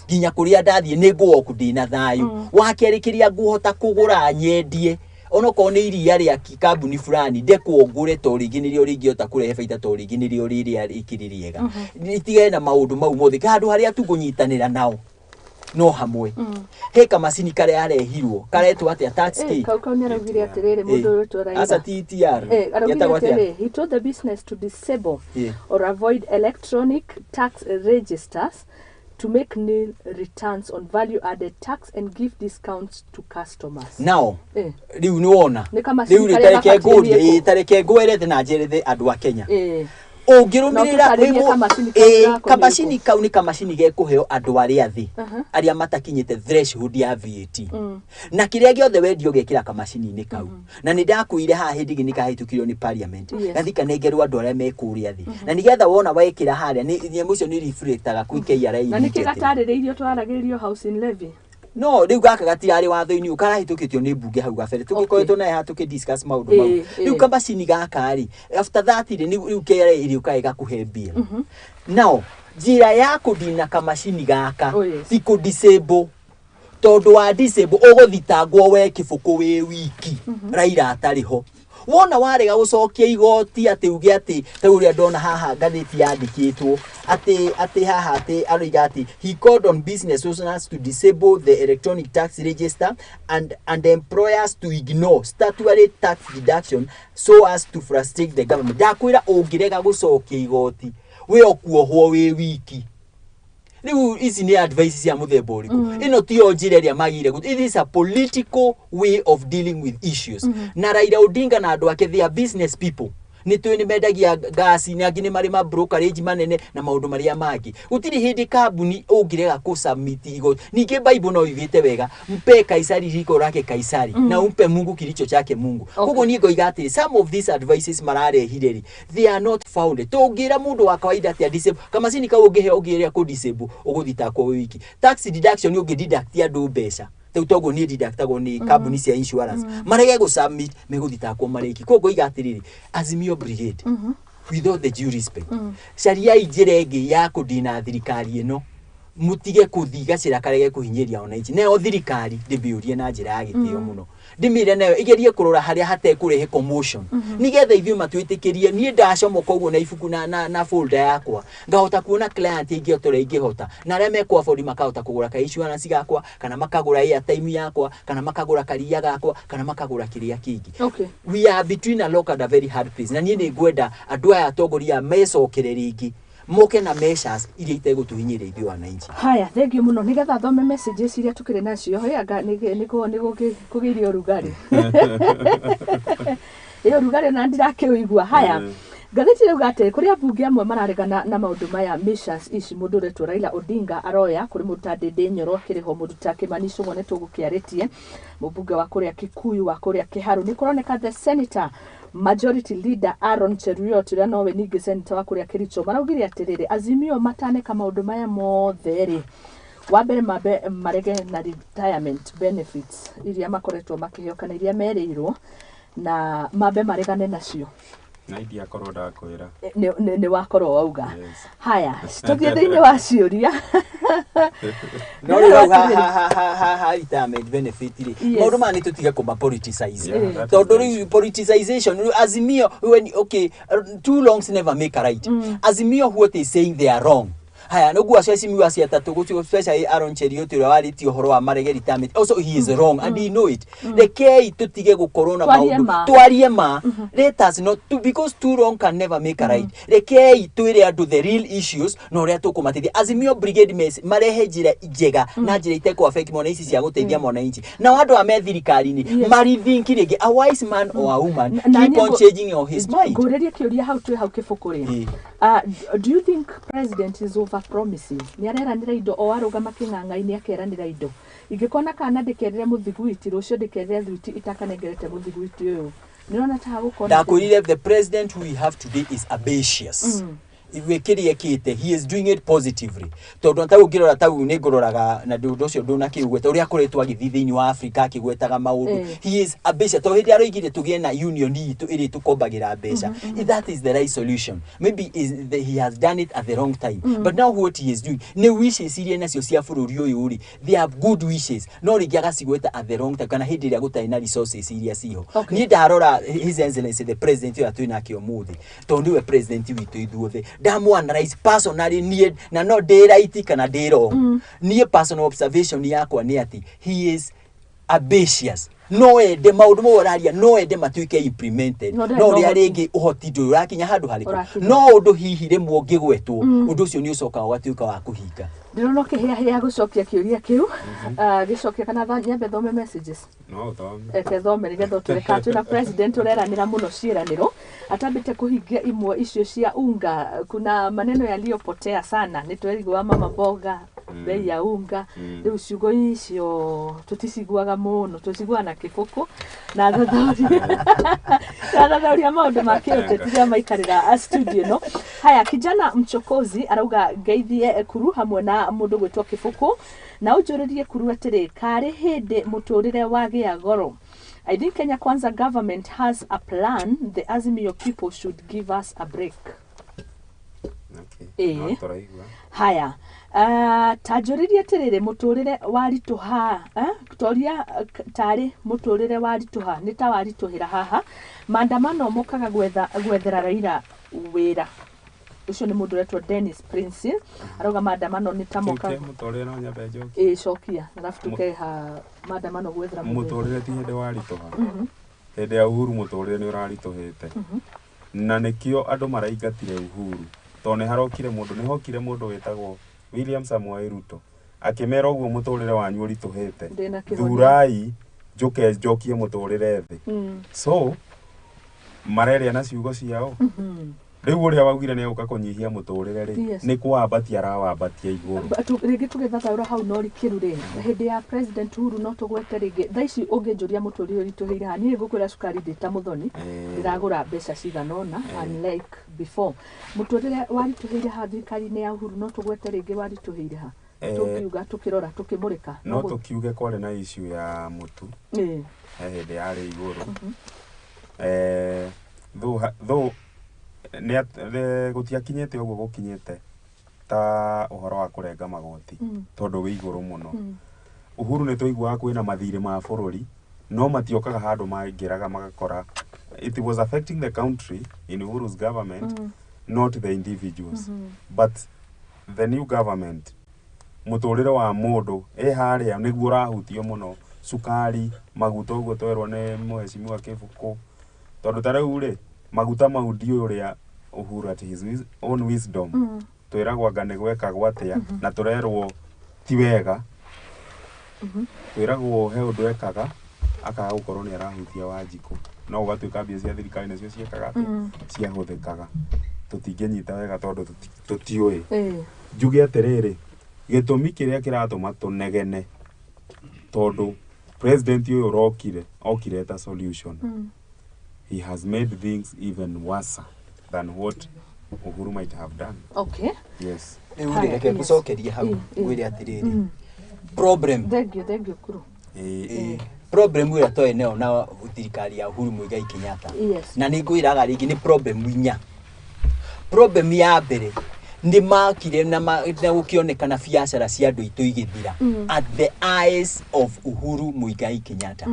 Speaker 7: nginya kũrĩa ndathiĩ, nĩ ngũ walk ndĩna thayũ. Wa kerĩ, kĩrĩa ngũhota kũgũra nyendie, onokorwo nĩ iria rĩa kambuni fulani, ndekwo ngũre, to rĩngĩ nĩrĩo rĩngĩhota kũrehe baita, to rĩngĩ nĩrĩo rĩrĩa rĩkĩrĩ rĩega. Itigane na maũndũ mau mothe. Handũ harĩa tũkũnyitanĩra nao no hamwe, he kamacini karĩa arehirwo karetwo atĩa, tax key.
Speaker 1: Kau nĩ araugire atĩrĩrĩ, mũndũ ũyũ ũretwo Raila.
Speaker 7: Aca, TTR.
Speaker 1: Araugire
Speaker 7: Getagwo atĩa?
Speaker 1: atĩrĩ, he told the business to disable or avoid electronic tax registers, to make nil returns on value added tax and give discounts to customers.
Speaker 7: Nao rĩu nĩ wona
Speaker 1: Nĩ kamacini
Speaker 7: rĩu rĩ,
Speaker 1: karĩa
Speaker 7: tareke
Speaker 1: gabatiĩ
Speaker 7: ngũrie,
Speaker 1: gũkũ.
Speaker 7: Tareke ngwerethe na njerethe andũ a Kenya. Ũngĩrũmĩrĩra
Speaker 1: No tũtarĩrie kamacini kau gakoniĩ
Speaker 7: kamacini kau nĩ kamacini gekũheo andũ arĩa thĩ, arĩa matakinyĩte threshold ya VAT, na kĩrĩa gĩothe wendio ũgekĩra kamacini-inĩ kau. Na nĩ ndakwĩire haha hĩndĩ ĩngĩ nĩ kahĩtũkirio nĩ parliament, gathi kanengerwo andũ arĩa me kũrĩa thĩ, na nĩgetha wona wekĩra harĩa nĩ nyamũ icio nĩ reflectaga kwĩ KRA
Speaker 1: Na nĩkĩ
Speaker 7: immediately.
Speaker 1: gatarĩrĩirio twaragĩrĩrio housing levy?
Speaker 7: No rĩu gaka gatirarĩ watho-inĩ, ũyũ karahĩtũkĩtio nĩ mbunge hau gabere, tũgĩkoretwo naye haha tũkĩ discuss maũndũ mau. Rĩu kamacini gaka rĩ, after that rĩ, rĩu KRA ĩrĩũkaga ĩgakũhe bill. Now njĩra ya kũdina kamacini gaka ti kũ disable, tondũ wa disable ũgũthitangwo we kĩbũkũ wĩ wiki. Raila atarĩ ho, wona warega gũcokia igoti, atĩ uge atĩ ta ũrĩa ndona haha ngathĩti yandĩkĩtwo atĩ haha atĩ aroiga atĩ he called on business owners to disable the electronic tax register and employers to ignore statutory tax deduction so as to frustrate the government. Ndakwĩra ũngĩrega gũcokia igoti, wĩ okuohwo wĩ wiki. Rĩu ici nĩ advice cia mũthemba ũrĩkũ? Ĩno tiyo njĩra ĩrĩa magĩrĩire. It is a political way of dealing with issues. Na Raila Odinga na andũ ake, they are business people. Nĩ tũĩ nĩ mendagia ngasi, na angĩ nĩ marĩ ma brokerage manene na maũndũ marĩa mangĩ. Gũtirĩ hĩndĩ kambuni ũngĩrega kũ submit igoti. Ningĩ Bible no yugĩte wega, mpe Kaisari riko lake Kaisari, na umpe Mungu kilicho chake Mungu. Koguo niĩ ngoiga atĩrĩ, some of these advices mararehire rĩ, they are not founded. Tũngĩra mũndũ wa kawaida atĩ disable kamacini kau, ũngĩheo ũngĩrĩa kũ disable, ũgũthitangwo wĩ wiki. Tax deduction, ũngĩ deduct andũ mbeca rĩu, toguo niĩ deductagwo nĩ kambuni cia insurance, marege gũ submit, megũthitangwo marĩ iki. Koguo ngoiga atĩrĩrĩ, Azimio Brigade, with all the due respect, cariai njĩra ĩngĩ ya kũdina thirikari ĩno, mutige kũthi gacĩra karege kũhinyĩria wananchi. Nayo thirikari ndĩmĩũrie na njĩra ya gĩtĩo mũno, ndĩmĩre nayo ĩgerie kũrora harĩa hatekũrehe commotion, nĩgetha ithuĩ matwĩtĩkĩrie. Niĩ ndacomoka ũguo na ibuku na folder yakwa, ngahota kuona client ĩngĩ ota ũrĩa ingĩhota, na arĩa mekũ afford makahota kũgũra ka insurance gakwa, kana makagũra airtime yakwa, kana makagũra karia gakwa, kana makagũra kĩrĩa kĩngĩ. We are between a rock and a very hard place. Na niĩ nĩ ngwenda andũ aya atongoria mecokere rĩngĩ, moke na measures iria itegũtũhinyĩrĩria ithuĩ wananchi.
Speaker 1: Haya, thengiũ mũno. Nĩgetha thome messages iria tũkĩrĩ nacio, hĩ anga nĩkũgĩire ũrugarĩ, ĩ ũrugarĩ na ndirakĩũigua. Haya, ngathĩti ĩrauga atĩ kũrĩ ambunge amwe mararegana na maũndũ maya, measures ici mũndũ ũretwo Raila Odinga aroya. Kũrĩ mũndũ ta Ndĩndĩ Nyoro akĩrĩ ho, mũndũ ta Kĩmani Ichung'wa nĩ tũgũkĩarĩtie, mũmbunge wa kũrĩa Kikuyu, wa kũrĩa Kĩharu. Nĩ kũroneka the senator majority leader Aaron Cheruiyot, ũrĩa nowe ningĩ senator wa kũrĩa Kericho, maraugire atĩrĩrĩ, Azimio mataneka maũndũ maya mothe rĩ, wa mbere mambe marege na retirement benefits iria makoretwo makĩheo kana iria merĩirwo, na mambe maregane nacio.
Speaker 8: Na indiakorwo ndakwĩra.
Speaker 1: Nĩ wakorwo wauga. Haya, tũthiĩ thĩinĩ wa ciũria.
Speaker 7: No rĩu hau ha retirement benefit rĩ, maũndũ maya nĩ tũtige kũma politicize.
Speaker 8: Yeah, that is
Speaker 7: Tondũ
Speaker 8: right.
Speaker 7: rĩu politicization, rĩu Azimio, when, okay, two wrongs never make a right. Azimio, what is saying, they are wrong. Haya, noguo acio Azimio acio atatũ gũtirĩ, especially Aaron Cheruiyot ũrĩa warĩtie ũhoro wa marege retirement, also he is wrong and he know it. Rekei tũtige gũkorwo na
Speaker 1: Twarie
Speaker 7: maũndũ
Speaker 1: ma.
Speaker 7: Twarie ma. Let us not to, because two wrong can never make a right. Rekei twĩre andũ the real issues na ũrĩa tũkũmateithia. Azimio Brigade marehe njĩra njega na njĩra itekũ affect mwana ici cia gũteithia mwananchi. Nao andũ a me thirikari-inĩ marithink rĩngĩ. A wise man or a woman
Speaker 1: Na
Speaker 7: keep
Speaker 1: niĩ
Speaker 7: on changing on his mind.
Speaker 1: Ngũrĩrie kĩũria hau twĩ hau kĩbũkũ rĩ. Do you think president is over promising? Nĩ areranĩra indo o arũgama kĩng'ang'a-inĩ, akeranĩra indo. Ingĩkona kana ndĩkerĩre mũthiguiti rũciũ, ndĩkerĩre thwiti itakanengerete mũthiguiti ũyũ, nĩrona ta hagũkorwo na thĩna.
Speaker 7: Ndakwĩrire the president we have today is ambitious. Iwe kĩrĩa ekĩte, he is doing it positively, tondũ ta ũngĩrora tau nĩ ngũroraga na ũndũ ũcio ndũnakĩugweta ũrĩa akoretwo agĩthiĩ thĩinĩ wa Africa akĩgwetaga maũndũ. He is ambitious, tondũ hĩndĩ aroigire tũgĩe na union itũ ĩrĩa tũkombagĩra mbeca. That is the right solution. Maybe he has done it at the wrong time, but now what he is doing nĩ wishes iria nacio cia bũrũri ũyũ rĩ, they are good wishes, no rĩngĩ agacigweta at the wrong time kana hĩndĩ ĩrĩa gũtarĩ na resources iria ciho. Niĩ ndarora His Excellency the President ũrĩa twĩ nake ũmũthĩ, tondũ nĩwe president witũ ithuothe, ndamu analyze personally niĩ, na no ndĩ right kana ndĩ wrong, niĩ personal observation yakwa nĩ atĩ he is ambitious, no ende maũndũ mau ũraria, no ende matuĩke implemented,
Speaker 1: No ndarĩ
Speaker 7: no
Speaker 1: na
Speaker 7: ũrĩa
Speaker 1: ũhoti.
Speaker 7: Rĩngĩ ũhoti ndũrĩ ũrakinya handũ harĩkũ.
Speaker 1: Ũrakinya.
Speaker 7: No ũndũ hihi rĩmwe ũngĩgwetwo, ũndũ ũcio nĩ ũcokaga ũgatuĩka wa kũhinga.
Speaker 1: Ndĩrona ũkĩhĩahĩa gũcokia kĩũria kĩu. Ah, gĩcokia kana nyambe thome messages?
Speaker 8: No ũthome.
Speaker 1: Reke thome nĩgetha ũtwĩre kana twĩna president ũreranĩra mũno ciĩranĩro atambĩte kũhingia imwe icio cia unga. Kuna maneno yaliyopotea sana, nĩ twerigwa mama mboga, bei ya unga. Rĩu ciugo icio tũticiguaga mũno, tũciguaga na kĩbũkũ na thathauria maũndũ ma kĩũteti rĩrĩa maikarĩra a studio ĩno. Haya, kijana mchokozi arauga ngeithie Kuru hamwe na mũndũ gwĩtwo Kĩbũkũ, na ũnjũrĩrie Kuru atĩrĩ, karĩ hĩndĩ mũtũrĩre wagĩa goro? I think Kenya Kwanza government has a plan. The Azimio people should give us a break.
Speaker 8: Okay.
Speaker 1: Ĩĩ.
Speaker 8: No tũraigua.
Speaker 1: Haya, ta njũrĩrie atĩrĩrĩ, mũtũrĩre waritũha, eh? Toria tarĩ mũtũrĩre waritũha nĩ ta waritũhĩra haha, maandamano mokaga gwetha gwethera Raila wĩra. Ũcio nĩ mũndũ ũretwo Dennis Prince, arauga maandamano nĩ ta mokaga.
Speaker 8: Kĩu kĩa mũtũrĩre no nyambe njokie.
Speaker 1: Ĩ, cokia, arabu tukeha maandamano gwethera mũndũ wĩra.
Speaker 8: Mũtũrĩre ti hĩndĩ waritũha. Hĩndĩ ya Uhuru mũtũrĩre nĩ ũraritũhĩte, na nĩkĩo andũ maraingatire Uhuru, tondũ nĩ harokire mũndũ, nĩ hokire mũndũ wĩtagwo William Samoei Ruto akĩmera ũguo mũtũrĩre wanyu ũritũhĩte,
Speaker 1: Ndĩna kĩhonia.
Speaker 8: Thurai njũke njokie mũtũrĩre thĩ. So mareria na ciugo ciao. Rĩu ũrĩa waugire nĩ egũka kũnyihia mũtũrĩre rĩ, nĩ kũwambatia arawambatia igũrũ.
Speaker 1: Rĩngĩ tũgĩthathaũra hau no rikĩru rĩ, hĩndĩ ya President Uhuru, no tũgwete rĩngĩ thaa ici ũngĩnjũria mũtũrĩre ũritũhĩire haha, niĩ ngũkwĩra cukari ndĩ ta mũthoni ndĩragũra mbeca cigana ũna, unlike before. Mũtũrĩre waritũhĩire ha thirikari-inĩ ya Uhuru? No tũgwete rĩngĩ waritũhĩire ha? Tũngiuga tũkĩrora tũkĩmũrĩka.
Speaker 8: No tũkiuge kwarĩ na issue ya mũtu. He hĩndĩ yarĩ igũrũ. Though gũtiakinyĩte ũguo gũkinyĩte ta ũhoro wa kũrenga magoti, tondũ wĩ igũrũ mũno. Uhuru nĩ twaiguaga kwĩna mathirĩ ma bũrũri, no matiokaga handũ maingĩraga magakora it was affecting the country in Uhuru's government, not the individuals. But the new government, mũtũrĩre wa mũndũ ĩ harĩa nĩguo ũrahutio mũno, cukari, maguta, ũguo twerwo nĩ mheshimiwa Kĩbũkũ, tondũ ta rĩu rĩ, maguta mau ndiũĩ ũrĩa Uhuru at his own wisdom, twĩragwo anga nĩ gwekagwo atĩa, na tũrerwo ti wega. Twĩragwo he ũndũ ekaga akaga gũkorwo nĩ arahutia Wanjikũ, no ũgatuĩka mbia cia thirikari nĩcio ciĩkaga atĩa, ciahũthĩkaga. Tũtingĩnyita wega tondũ tũtiũĩ. Njuge atĩrĩrĩ, gĩtũmi kĩrĩa kĩratũma tũnegene, tondũ president ũyũ ũrokire okire ta solution. He has made things even worse than what Uhuru might have done. Yes.
Speaker 7: Rĩu rĩ, reke ngũcokerie hau, ngwĩre atĩrĩrĩ, problem
Speaker 1: Thank you, thank you, Kuru.
Speaker 7: Problem ĩrĩa twarĩ nayo na thirikari ya Uhuru Muigai Kenyatta, na nĩ ngwĩraga rĩngĩ, nĩ problem inya. Problem ya mbere nĩ makire na gũkĩonekana biacara cia andũ aitũ igĩthira. At the eyes of Uhuru Muigai Kenyatta,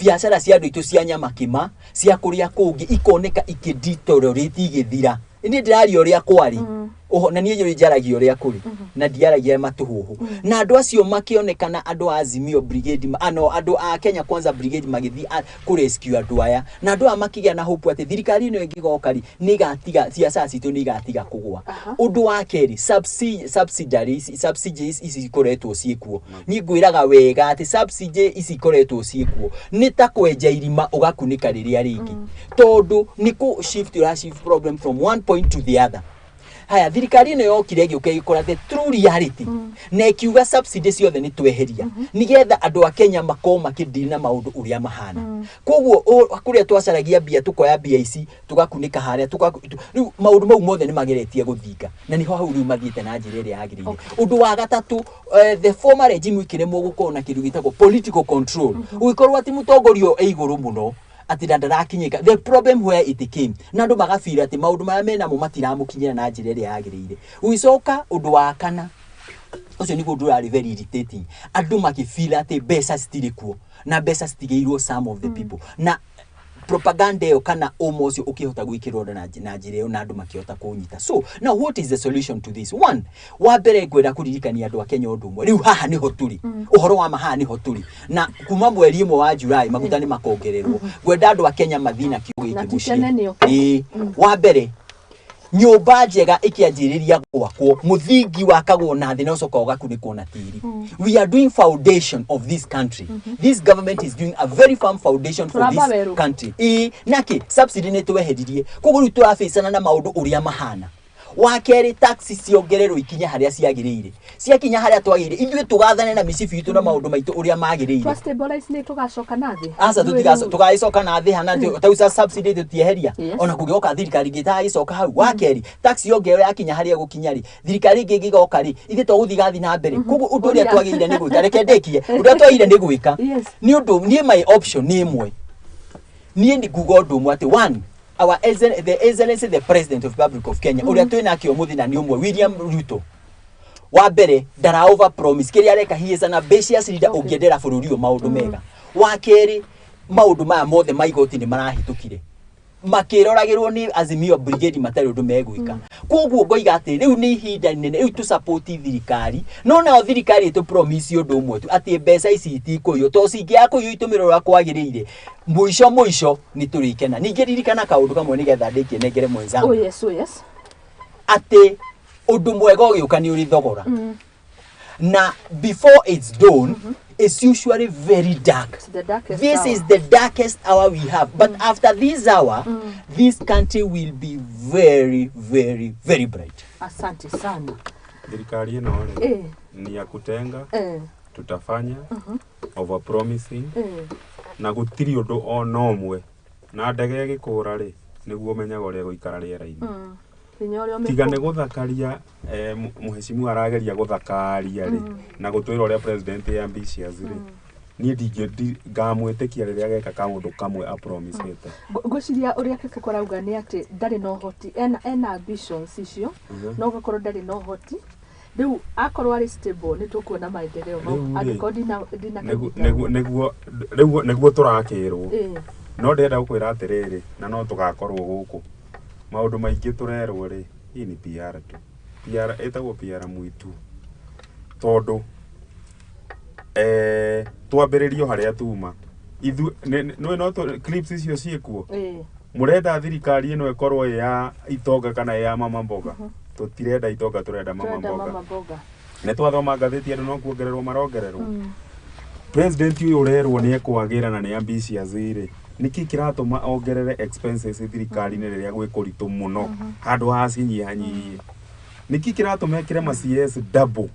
Speaker 7: biacara cia andũ aitũ cia nyamakĩma, cia kũrĩa kũngĩ, ikoneka ikĩ-deteriorate, igĩthira. Niĩ ndĩraria ũrĩa kwarĩ. Oho, na niĩ njaragia ũrĩa kũrĩ na ndiaragia matũhũhũ. Na andũ acio makĩonekana, andũ a Azimio Brigade ano andũ a Kenya Kwanza Brigade magĩthiĩ kũ rescue andũ aya, na andũ aya makĩgĩa na hope atĩ thirikari ĩno ĩngĩgoka rĩ, nĩ ĩgatiga biacara citũ nĩ igatiga kũgũa. Ũndũ wa kerĩ, subsidiaries, subsidies ici ikoretwo ciĩkuo. Niĩ ngwĩraga wega atĩ subsidy ici ikoretwo ciĩkuo nĩ ta kwenja irima ũgakunĩka rĩrĩa rĩngĩ, tondũ nĩ kũ shift, ũra shift problem from one point to the other. Haya, thirikari ĩno yokire ĩgĩũka ĩgĩkora the true reality na ĩkiuga subsidy ciothe nĩ tweheria nĩgetha andũ a Kenya makorwo makĩdeal na maũndũ ũrĩa mahana. Koguo kũrĩa twacaragia mbia, tũkoya mbia ici tũgakunĩka harĩa rĩu maũndũ mau mothe nĩ mageretie gũthinga, na nĩho hau rĩu mathiĩte na njĩra ĩrĩa yagĩrĩire. Ũndũ wa gatatũ, the former regime ĩkĩremwo gũkorwo na kĩndũ gĩtagwo political control, gũgĩkorwo atĩ mũtongoria e igũrũ mũno atĩ na ndarakinyĩka. The problem where it came, na andũ magabira atĩ maũndũ marĩa menamo matiramũkinyĩra na njĩra ĩrĩa yagĩrĩire. Gũgĩcoka ũndũ wa kana, ũcio nĩguo ũndũ ũrarĩ very irritating, andũ makĩfeel atĩ mbeca citirĩ kuo na mbeca citigĩirwo some of the people, na propaganda ĩyo kana ũma ũcio ũkĩhota gwĩkĩrwo na njĩra ĩyo na andũ makĩhota kũnyita. So now what is the solution to this one? Wa mbere, ngwenda kũririkania andũ a Kenya ũndũ ũmwe. Rĩu haha nĩho tũrĩ, ũhoro wa ma, haha nĩho tũrĩ, na kuma mweri ĩmwe wa July maguta nĩ makongererwo. Ngwenda andũ a Kenya mathiĩ na kiugo
Speaker 1: Na
Speaker 7: gĩkĩ
Speaker 1: ti tene
Speaker 7: mũciĩ.
Speaker 1: nĩo.
Speaker 7: Ĩĩ. Wa mbere, nyũmba njega ĩkĩanjĩrĩria gwakwo, mũthingi wakagwo na thĩ na ũcoka ũgakunĩkwo na tĩri. We are doing foundation of this country. This government is doing a very firm foundation for
Speaker 1: Tũramba
Speaker 7: this
Speaker 1: werũ.
Speaker 7: country. Ĩĩ, nake subsidy nĩ tweheririe, koguo rĩu tũrabĩcana na maũndũ ũrĩa mahana. Wa kerĩ, tax ciongererwo ikinye harĩa ciagĩrĩire. Ciakinya harĩa twagĩrĩire, ithuĩ tũgathane na mĩcibi itũ na maũndũ maitũ ũrĩa magĩrĩire.
Speaker 1: Twa stabilize nĩ tũgacoka na thĩ.
Speaker 7: Aca, tũgagĩcoka na thĩ hana tauca subsidy tũtieheria.
Speaker 1: Yes.
Speaker 7: Ona kũngĩgoka thirikari ĩngĩ ĩtagagĩcoka hau. Wa kerĩ, tax yongererwo yakinya harĩa gũkinya rĩ, thirikari ĩngĩ ĩngĩgoka rĩ, ithuĩ tũgũthiĩ gathi na mbere. Koguo ũndũ ũrĩa twagĩrĩire nĩ gwĩka, reke ndĩkie, ũndũ ũrĩa twagĩrĩire nĩ gwĩka, nĩ ũndũ niĩ my option nĩ ĩmwe. Niĩ nĩ nguga ũndũ ũmwe atĩ one, our the excellency the president of Republic of Kenya, ũrĩa twĩ nake ũmũthĩ na nĩ ũmwe, William Ruto, wa mbere ndara over promise. Kĩrĩa areka, he is an ambitious leader ũngĩendera bũrũri ũyũ maũndũ mega. Wa kerĩ, maũndũ maya mothe ma igoti nĩ marahĩtũkire makĩroragĩrwo nĩ Azimio Brigade matarĩ ũndũ megwĩka. Koguo ngoiga atĩ rĩu nĩ ihinda inene rĩu tũ thirikari, no nayo thirikari ĩtũ promise ũndũ ũmwe tu, atĩ mbeca ici itikũiywo, to cingĩaga kũiywo itũmĩrwo ũrĩa kwagĩrĩire, mũico mũico nĩ tũrĩkena. Ningĩ ririkana kaũndũ kamwe nĩgetha ndĩkie nengere mwenzangu,
Speaker 1: Oh yes.
Speaker 7: Atĩ ũndũ mwega ũgĩũka nĩ ũrĩ thogora, na before it's done, it's usually very dark.
Speaker 1: It's the darkest
Speaker 7: This
Speaker 1: hour.
Speaker 7: is the darkest hour we have, but after this hour, this country will be very very very bright.
Speaker 1: Asante sana.
Speaker 8: Thirikari ĩno rĩ, ni ya kutenga, tutafanya over promising, na gũtirĩ ũndũ ona ũmwe, na ndege ĩgĩkũra rĩ, nĩguo ũmenyaga ũrĩa ĩgũikara rĩera-inĩ.
Speaker 1: Hinya ũrĩa
Speaker 8: Tiga nĩ gũthakaria, mũhecimiwa arageria gũthakaria rĩ na gũtwĩra ũrĩa president e ambitious rĩ, niĩ ndingĩ ngamwĩtĩkia rĩrĩa ageka kaũndũ kamwe apromisĩte.
Speaker 1: Ngwĩciria ũrĩa Kĩbũkũ arauga nĩ atĩ ndarĩ na ũhoti, ena ambitions icio, no ũgakorwo ndarĩ na ũhoti. Rĩu akorwo arĩ stable nĩ tũkuona maendeleo mau.
Speaker 8: Rĩu rĩ,
Speaker 1: Angĩkorwo ndina
Speaker 8: nĩguo rĩu nĩguo tũrakĩrwo. No ndĩrenda gũkwĩra atĩrĩrĩ, na no tũgakorwo gũkũ maũndũ maingĩ tũrerwo rĩ, hii ni PR tu, PR ĩtagwo PR mwitu, tondũ twambĩrĩrio harĩa tuma ithu nĩ no clips icio ciĩkuo. Mũrenda thirikari ĩno ĩkorwo ĩ ya itonga kana ĩ ya mama mboga? Tũtirenda itonga, tũrenda mama
Speaker 1: Tũrenda
Speaker 8: mboga.
Speaker 1: Mama mboga.
Speaker 8: Nĩ twathoma ngathĩti, andũ no kuongererwo marongererwo. President ũyũ ũrerwo nĩ ekwagĩra na nĩ ambitious rĩ, nĩkĩ kĩratũma ongerere expenses thirikari-inĩ rĩrĩa gwĩ kũritũ mũno, handũ ha cinyihanyihie? Nĩkĩ kĩratũma ekĩre ma CS double?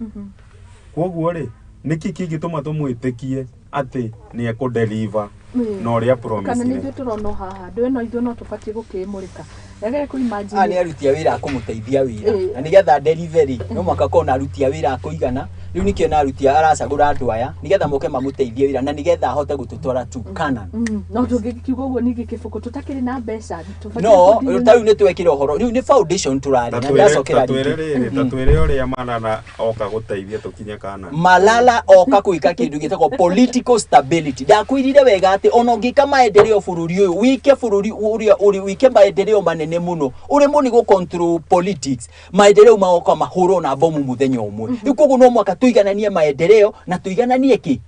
Speaker 8: Koguo rĩ, nĩkĩ kĩngĩtũma tũmwĩtĩkie atĩ nĩ ekũ deliver na ũrĩa
Speaker 1: Kana nĩ
Speaker 8: promisire?
Speaker 1: ithuĩ tũrona o haha ndũ ĩno, ithuĩ no tũbatiĩ gũkĩmũrĩka reke kũ imagine.
Speaker 7: Aya nĩ aruti a wĩra a kũmũteithia wĩra, na nĩgetha delivery no mũhaka akorwo na aruti a wĩra a kũigana. Rĩu nĩkĩo na aruti aracagũra andũ aya nĩgetha moke mamũteithie wĩra na nĩgetha ahote gũtũtwara to Canaan.
Speaker 1: No tũngĩkiuga ũguo ningĩ Kĩbũkũ tũtakĩrĩ na mbeca tũbatiĩ
Speaker 7: No ta rĩu nĩ twekĩra ũhoro, rĩu nĩ foundation tũrarĩ na ndacokera
Speaker 8: Tatwĩre
Speaker 7: rĩngĩ.
Speaker 8: rĩrĩ, tatwĩre ũrĩa Malala oka gũteithia tũkinye kana.
Speaker 7: Malala oka gwĩka kĩndũ gĩtagwo political stability. Ndakwĩrire wega atĩ ona ũngĩka maendeleo bũrũri ũyũ, wike bũrũri ũrĩa ũrĩ wike maendeleo manene mũno, ũremwo nĩ gũ control politics, maendeleo magoka mahũrwo na bomu mũthenya ũmwe. Rĩu koguo no mũhaka tũigananie maendeleo na tũigananie kĩ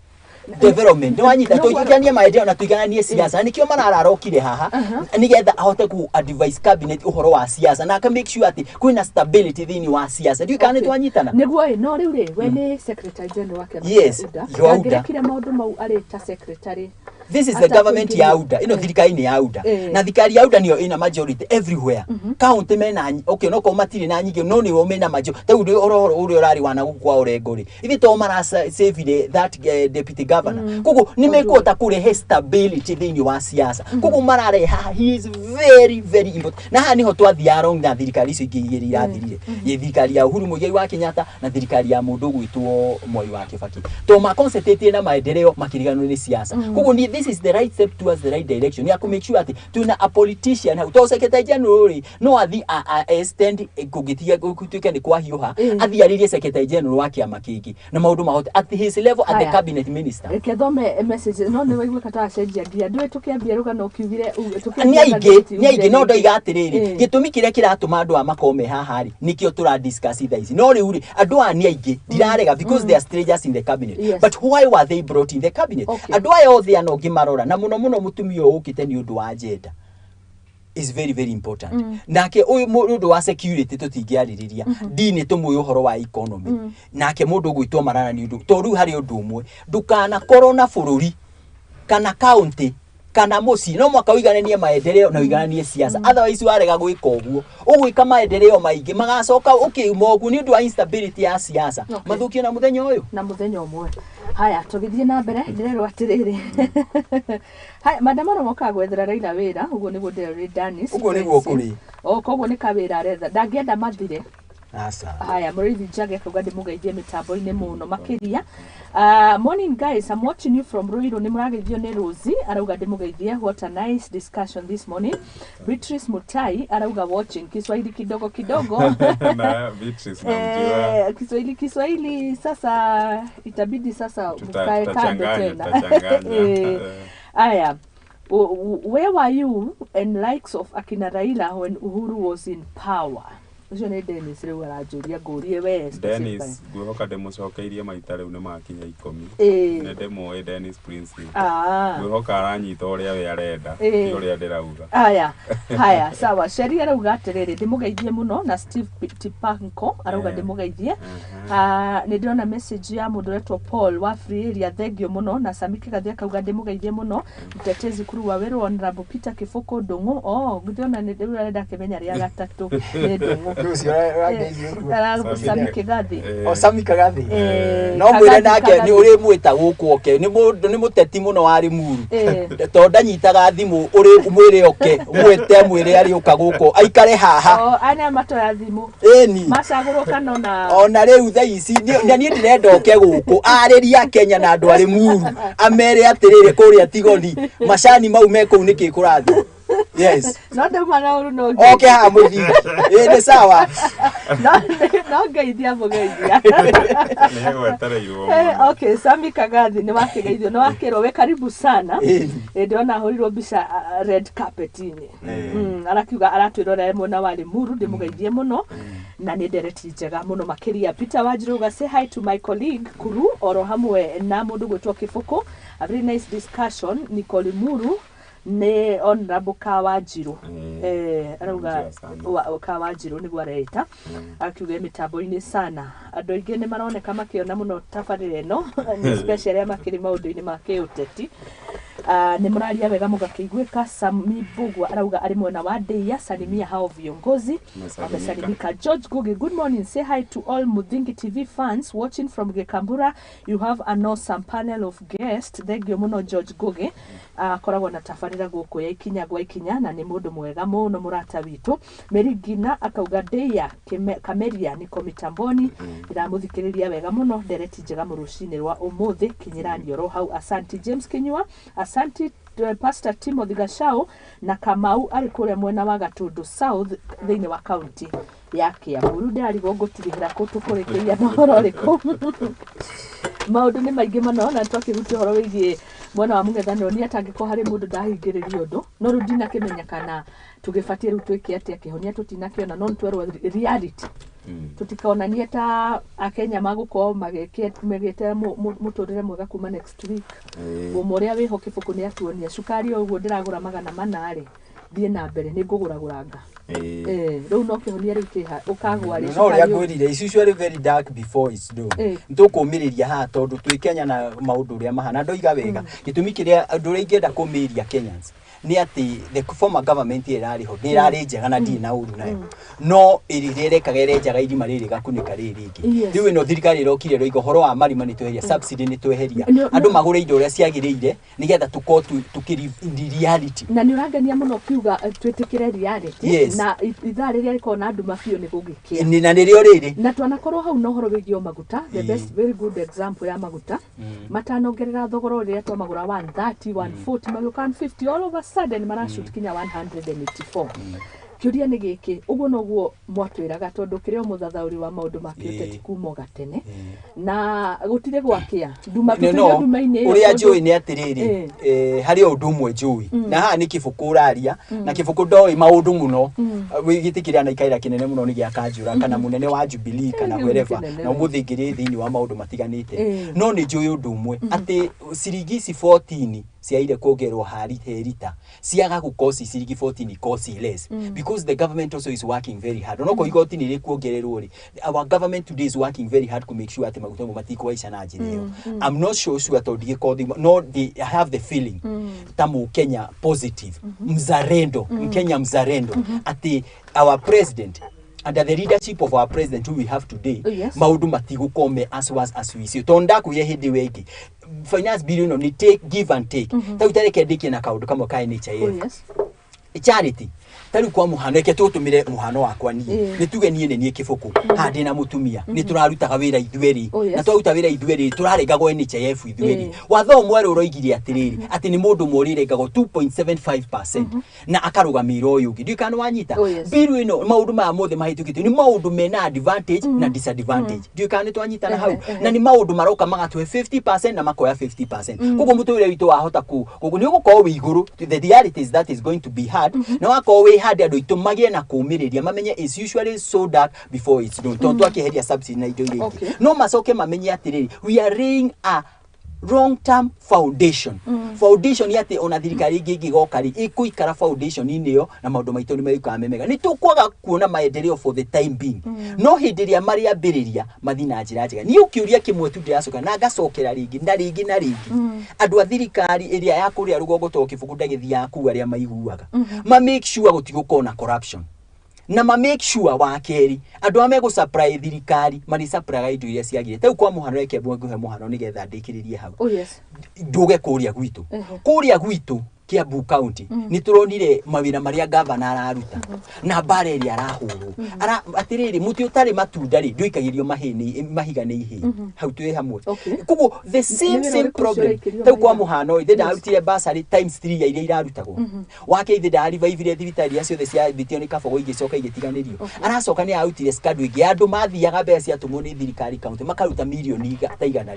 Speaker 7: development. Nĩ wanyita? Tũigananie maendeleo na tũigananie siasa. Nĩkĩo Malala arokire haha nĩgetha ahote ku advise cabinet ũhoro wa siasa na aka make sure atĩ kwĩna stability thĩinĩ wa siasa. Ndiũĩ kana nĩ twanyitana.
Speaker 1: Nĩguo ĩ, no rĩu rĩ, we nĩ secretary general wa kĩama
Speaker 7: Yes,
Speaker 1: kĩa UDA.
Speaker 7: wa UDA.
Speaker 1: Ndangĩrekire maũndũ mau arĩ ta secretary.
Speaker 7: This is the government ya UDA. Ĩno thirikari nĩ ya UDA. Na thirikari ya UDA nĩyo ĩna majority everywhere. County mena, okay, no korwo matirĩ na nyingĩ, no nĩo mena majority. Ta rĩu ũhoro ũrĩa ũrarĩ wa na gũkũ kwa Orengo rĩ, ithuĩ to marasavire that deputy governor. Koguo nĩ mekũhota kũrehe stability thĩinĩ wa siasa. Koguo marareha, he is very very important. Na haha nĩho twathiaga wrong na thirikari icio ingĩ igĩrĩ irathirire, ye thirikari ya Uhuru Muigai wa Kenyatta na thirikari ya mũndũ ũgwĩtwo Mwai wa Kibaki, to ma concentrate na maendeleo makiriganwo nĩ siasa. Koguo ni this is the right step towards the right direction ya ku make sure atĩ twĩna a politician hau, to secretary general rĩ, no athi a extend kũngĩtiga gũtuĩke nĩ kwahiũha, athi arĩrie secretary general wa kĩama kĩngĩ na maũndũ mahote at his level, at the
Speaker 1: Haya.
Speaker 7: cabinet minister.
Speaker 1: Reke thome message, no nĩ waigua kata wacenjia ngia ndũĩ tũkĩambia rũgano ũkiugire
Speaker 7: Nĩ aingĩ, nĩ aingĩ, no ndoiga atĩrĩrĩ, gĩtũmi kĩrĩa kĩratũma andũ aya makorwo me haha rĩ, nĩkĩo tũra discuss thaa ici. No rĩu rĩ, andũ aya nĩ aingĩ, ndirarega, because they are strangers in the cabinet. But why were they brought in the cabinet? Andũ aya othe ana ũngĩmarora, na mũno mũno mũtumia ũyũ ũkĩte nĩ ũndũ wa agenda is very very important. Nake ũyũ ũndũ wa security tũtingĩarĩrĩria, ndini tũmũĩ ũhoro wa economy. Nake mũndũ ũgwĩtwo Marara nĩ ũndũ to rĩu harĩ ũndũ ũmwe, ndũkanakorwo na bũrũri kana county kana mũciĩ, no mwaka ũigananie maendeleo na ũigananie siasa. Otherwise warega gwĩka ũguo, ũgwĩka maendeleo maingĩ magacoka ũkĩuma ũguo nĩ ũndũ wa instability ya siasa, mathũkio na mũthenya ũyũ.
Speaker 1: Na mũthenya ũmwe. Haya, tũgĩthiĩ na mbere, ndĩrerwo atĩrĩrĩ, haya, maandamano mokaga gwethera Raila wĩra. Ũguo nĩguo ndĩrerwo nĩ Danis.
Speaker 7: Ũguo nĩguo kũrĩ.
Speaker 1: O koguo nĩ kawĩra aretha, ndangĩenda mathire.
Speaker 7: Aca.
Speaker 1: Haya, mũrĩithi Njage akauga ndĩmũgeithie mĩtambo-inĩ mũno makĩria. Morning guys, I'm watching you from Ruiru. Nĩ mũrageithio nĩ Rosie, arauga ndĩmũgeithie. What a nice discussion this morning. Beatrice Mutai arauga watching Kiswahili kidogo kidogo.
Speaker 8: Na Beatrice namjua.
Speaker 1: Kiswahili Kiswahili, sasa itabidi sasa mkae kando
Speaker 8: Tutachanganya,
Speaker 1: tena.
Speaker 8: tutachanganya.
Speaker 1: Aya, where were you and likes of akina Raila when Uhuru was in power? Ũcio nĩ Dennis rĩu aranjũria ngũrie we specifically.
Speaker 8: Dennis, ngwĩhoka ndĩmũcokeirie maita rĩu nĩ makinya 10. Nĩ ndĩmũĩ Dennis Prince. Ngwĩhoka aranyita ũrĩa we arenda, ti ũrĩa ndĩrauga.
Speaker 1: Aya, haya, sawa. Sheri arauga atĩrĩrĩ, ndĩmũgeithie mũno, na Steve Tipanko arauga ndĩmũgeithie. Ah, nĩ ndĩrona message ya mũndũ ũretwo Paul wa Free Area, thengio mũno, na Sami Kĩgathi akauga ndĩmũgeithie mũno, mtetezi kuru wa wĩrwo Honorable Peter Kĩbũkũ Ndũng'ũ. Oh, ndĩrona nĩ rĩu arenda kĩmenya rĩa gatatũ nĩ Ndũng'ũ.
Speaker 7: Ũcio ũrangeithia ũguo?
Speaker 1: Sami Kĩgathi.
Speaker 7: O Sami Kagathi. No
Speaker 1: Kagathi,
Speaker 7: mwĩre nake
Speaker 1: Kagathi.
Speaker 7: nĩ ũrĩmwĩta gũkũ oke, nĩ mũndũ, nĩ mũteti mũno wa Limuru, tondũ ndanyitaga thimũ, ũrĩ mwĩre oke, mwĩte, mwĩre arĩũka gũkũ aikare haha.
Speaker 1: O, aya matoya thimũ.
Speaker 7: Ĩni.
Speaker 1: Macagũrwo kana ona
Speaker 7: Ona rĩu thaa ici na niĩ ndĩrenda oke gũkũ arĩrie Kenya na andũ a Limuru, amere atĩrĩrĩ, kũrĩa Tigoni macani mau me kũu nĩkĩ kũrathiĩ. Yes.
Speaker 1: No ndauma na ũru no
Speaker 7: Oke haha mũthingi, ĩ nĩ sawa.
Speaker 1: No ngeithia mũgeithia.
Speaker 8: Nĩ egwetereirwo.
Speaker 1: Okay, Sami Kagathi nĩ wakĩgeithio, nĩ wakĩrwo we karibu sana. Ndĩrona ahũrirwo mbica red carpet-inĩ. Arakiuga aratwĩrorera mwena wa Limuru, ndĩmũgeithie mũno na nĩ ndereti njega mũno makĩria. Peter Wanjiru uga say hi to my colleague Kuru oro hamwe na mũndũ gwĩtwo Kĩbũkũ, a very nice discussion. Niko Limuru, nĩ Honorable Kawanjiru. Arauga
Speaker 8: Namjua sana.
Speaker 1: Kawanjiru nĩguo areita, akiuga mĩtambo-inĩ sana. Andũ aingĩ nĩ maroneka makĩona mũno tabarĩra ĩno, nĩ special arĩa makĩrĩ maũndũ-inĩ ma kĩũteti. Nĩ mũraria wega mũgakĩiguĩka. Sami Mbugua arauga arĩ mwena wa Ndeia, salimia hao viongozi.
Speaker 8: Tumesalimika.
Speaker 1: Wamesalimika. George Gugi, good morning, say hi to all Muthingi TV fans watching from Gikambura. You have an awesome panel of guests. Thengio mũno George Gugi. Akoragwo na tabarĩra gũkũ ya Ikinya gwa Ikinya na nĩ mũndũ mwega mũno, mũrata witũ. Mary Ngina akauga Ndeia Kameria niko mitamboni, ndĩramũthikĩrĩria wega mũno, ndereti njega mũrũcinĩ rwa ũmũthĩ, kinyĩrani oro hau. Asanti James Kinyua, asanti Pastor Timothy Gachau na Kamau arĩ kũrĩa mwena wa Gatundu South thĩinĩ wa kaunti ya Kiambu. Rĩu ndĩrarigwo ngũtirihĩra kũ, tũkũrĩkĩria na ũhoro ũrĩkũ? Maũndũ nĩ maingĩ mũno na twakĩhutia ũhoro wĩgiĩ mwena wa mũng'ethanĩro. Niĩ atangĩkorwo harĩ mũndũ ndahingĩrĩria ũndũ, no rĩu ndinakĩmenya kana tũgĩbatiĩ rĩu twĩke atĩa. Kĩhonia tũtinakĩona, no nĩtwerwo reality, tũtikonanie ta akenya magũkorwo magĩte mũtũrĩre mwega kuma next week. Ũmwe ũrĩa wĩho Kĩbũkũ nĩ atuonia cukari o ũguo ndĩragũra 400 rĩ, Thiĩ na mbere nĩ ngũgũragũranga. Rĩu no kĩhonia rĩu kĩha ũkagwa rĩ.
Speaker 7: No ũrĩa ngwĩrire, it's usually very dark before it's dawn. Nĩtũkũmĩrĩria haha tondũ twĩ Kenya na maũndũ ũrĩa mahana ndoiga wega. Gĩtũmi kĩrĩa ũndũ ũrĩa ingĩenda kũmĩria Kenyans nĩ atĩ the former government ĩrĩa ĩrarĩ ho nĩ ĩrarĩ njega na ndirĩ na ũru nayo, no ĩrĩa ĩrekaga ĩrenjaga irima rĩrĩ ĩgakunĩka rĩrĩ rĩngĩ. Rĩu ĩno thirikari ĩrokire ĩroiga ũhoro wa marima nĩ tweheria, subsidy nĩ tweheria, andũ magũre indo ũrĩa ciagĩrĩire nĩgetha tũkorwo tũkĩri in reality.
Speaker 1: Na nĩ ũrangenia mũno ũkiuga twĩtĩkĩre reality. Na ithaa rĩrĩa rĩkoragwo na nduma biũ nĩ gũgĩkĩa.
Speaker 7: Na nĩrĩo rĩrĩ.
Speaker 1: Na twanakorwo hau na ũhoro wĩgiĩ o maguta, the best, very good example ya maguta matanongerera thogora ũrĩa twamagũra 130, 140, magĩũka 150, all of a sudden marashoot kinya 184. Kĩũria nĩ gĩkĩ, ũguo noguo mwatwĩraga tondũ kĩrĩ o mũthathaũri wa maũndũ ma kĩũteti kuma o gatene na gũtirĩ gwakĩa nduma.
Speaker 7: No,
Speaker 1: tũtũire
Speaker 7: no,
Speaker 1: nduma-inĩ ĩyo
Speaker 7: ũrĩa
Speaker 1: tondũ
Speaker 7: njũĩ nĩ atĩrĩrĩ, harĩ o ũndũ ũmwe njũĩ na haha nĩ Kĩbũkũ ũraria na Kĩbũkũ ndoĩ maũndũ mũno. Gĩtĩ kĩrĩa anaikaira kĩnene mũno nĩ gĩa Kanjũra kana mũnene wa Jubilee kana
Speaker 1: Kĩu nĩ
Speaker 7: wherever
Speaker 1: kĩnene
Speaker 7: na
Speaker 1: we.
Speaker 7: ũmũthĩ ngĩrĩ thĩinĩ wa maũndũ matiganĩte. No nĩ njũĩ ũndũ ũmwe atĩ ciringi ici 14 ciaire kuongererwo hari he rita ciaga gũkorwo ci ciringi 14 ikorwo ci less because the government also is working very hard. Onokorwo igoti nĩ rĩkuongererwo rĩ, our government today is working very hard to make sure atĩ maguta mau matikũhaica na njĩra ĩyo. I'm not so sure tondũ ndigĩkorwo no I have the feeling ta mũkenya positive, mzalendo, Mkenya mzalendo, atĩ our president, under the leadership of our president who we have today, maũndũ matigũkorwo me as worse as we see, tondũ ndakwĩre hĩndĩ ĩyo ĩngĩ finance bill ĩno nĩ take, give and take. Ta rĩu tareke ndĩkie na kaũndũ kamwe ka NHIF. Charity, ta rĩu kwa mũhano, reke tũtũmĩre mũhano wakwa niĩ. Nĩ tuge niĩ nĩ niĩ Kĩbũkũ haha ndĩ na mũtumia, nĩ tũrarutaga wĩra ithuerĩ. Na twaruta wĩra ithuerĩ tũrarengagwo NHIF ithuerĩ. Watho ũmwe mwerũ ũroigire atĩrĩrĩ, atĩ nĩ mũndũ ũmwe ũrĩrengagwo 2.75% na akarũgamĩrĩra ũyũ ũngĩ. Ndiũĩ kana nĩ wanyita. Bill ĩno, maũndũ maya mothe mahĩtũkĩtio nĩ maũndũ mena advantage na disadvantage. Ndiũĩ kana nĩ twanyitana hau. Na nĩ maũndũ maroka magatũhe 50% na makoya 50%. Koguo mũtũrĩre witũ wahota ku koguo nĩ ũgũkorwo wĩ igũrũ. The reality is that is going to be hard, na wakorwo wĩ hard, andũ aitũ magĩe na kũũmĩrĩria, mamenye is usually so dark before it's done, tondũ twakĩeheria subsidy na indo iria ingĩ. No macoke mamenye atĩrĩrĩ, we are laying a long term foundation, foundation ya atĩ ona thirikari ĩngĩ ĩngĩgoka rĩ, ĩkũikara foundation-inĩ ĩyo na maũndũ maitũ nĩ megũikara me mega. Nĩ tũkwaga kuona maendeleo for the time being, no hĩndĩ ĩrĩa marĩambĩrĩria mathiĩ na njĩra njega. Niĩ kĩũria kĩmwe tu ndĩracoka na ngacokera rĩngĩ na rĩngĩ na rĩngĩ, andũ a thirikari ĩrĩa ya kũrĩa rũgongo, tondũ Kĩbũkũ ndagĩthiaga kũu, arĩa maiguaga ma make sure gũtigũkorwo na corruption, na ma make sure wa kerĩ andũ arĩa megũ supply thirikari marĩ supply indo iria ciagĩrĩire. Ta rĩu kwa mũhano, reke ngũhe mũhano nĩgetha ndĩkĩrĩrie hau. Nduge kũrĩa gwitũ, kũrĩa gwitũ Kiambu County, nĩ tũronire mawĩra marĩa gavana araruta na mbara ĩrĩa arahũrwo. Atĩrĩrĩ, mũtĩ ũtarĩ matunda rĩ, ndũikagĩrio mahiga nĩ ihĩĩ. Hau twĩ hamwe. Koguo the same
Speaker 1: Nĩ wĩra
Speaker 7: same
Speaker 1: ũrĩkũ ũcio
Speaker 7: problem.
Speaker 1: ũraikĩrio
Speaker 7: Ta rĩu kwa
Speaker 1: mahiga?
Speaker 7: mũhano, ithe ndarutire bursary times 3 ya iria irarutagwo. Wake ithe ndarivivire thibitarĩ iria ciothe ciambĩtio nĩ Kabogo igĩcoka igĩtiganĩrio. Aracoka nĩ arutire scandal ĩngĩ, andũ mathiaga mbeca ciatũmwo nĩ thirikari county makaruta mirioni ta 100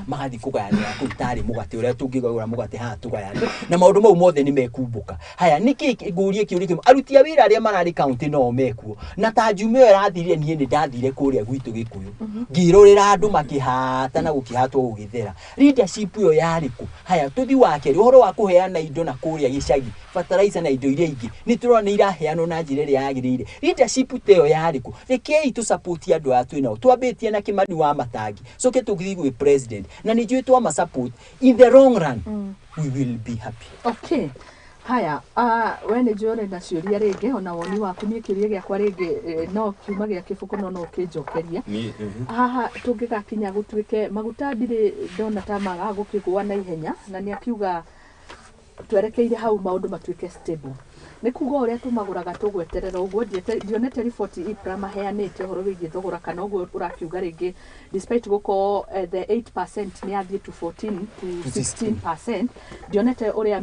Speaker 7: magathiĩ kũgayanĩra kũu tarĩ mũgate ũrĩa tũngĩgũra mũgate haha tũgayane, na maũndũ mau mothe nĩ mekumbũka. Haya, nĩkĩ ngũrie kĩũria kĩmwe, aruti a wĩra arĩa mararĩ county no mekuo? Na ta njumia ĩyo ĩrathirire, niĩ nĩ ndathire kũrĩa gwitũ Gĩkũyũ ngĩrorera andũ makĩhata na gũkĩhatwo gũgĩthera. Leadership ĩyo yarĩ kũ? Haya, tũthi wa kerĩ, ũhoro wa kũheana indo na kũrĩa gĩcagi, fertilizer na indo iria ingĩ, nĩ tũrona nĩ iraheanwo na njĩra ĩrĩa yagĩrĩire. Leadership ta ĩyo yarĩ kũ? Rekei tũ support andũ aya twĩ nao, twambĩtie na Kĩmani wa Matangi, coke tũgĩthiĩ gwĩ president, na nĩ njũĩ twama support, in the long run we will be happy.
Speaker 1: Okay, haya, we nĩ njũĩ ũrĩ na ciũria rĩngĩ ona woni waku. Niĩ kĩũria gĩakwa rĩngĩ no kiuma gĩa Kĩbũkũ, no ũkĩnjokeria. Haha tũngĩgakinya gũtuĩke maguta ndirĩ ndona ta magaga gũkĩgũa na ihenya, na nĩ akiuga twerekeire hau maũndũ matuĩke stable, nĩ kuga ũrĩa tũmagũraga tũgweterera ũguo. Ndionete riboti IPRA maheanĩte ũhoro wĩgiĩ thogora kana ũguo ũrakiuga rĩngĩ, despite gũkorwo the 8% nĩ yathiĩ to 14 to 16%, ndionete ũrĩa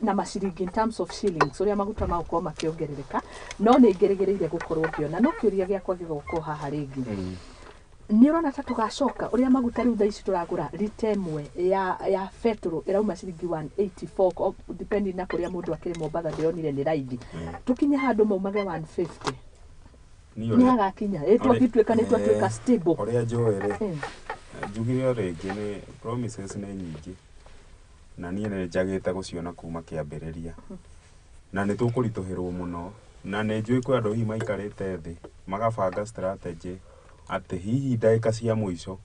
Speaker 1: na maciringi, in terms of shillings, ũrĩa maguta magũkorwo makĩongerereka, no nĩ ngĩrĩgĩrĩire gũkorwo ngĩona. No kĩũria gĩakwa gĩgoka haha rĩngĩ, nĩ ũrona ta tũgacoka ũrĩa maguta rĩu thaa ici tũragũra rita ĩmwe ya betũrũ ĩrauma ciringi 184, depending na kũrĩa mũndũ akĩrĩ. Mombatha ndĩronire nĩ raithi. Tũkinye handũ maumage 150?
Speaker 8: Niĩ
Speaker 1: Nĩ hagakinya ĩ twagĩtuĩka nĩ twatuĩka stable?
Speaker 8: Ũrĩa njũĩ rĩ, njugire o rĩngĩ nĩ promises nĩ nyingĩ na niĩ nĩ njagĩte gũciona kuma kĩambĩrĩria. Na nĩ tũkũritũhĩrwo mũno, na nĩ njũĩ kwĩ andũ hihi maikarĩte thĩ magabanga strategy atĩ hihi ndagĩka cia mũico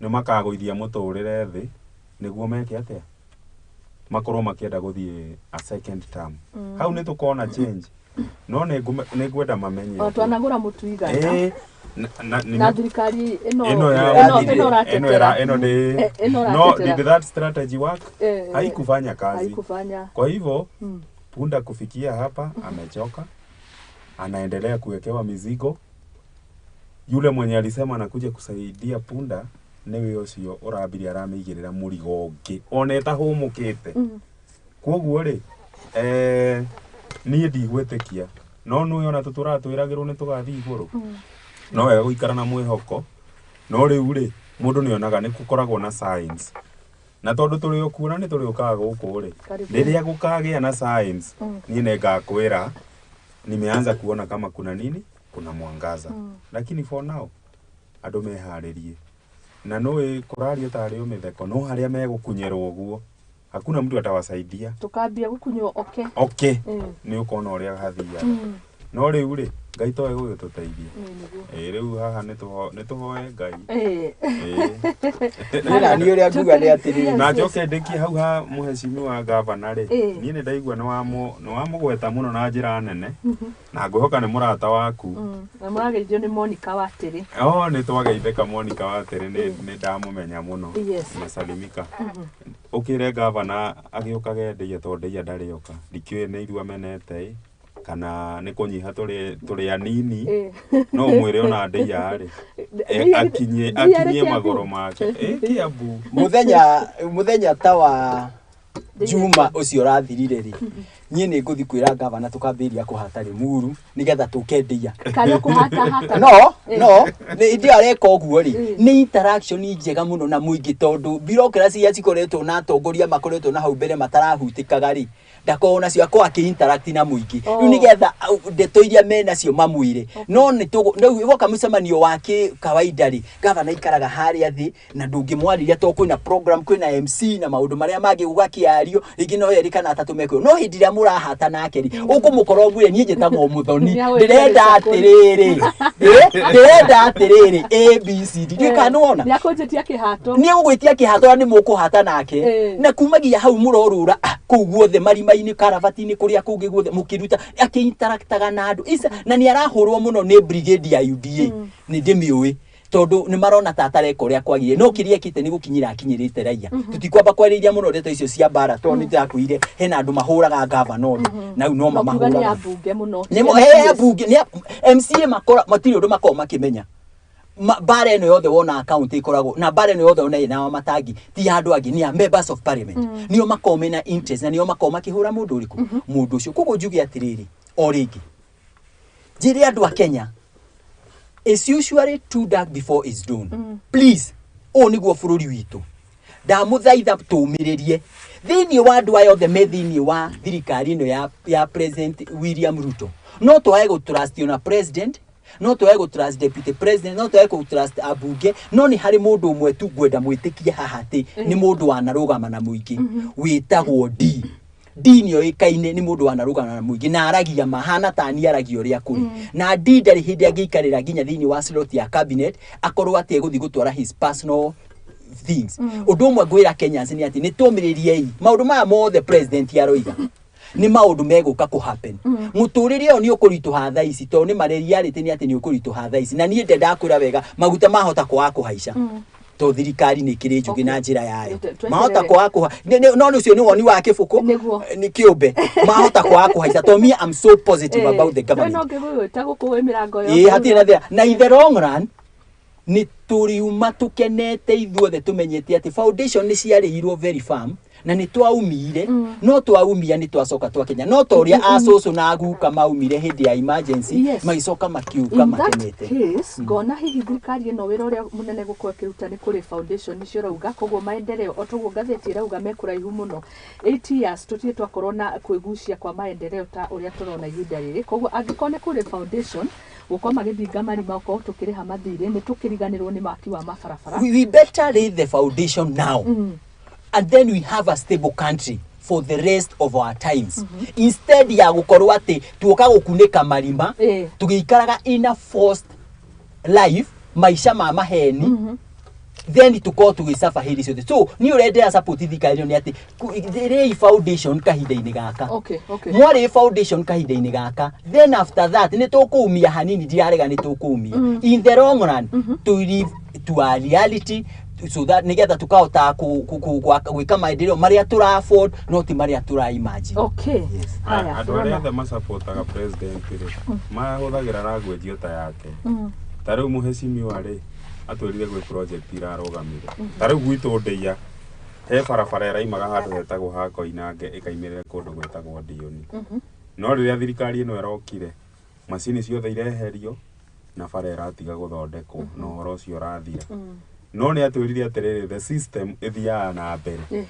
Speaker 8: nĩ makagũithia mũtũrĩre thĩ nĩguo meke atĩa, makorwo makĩenda gũthiĩ a second term. Hau nĩ tũkona change, no nĩ ngwenda mamenye
Speaker 1: O twanagũra mũtu igana.
Speaker 8: Na
Speaker 1: thirikari ĩno
Speaker 8: ĩno ya
Speaker 1: ĩno ĩno ũratetera.
Speaker 8: Ĩno nĩ
Speaker 1: Ĩno
Speaker 8: no
Speaker 1: ũratetera.
Speaker 8: did that strategy work?
Speaker 1: Haikufanya
Speaker 8: Haikufanya kazi.
Speaker 1: Haikufanya.
Speaker 8: Kwa hivyo punda kufikia hapa amechoka, anaendelea kuwekewa mizigo. Yule mwenye alisema anakuja kusaidia punda niwe ucio ũrambirie aramĩigĩrĩra mũrigo ũngĩ ona ĩtahũmũkĩte. Koguo rĩ, niĩ ndigwĩtĩkia, no nĩwe ona tũtũraga twĩragĩrwo nĩ tũgathiĩ igũrũ. No wega gũikara na mwĩhoko, no rĩu rĩ, mũndũ nĩ onaga nĩ gũkoragwo na signs, na tondũ tũrĩ o kuo na nĩ tũrĩũkaga gũkũ rĩ,
Speaker 1: Karibu.
Speaker 8: Rĩrĩa gũkagĩa na signs, niĩ nĩ ngakwĩra nimeanza kuona kama kuna nini, kuna mwangaza. Lakini for now andũ meharĩrie, na nũĩ kũrario tarĩ o mĩtheko, no harĩa megũkunyĩrwo ũguo hakuna mtu atawasaidia.
Speaker 1: Tukambia gukunywo oke.
Speaker 8: Okay, nĩ ũkona ũrĩa hathiaga. No rĩu rĩ, Ngai toĩ gũgĩtũteithia.
Speaker 1: Nĩguo.
Speaker 8: Ĩ rĩu haha nĩ tũhoe Ngai.
Speaker 7: Niĩ na niĩ ũrĩa nguga nĩ atĩrĩrĩ.
Speaker 8: Na njoke ndĩkie hau ha mũhecimiwa gavana rĩ, niĩ nĩ ndaigua nĩ wamũgweta mũno na njĩra nene, na ngwĩhoka nĩ mũrata waku.
Speaker 1: Na mũrageithio nĩ Monica Watĩrĩ.
Speaker 8: Oh, nĩ twageithĩka. Monica Watĩrĩ nĩ ndamũmenya mũno. Mesalimika. Ũkĩre gavana agĩũkage Ndeia, tondũ Ndeia ndarĩoka, ndikĩũĩ nĩ ithuĩ amenete ĩ kana nĩ kũnyiha tũrĩ anini. No mwĩre ona Ndeia rĩ, akinyie
Speaker 1: Ndeia
Speaker 8: akinyie
Speaker 1: rĩ
Speaker 8: magũrũ
Speaker 1: Kiambu?
Speaker 8: Make ĩ Kiambu.
Speaker 7: Mũthenya ta wa Juma ũcio ũrathirire rĩ, niĩ nĩ ngũthiĩ kwĩra gavana tũkambĩrĩria kũhata Limuru nĩgetha tũke Ndeia.
Speaker 1: Kana kũhatahata.
Speaker 7: No no nĩ hĩndĩ ĩyo areka ũguo rĩ, nĩ interaction njega mũno na mũingĩ, tondũ bureaucracy iria cikoretwo na atongoria makoretwo na hau mbere matarahutĩkaga rĩ, ndakorwo nacio, akorwo akĩ interact na mũingĩ rĩu nĩgetha ndeto iria menacio mamwĩre. No nĩ rĩu woka mũcemanio wa kĩ kawaida rĩ, gavana aikaraga harĩa thĩ na ndũngĩmwarĩria tondũ kwĩna program, kwĩna MC na maũndũ marĩa mangĩ gũgakĩario, rĩngĩ no erĩ kana atatũ mekwĩrwo. No hĩndĩ ĩrĩa mũrahata nake rĩ, ũkũmũkora ũmwĩre, niĩ njĩtagwo Mũthoni,
Speaker 1: Nĩagwĩkĩrĩte
Speaker 7: ndĩrenda
Speaker 1: kũrĩ.
Speaker 7: atĩrĩrĩ, ndĩrenda atĩrĩrĩ ABCD, ndiũĩ kana nĩwona.
Speaker 1: Nĩakũnjĩtia kĩhato.
Speaker 7: Nĩ egũgwĩtia kĩhato na nĩ mũkũhata nake. Na kumagia hau mũrorũra kũu guothe marima-inĩ, karabati-inĩ, kũrĩa kũngĩ guothe mũkĩruta, akĩinteractaga na andũ. Na nĩ arahũrwo mũno nĩ brigade ya UDA, nĩ ndĩmĩũĩ, tondũ nĩ marona ta atareka ũrĩa kwagĩrĩire, no kĩrĩa ekĩte nĩ gũkinyĩra akinyĩrĩte raia. Tũtikwamba kwarĩria mũno ndeto icio cia mbara, tondũ nĩ ndakwĩrire hena andũ mahũraga gavana othe na rĩu no
Speaker 1: Makiuga nĩ
Speaker 7: mamahũraga.
Speaker 1: Ambunge mũno.
Speaker 7: Nĩ mo he ambunge nĩ MCA makora matirĩ ũndũ makoragwo makĩmenya. Mbara ĩno yothe wona account ĩkoragwo na mbara ĩno yothe ona ĩna matangi ti ya andũ angĩ, nĩ ya members of parliament. Nĩo makoragwo mena interest na nĩo makoragwo makĩhũra mũndũ ũrĩkũ, mũndũ ũcio. Koguo njuge atĩrĩrĩ, o rĩngĩ njĩre andũ a Kenya, it's usually too dark before it's dawn. Please, ũũ nĩguo bũrũri witũ, ndamũthaitha tũmĩrĩrie thĩinĩ wa andũ aya othe me thĩinĩ wa thirikari ĩno ya President William Ruto. No twage gũtrust ona president, no twage gũtrust deputy president, no twage gũtrust ambunge, no nĩ harĩ mũndũ ũmwe tu ngwenda mwĩtĩkie haha atĩ nĩ mũndũ wanarũgama na mũingĩ, wĩtagwo D. D nĩ oĩkaine nĩ mũndũ wanarũgama na mũingĩ na aragia mahana tani aragia ũrĩa kũrĩ. Na D ndarĩ hĩndĩ angĩikarĩra nginya thĩinĩ wa slot ya cabinet akorwo atĩ egũthiĩ gũtwara his personal things. Ũndũ ũmwe ngwĩra Kenyans nĩ atĩ nĩ tũmĩrĩriei maũndũ maya mothe president aroiga nĩ maũndũ megũka kũ happen. Mũtũrĩre ũyũ nĩ ũkũritũha thaa ici, tondũ nĩ marĩ reality nĩ atĩ nĩ ũkũritũha thaa ici, na niĩ ndendakwĩra wega, maguta mahota kwaga kũhaica to thirikari nĩ ĩkĩrĩ njũgĩ na njĩra yayo. Mahota kwaga kũha no nĩ ũcio nĩ woni wa kĩbũkũ nĩ kĩũmbe, mahota kwaga kũhaica to me, I'm so positive about the government.
Speaker 1: No ngĩgũgwĩta gũkũ wĩ mĩrango.
Speaker 7: Ĩ hatirĩ na thĩna, na in the long run nĩ tũriuma tũkenete ithuothe tũmenyete atĩ foundation nĩ ciarĩirwo very firm na nĩ twaumire. No twaumia nĩ twacoka twakenya, no ta ũrĩa acũcũ na aguka maumire hĩndĩ ya emergency, magĩcoka makiuka
Speaker 1: In that
Speaker 7: makenete.
Speaker 1: case, ngona hihi thirikari ĩno wĩra ũrĩa mũnene gũkorwo ĩkĩruta nĩ kũrĩ foundation icio ũrauga. Koguo maendeleo o toguo ngathĩti ĩrauga me kũraihu mũno. 8 years tũtirĩ twakorwo na kwĩgucia kwa maendeleo ta ũrĩa tũrona ihinda rĩrĩ. Koguo angĩkorwo nĩ kũrĩ foundation, gũkorwo magĩthinga marima, gũkorwo tũkĩrĩha mathirĩ, nĩ tũkĩriganĩrwo nĩ maki wa mabarabara.
Speaker 7: We better lay the foundation now and then we have a stable country. For the rest of our times, instead ya gukorwo atĩ tuoka gũkunĩka marima, tũgĩikaraga in a forced life, maica ma maheni, then tukorwo tũgĩcaba hĩndĩ ciothe. So niĩ ũrĩa ndĩra support thirikari ĩno nĩ atĩ rĩi foundation kahinda-inĩ gaka. Mwarĩ foundation kahinda-inĩ gaka, then after that nĩ tũkũumia hanini. Ndirarega nĩ tũkũumia. In the long run, to live to a reality so that nĩgetha tukahota gwĩka maendeleo marĩa tũra afford, no ti marĩa tũra imagine.
Speaker 1: Haya,
Speaker 8: Andũ arĩa
Speaker 1: tũrona.
Speaker 8: Othe macapotaga president rĩ, mahũthagĩra language o ta yake. Ta rĩu mũhecimiwa rĩ, atwĩrire gwĩ project irarũgamire. Ta rĩu gwitũ Ndĩia he barabara ĩraimaga handũ hetagwo ha Koinange ĩkaimĩrĩra kũndũ gwĩtagwo Ndiũni. No rĩrĩa thirikari ĩno ĩrokire, macini ciothe ireherio na bara ĩratiga gũthondekwo na ũhoro ũcio ũrathira. No nĩ atwĩrire atĩrĩrĩ, the system ĩthiaga na mbere.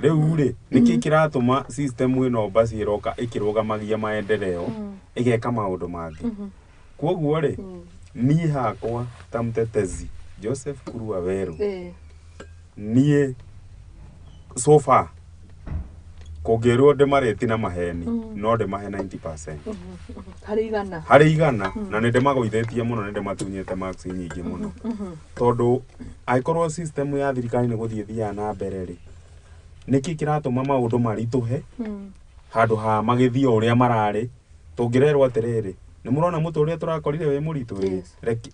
Speaker 8: Rĩu rĩ, nĩkĩ kĩratũma system ĩno basi ĩroka ĩkĩrũgamagia maendeleo, ĩgeka maũndũ mangĩ? Koguo rĩ, niĩ hakwa ta mtetezi Joseph Kurua Werũ, niĩ so far kũngĩrwo ndĩmarĩti na maheni, no ndĩmahe 90%
Speaker 1: Harĩ 100.
Speaker 8: Harĩ 100. Na nĩ ndĩmagũithĩtie mũno, nĩ ndĩmatunyĩte marks nyingĩ mũno, tondũ angĩkorwo system ya thirikari nĩ gũthiĩ thiaga na mbere rĩ, nĩkĩ kĩratũma maũndũ maritũhe handũ ha magĩthiĩ o ũrĩa mararĩ? Tũngĩrerwo atĩrĩrĩ, nĩ mũrona mũtũrĩre tũrakorire wĩ mũritũ ĩ,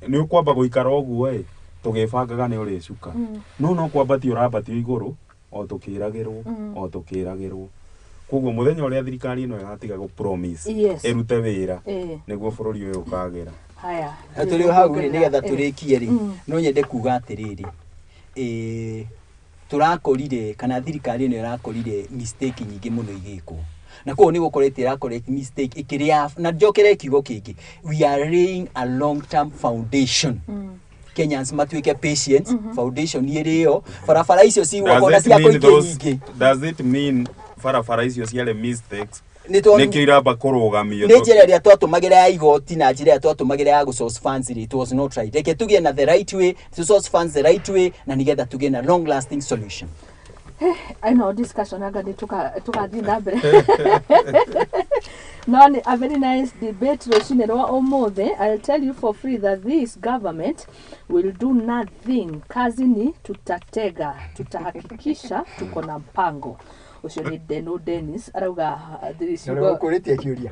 Speaker 8: nĩ ũkwamba gũikara ũguo ĩ, tũgĩbangaga nĩ ũrĩcuka. No kwambatio ũrambatio igũrũ o tũkĩragĩrwo, o tũkĩragĩrwo. Koguo mũthenya ũrĩa thirikari ĩno ĩgatiga gũ promise, ĩrute wĩra, nĩguo bũrũri ũyũ ũkagĩra.
Speaker 1: Haya.
Speaker 7: Na tũrĩ o hau rĩ, nĩgetha tũrĩkie rĩ, no nyende kuga atĩrĩrĩ, tũrakorire kana thirikari ĩno ĩrakorire mistake nyingĩ mũno igĩkwo, na koguo nĩ gũkorete ĩrakorete mistake ĩkĩrĩa. Na njokere kiugo kĩngĩ, we are laying a long term foundation. Kenyans matuĩke patient. Foundation ĩrĩ barabara icio cigwakwo na
Speaker 8: Does it mean
Speaker 7: cia kũingĩ nyingĩ.
Speaker 8: Does it mean barabara icio ciarĩ mistakes?
Speaker 7: Nĩ
Speaker 8: Nĩkĩo iramba kũrũgamio?
Speaker 7: Nĩ njĩra ĩrĩa twatũmagĩra ya igoti na njĩra ĩrĩa twatũmagĩra ya gũ source funds rĩ, it was not right. Reke tũgĩe na the right way to source funds, the right way, na nĩgetha tũgĩe na long lasting solution.
Speaker 1: Ĩno discussion anga nĩ tũgathiĩ na mbere, no nĩ a very nice debate rũcinĩ rwa ũmũthĩ. I'll tell you for free that this government will do nothing. Kazi ni tutatega, tutahakikisha tuko na mpango. Ũcio nĩ Deno Dennis arauga ciugo.
Speaker 6: Ũkũrĩtie kĩũria.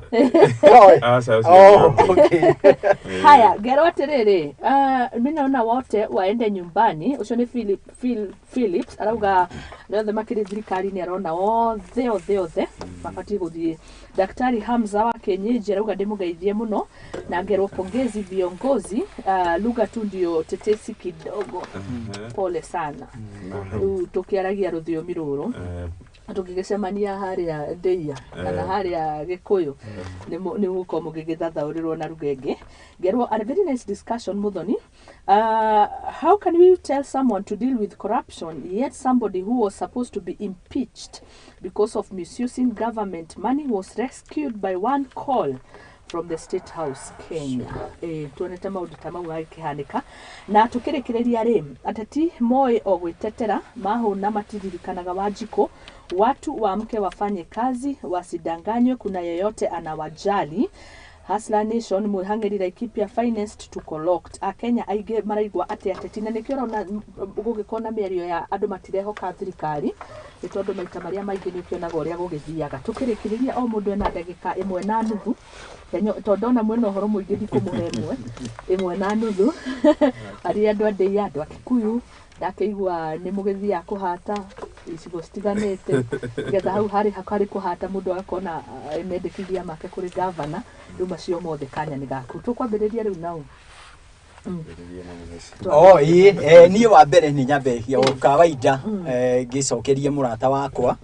Speaker 8: Aca, ũcio
Speaker 6: Oh, okay.
Speaker 1: Haya, ngero atiriri, mi naona wote waende nyumbani. Ũcio nĩ Philip, Phil, Philips arauga arĩa othe makĩrĩ thirikari-inĩ, arona othe othe othe mabatiĩ gũthiĩ. Daktari Hamza wa Kienyeji arauga ndĩmũgeithie mũno na ngerwo pongezi viongozi. Lugha tu ndio tetesi kidogo, pole sana. Rĩu tũkĩaragia rũthiomi rũrũ, tũngĩgĩcemania harĩa Ndĩia kana harĩa Gĩkũyũ, nĩ mũgũkorwo mũgĩgĩthathaũrĩrwo na ruga ĩngĩ. Ngerwo a very nice discussion. Muthoni, how can we tell someone to deal with corruption, yet somebody who was supposed to be impeached because of misusing government money was rescued by one call from the State House, Kenya? Tuonete maũndũ ta mau magĩkĩhanĩka. Na tũkĩrĩkĩrĩria rĩ, ateti moĩ o gwĩtetera, mahũna matiririkanaga Wanjikũ. Watu waamke wafanye kazi, wasidanganywe kuna yeyote anawajali. Hustler Nation mwĩhang'ĩri Laikipia finest, tuko locked. Akenya aingĩ maraigua atĩ ateti, na nĩkĩo ũrona gũgĩkorwo na mĩario ya andũ matirehoka thirikari, nĩ tondũ maita marĩa maingĩ nĩ ũkĩonaga ũrĩa gũgĩthiaga. Tũkĩrĩkĩrĩria, o mũndũ ena ndagĩka 1.5. Tondũ ndona mwĩna ũhoro mũingĩ, ndikũmũhe ĩmwe, 1.5. Arĩa andũ a Ndĩia, andũ a Kikuyu, ndakĩigua nĩ mũgĩthiaga kũhata icigo citiganĩte, nĩgetha hau harĩ harĩ kũhata mũndũ agakona mendekithia make kũrĩ gavana. Rĩu macio mothe kanya nĩ gaku. Tũkwambĩrĩria rĩu nau.
Speaker 7: Oh, ĩĩ, niĩ wa mbere nĩ nyambe o kawaida, ngĩcokerie mũrata wakwa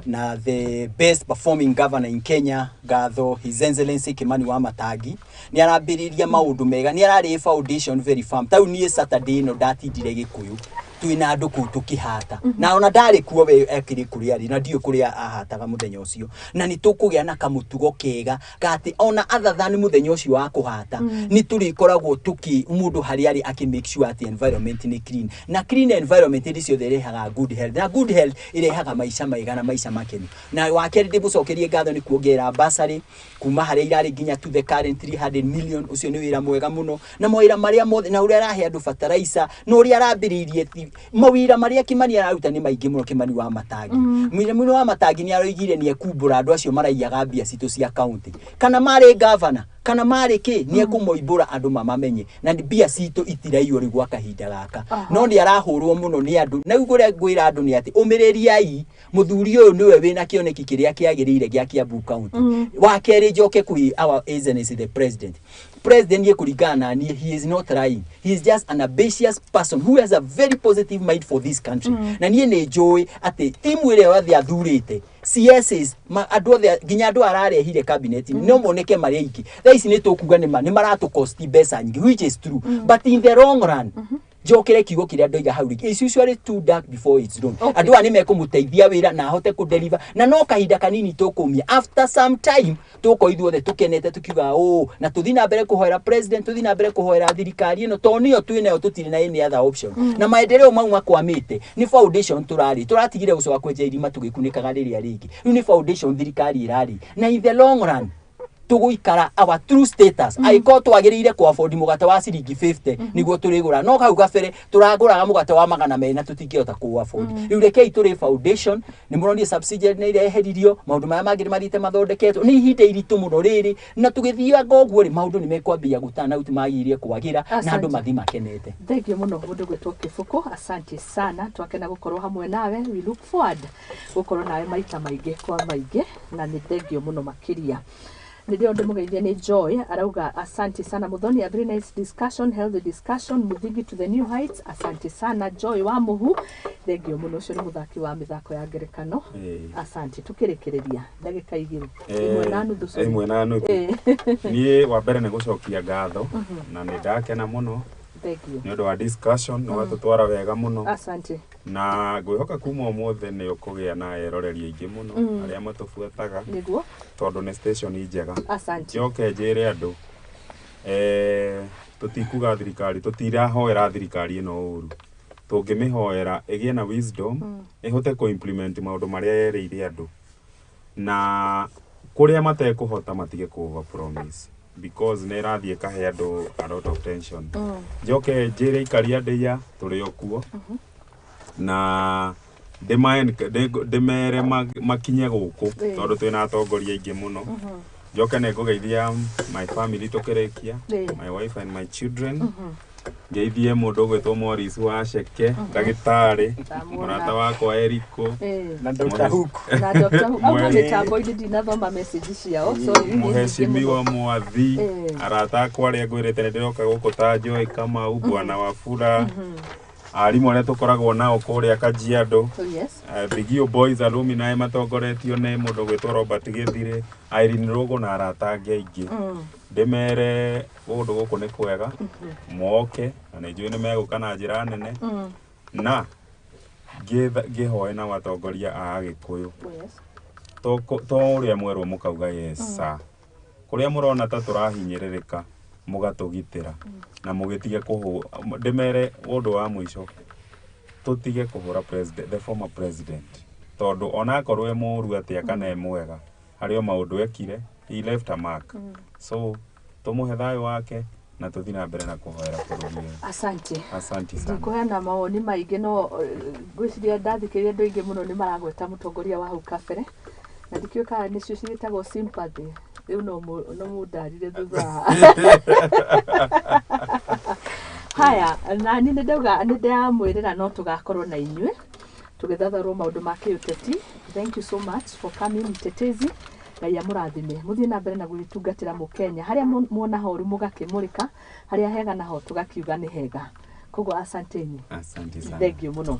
Speaker 7: na the best performing governor in Kenya ngatho, His Excellency Kimani wa Matangi. Nĩ arambĩrĩria maũndũ mega, nĩ ararĩ foundation very firm. Tau niĩ Saturday ĩno ndatindire Gĩkũyũ. Twĩna andũ kũu tũkĩhata na ona ndarĩ kuo we akĩrĩ kũrĩa arĩ na ndiũĩ kũrĩa ahataga mũthenya ũcio, na nĩ tũkũgĩa na kamũtugo kega ga atĩ ona other than mũthenya ũcio wa kũhata, nĩ tũrĩkoragwo tũkĩ mũndũ harĩa arĩ akĩ make sure atĩ environment nĩ clean, na clean environment hĩndĩ ciothe ĩrehaga good health, na good health ĩrehaga maica mega na maica makenu. Na wa kerĩ, ndĩmũcokerie ngatho nĩ kuongerera bursary kuma harĩa irarĩ nginya to the current 300 million. Ũcio nĩ wĩra mwega mũno, na mawĩra marĩa mothe, na ũrĩa arahe andũ fertilizer, na ũrĩa arambĩrĩirie mawĩra marĩa Kimani araruta nĩ maingĩ mũno. Kimani wa Matangi, Mũno wa Matangi nĩ aroigire nĩ ekumbũra andũ acio maraiyaga mbia citũ cia county, kana marĩ governor kana marĩ kĩ, nĩ ekũmoimbũra andũ mamamenye, na mbia citũ itiraiywo rĩu gwa kahinda gaka. No nĩ arahũrwo mũno nĩ andũ, na rĩu kũrĩa ngwĩra andũ nĩ atĩ ũmĩrĩriai mũthuri ũyũ, nĩwe wĩna kĩoneki kĩrĩa kĩagĩrĩire gĩa Kiambu County. Wa kerĩ, njoke kwĩ our Excellency the President. President niĩ kũringana na niĩ, he is not lying, he is just an ambitious person who has a very positive mind for this country. Na niĩ nĩ njũĩ atĩ timu ĩrĩa yothe athurĩte, CSs andũ othe, nginya andũ ararehire cabinet, no moneke marĩ aingĩ thaa ici nĩ tũkuga nĩ ma nĩ maratũcost mbeca nyingĩ, which is true, but in the long run, njokere kiugo kĩrĩa ndoiga hau rĩngĩ, it's usually too dark before it's dawn. Andũ aya nĩ mekũmũteithia wĩra na ahote kũdeliver, na no kahinda kanini tũkũmia. After some time tũkorwo ithuothe tũkenete tukiuga ũ, na tũthiĩ na mbere kũhoera president, tũthiĩ na mbere kũhoera thirikari ĩno, tondũ nĩyo twĩ nayo, tũtirĩ na any other option. Na maendeleo mau makwamĩte nĩ foundation tũrarĩ tũratigire gũcoka kwenja irima tũgĩkunĩkaga rĩrĩa rĩngĩ. Rĩu nĩ foundation thirikari ĩrarĩ, na in the long run tũgũikara our true status. Angĩkorwo twagĩrĩire kũ afford mũgate wa ciringi 50 nĩguo tũrĩgũra, no hau gabere tũragũraga mũgate wa 200 na tũtingĩhota kũ afford. Rĩu rekei tũrĩ foundation. Nĩ mũronire subsidy nĩ ireheririo, maũndũ marĩa mangĩ nĩ mathiĩte mathondeketwo. Nĩ ihinda iritũ mũno rĩrĩ, na tũgĩthianga ũguo rĩ, maũndũ nĩ mekwambia gũtana out, magĩrĩire kwagĩra na andũ
Speaker 1: Asante.
Speaker 7: mathiĩ makenete.
Speaker 1: Thank you mũno, mũndũ gwĩtwo Kĩbũkũ, asante sana, twakena gũkorwo hamwe nawe. We look forward gũkorwo nawe maita maingĩ kwa maingĩ, na nĩ thengio mũno makĩria. Nĩ ndĩrona ndĩmũgeithia nĩ Joy, arauga asante sana Muthoni, a very nice discussion, healthy discussion, Muthingi to the new heights. Asante sana Joy wa Mũhu, thengio mũno. Ũcio nĩ mũthaki wa mĩthako ya ngerekano. Asante. Tũkĩrĩkĩrĩria ndagĩka 2, 1.5, sorry.
Speaker 8: 1.5. Niĩ wa mbere nĩ gũcokia ngatho, na nĩ ndakena mũno
Speaker 1: Thengio.
Speaker 8: nĩ ũndũ wa discussion, nĩ watũtwara wega mũno.
Speaker 1: Asante.
Speaker 8: Na ngwĩhoka kuma ũmũthĩ nĩ ũkũgĩa na eroreri aingĩ mũno arĩa matũbuataga, tondũ nĩ station njega.
Speaker 1: Asante.
Speaker 8: Njoke njĩre andũ, tũtikuga thirikari, tũtirahoera thirikari ĩno ũru, tũngĩmĩhoera ĩgĩe na wisdom, ĩhote kũ-implement maũndũ marĩa yerĩire andũ, na kũrĩa matekũhota matige kũ over promise, because nĩ ĩrathiĩ ĩkahe andũ a lot of tension. Njoke njĩre aikari a Ndeiya tũrĩ o kuo, na ndĩmere makinye gũkũ, tondũ twĩna atongoria aingĩ mũno. Njoke nĩ ngũgeithia my family tũkĩrĩkia, my wife and my children. Ngeithie mũndũ ũgwĩtwo Morris wa Ceke, ndagĩtarĩ.
Speaker 1: Ndamwona.
Speaker 8: Mũrata wakwa Eriko.
Speaker 7: Na Dr. Hook.
Speaker 1: Na Dr. Hook. Au mĩtambo-inĩ ndinathoma message ciao, sorry, nĩ nyingĩ
Speaker 8: Mũhecimiwa
Speaker 1: mũno.
Speaker 8: Mwathi, arata akwa arĩa ngwĩrĩte nĩ ndĩroka gũkũ ta Joy Kamau, Bwana Wafula, arimũ arĩa tũkoragwo nao kũrĩa Kajiado,
Speaker 1: Oh, yes.
Speaker 8: Bigio Boys alumni matongoretio nĩ mũndũ gwĩtwo Robert Gĩthire, Irene Rũgũ na arata angĩ aingĩ. Ndĩmere kũndũ gũkũ nĩ kwega, moke, na nĩ njũĩ nĩ megũka na njĩra nene. Na ngĩhoe na atongoria a Agĩkũyũ, to to ũrĩa mwerwo mũkauga yes sir, kũrĩa mũrona ta tũrahinyĩrĩrĩka mũgatũgitĩra na mũgĩtige kũhũ. Ndĩmere ũndũ wa mũico, tũtige kũhũra president, the former president, tondũ onakorwo e mũũru atĩa kana e mwega, harĩ o maũndũ ekire, he left a mark. So tũmũhe thayũ wake na tũthiĩ na mbere na kũhoera bũrũri ũyũ.
Speaker 1: Asante.
Speaker 8: Asante sana.
Speaker 1: Ndikũheana mawoni maingĩ, no ngwĩciria ndathikĩrĩria andũ aingĩ mũno nĩ maragweta mũtongoria wa hau kabere, na ndikĩũĩ kana nĩcio ciĩtagwo sympathy. Rĩu no mũndarire thutha wa haya. Na niĩ nĩ ndauga nĩ ndĩramwĩrĩra no tũgakorwo na inyuĩ tũgĩthatharwo maũndũ ma kĩũteti. Thank you so much for coming, mtetezi. Ngai amũrathime, mũthiĩ na mbere na gwĩtungatĩra mũkenya. Harĩa muona horu mũgakĩmũrĩka, harĩa hega naho tũgakiuga nĩ hega. Koguo asanteni.
Speaker 8: Asante sana.
Speaker 1: Thank you muno,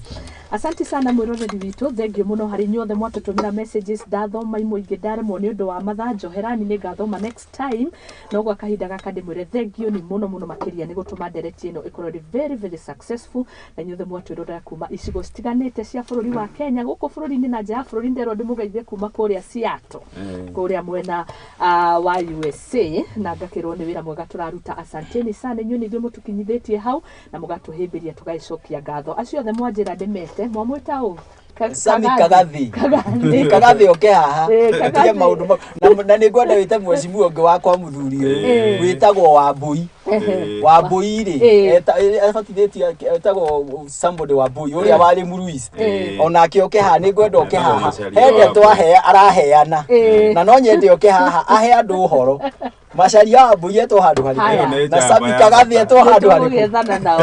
Speaker 1: asante sana mwiroreri witũ. Thank you muno harĩ inyuothe mwatũtũmĩra messages. Ndathoma imwe, ingĩ ndaremwo nĩ ũndũ wa mathaa. Njoherani, nĩ ngathoma next time, no gwa kahinda gaka ndĩmwĩre thank you nĩ mũno mũno makĩria nĩ gũtũma ndereti ĩno ĩkorwo ĩrĩ very very successful, na inyuothe mwatwĩrorera kuma icigo citiganĩte cia bũrũri wa Kenya, gũkũ bũrũri-inĩ na nja ya bũrũri. Nderwo ndĩmũgeithie kuma kũrĩa Seattle, kũrĩa mwena wa USA, na ngakĩrwo nĩ wĩra mwega tũraruta. Asanteni sana, inyuĩ nĩ ithuĩ mũtũkinyithĩtie hau na mũgatũhĩmbĩria, tũgagĩcokia ngatho. Acio othe mwanjĩra ndĩmete, mwamwĩta ũ?
Speaker 7: Sami Kagathi.
Speaker 1: Kagathi.
Speaker 7: Kagathi oke haha.
Speaker 1: Kagathi.
Speaker 7: Tige maũndũ mau. Na nĩ ngwenda wĩte mheshimiwa ũngĩ wakwa, mũthuri ũyũ wĩtagwo Wambui. Wambui rĩ, abatithĩtio etagwo somebody Wambui ũrĩa warĩ Mũruici. Onake oke haha, nĩ ngwenda oke haha.
Speaker 8: Macharia
Speaker 7: He ndeto
Speaker 8: Wambui.
Speaker 7: araheana.
Speaker 1: Na
Speaker 7: no nyende oke haha ahe andũ ũhoro. Macharia Wambui etwo handũ
Speaker 1: Haya.
Speaker 7: harĩkũ?
Speaker 8: Ĩyo nĩ
Speaker 7: Na Sami
Speaker 8: njamba ya
Speaker 7: Kagathi
Speaker 8: bata.
Speaker 7: etwo handũ harĩkũ?
Speaker 1: Tũgũgĩethana nao.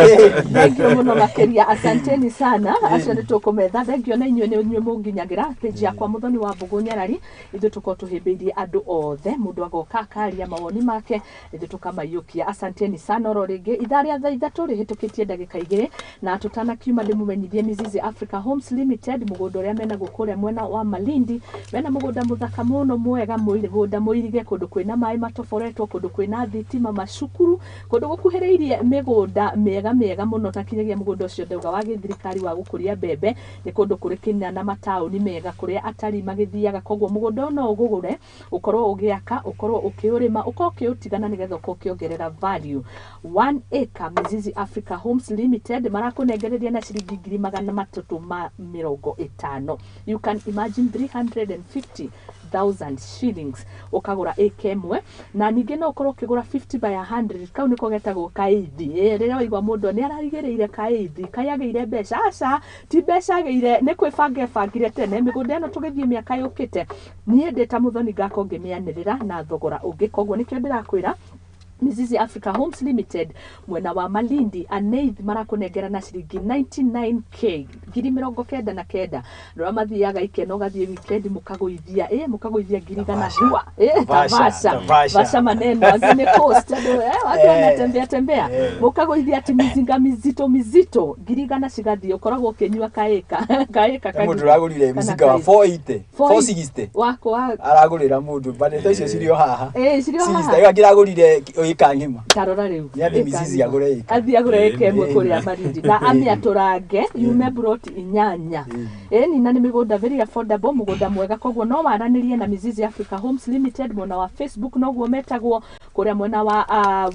Speaker 1: Thank you mũno makĩria, asanteni sana acio nĩ tũkũmetha. Thank you na inyuĩ nĩ inyuĩ mũnginyagĩra page yakwa, Mũthoni wa Mbũgũ Nyarari. Ithuĩ tũkorwo tũhĩmbĩirie andũ othe, mũndũ agoka akaria mawoni make, ithuĩ tũkamaiyũkia. Asanteni sana oro rĩngĩ. Ithaa rĩa thaa 3 rĩhĩtũkĩtie ndagĩka 2, na tũtanakiuma ndĩmũmenyithie Mizizi Africa Homes Limited, mũgũnda ũrĩa menaguo kũrĩa mwena wa Malindi, mena mũgũnda mũthaka mũno mwega, mũgũnda mũirige, kũndũ kwĩna maĩ matoboretwo, kũndũ kwĩna thitima, macukuru, kũndũ gũkuhĩrĩirie mĩgũnda mĩega mĩega mũno, na kinyagia mũgũnda ũcio ndauga wa gĩthirikari wa gũkũria mbembe. Nĩ kũndũ kũrĩ kinya na mataũni mega kũrĩa atarii magĩthiaga. Koguo mũgũnda ũyũ no ũgũgũre, ũkorwo ũgĩaka, ũkorwo ũkĩũrĩma, ũkorwo ũkĩũtigana, nĩgetha ũkorwo ũkĩongerera value. 1 acre, Mizizi Africa Homes Limited marakũnengereria na ciringi 350,000. You can imagine, 350,000 shillings ũkagũra ĩka ĩmwe, na ningĩ no ũkorwo ũkĩgũra 50 by 100. Kau nĩko getagwo kaithi. Rĩrĩa waigua mũndũ nĩ ararigĩrĩire kaithi, kai agĩire mbeca, aca, ti mbeca agĩire, nĩ kwĩbanga ebangire tene. Mĩgũnda ĩno tũgĩthiĩ mĩaka yũkĩte, niĩ ndĩ ta Mũthoni ngakorwo ngĩmĩanĩrĩra na thogora ũngĩ. Koguo nĩkĩo ndĩrakwĩra Mizizi Africa Homes Limited mwena wa Malindi Aneith marakũnengera na ciringi 99K, 99,000. Rora mathiaga ikeno, ũgathiĩ weekend mũkagũithia, mũkagũithia 100,000 hua,
Speaker 7: Tavasha,
Speaker 1: tavasha.
Speaker 7: Tavasha.
Speaker 1: Vasha maneno angĩ nĩ coast, andũ watu wanatembea tembea, mũkagũithia ati mizinga mizito mizito, 100,000 cigathiĩ. Ũkoragwo ũkĩnyua kaĩka kaĩka.
Speaker 7: He mũndũ ũragũrire mũcinga wa 480, 460.
Speaker 1: Wakwa.
Speaker 7: Aragũrĩra mũndũ mbanĩto icio cirĩ o haha.
Speaker 1: Cirĩ o haha.
Speaker 7: 60 ĩyo angĩragũrire ĩka ng'ima.
Speaker 1: Tarora rĩu.
Speaker 7: Nĩ athiĩ Mizizi agũre ĩka.
Speaker 1: Athiĩ agũre ĩka ĩmwe kũrĩa Malindi na amĩatũrange yume buroti 8. Ĩni na nĩ mĩgũnda very affordable, mũgũnda mwega. Koguo no waranĩrie na Mizizi Africa Homes Limited mwena wa Facebook, noguo metagwo kũrĩa mwena wa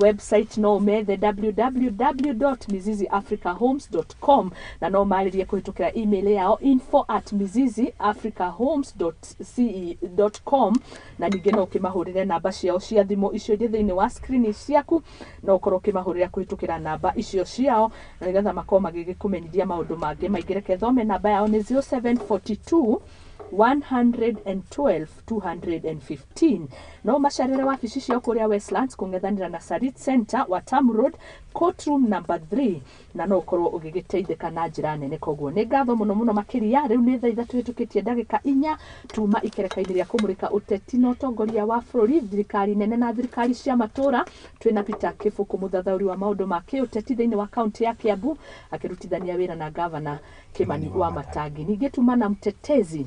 Speaker 1: website, no ũmethe www.miziziafricahomes.com, na no marĩrie kũhĩtũkĩra email yao info@miziziafricahomes.com, na ningĩ no ũkĩmahũrĩre namba ciao cia thimũ icio irĩ thĩinĩ wa screen ciaku. No ũkorwo ũkĩmahũrĩra kũhĩtũkĩra namba icio ciao na nĩgetha makorwo magĩgĩkũmenyithia maũndũ mangĩ maingĩ. Reke thome namba yao, nĩ 0742 112 215. No macerere wabici ciao kũrĩa Westlands, kũng'ethanĩra na Sarit Center, Watamu Road, courtroom number 3, na no ũkorwo ũgĩgĩteithĩka na njĩra nene. Koguo nĩ ngatho mũno mũno makĩria. Rĩu nĩ thaa 3 hĩtũkĩtie ndagĩka 4. Tuma ikereka-inĩ rĩa kũmũrĩka ũteti na ũtongoria wa bũrũri, thirikari nene na thirikari cia matũra, twĩna Peter Kĩbũkũ, mũthathaũri wa maũndũ ma kĩũteti thĩinĩ wa kaunti ya Kiambu, akĩrutithania wĩra na gavana Kimani wa Matangi. Ningĩ tuma na mtetezi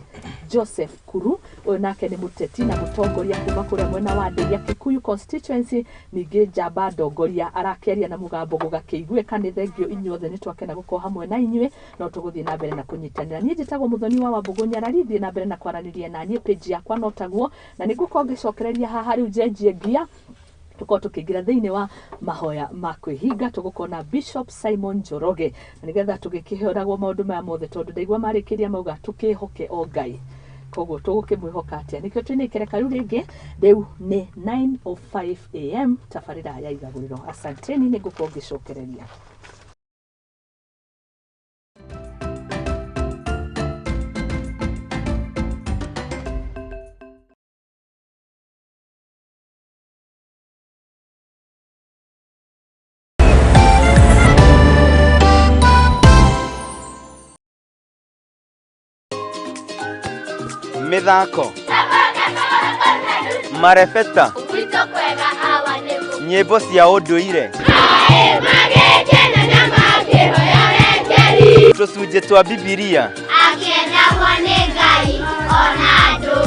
Speaker 1: Joseph Kuru, ũyũ nake nĩ mũteti na mũtongoria kuma kũrĩa mwena wa Ndeiya Kikuyu constituency, ningĩ njamba ndongoria, arakĩaria na mũgambo gũgakĩiguĩka. Nĩ thengio inyuothe, nĩ twakena gũkorwo hamwe na inyuĩ. No tũgũthiĩ na mbere na kũnyitanĩra. Niĩ njĩtagwo Mũthoni wa Wambũgũ Nyarari. Thiĩ na mbere na kwaranĩria na niĩ, page yakwa no taguo, na nĩ ngũkorwo ngĩcokereria haha rĩu njenjie ngia tũkorwo tũkĩingĩra thĩinĩ wa mahoya ma kwĩhinga. Tũgũkorwo na Bishop Simon Njoroge na nĩgetha tũgĩkĩhoragwo maũndũ maya mothe, tondũ ndaigua marĩkĩria mauga tũkĩhoke o Ngai. Koguo tũgũkĩmwĩhoka atĩa? Nĩkĩo twĩna ikereka rĩu rĩngĩ. Rĩu nĩ 9:05 am, tabarĩra ya Igagũrĩro. Asanteni, nĩ ngũkorwo ngĩcokereria.
Speaker 13: Mĩthako, marebeta, nyĩmbo cia ũndũire.
Speaker 14: Magĩkena na makĩhũna.
Speaker 7: Tũcunjĩ twa Bibilia.
Speaker 13: Akĩendagwo nĩ Ngai ona andũ.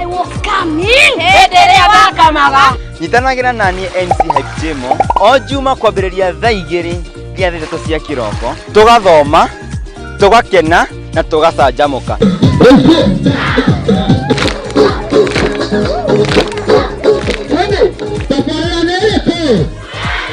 Speaker 14: I was coming. Hĩndĩ ĩrĩa ndakamaga.
Speaker 7: Nyitanagĩra naniĩ MC Hype Jemo o juma kwambĩrĩria thaa 2 nginya thaa 3 cia kĩroko, tũgathoma, tũgakena na tũgacanjamũka.
Speaker 13: Twende, tabarĩra nĩ ĩrĩkũ?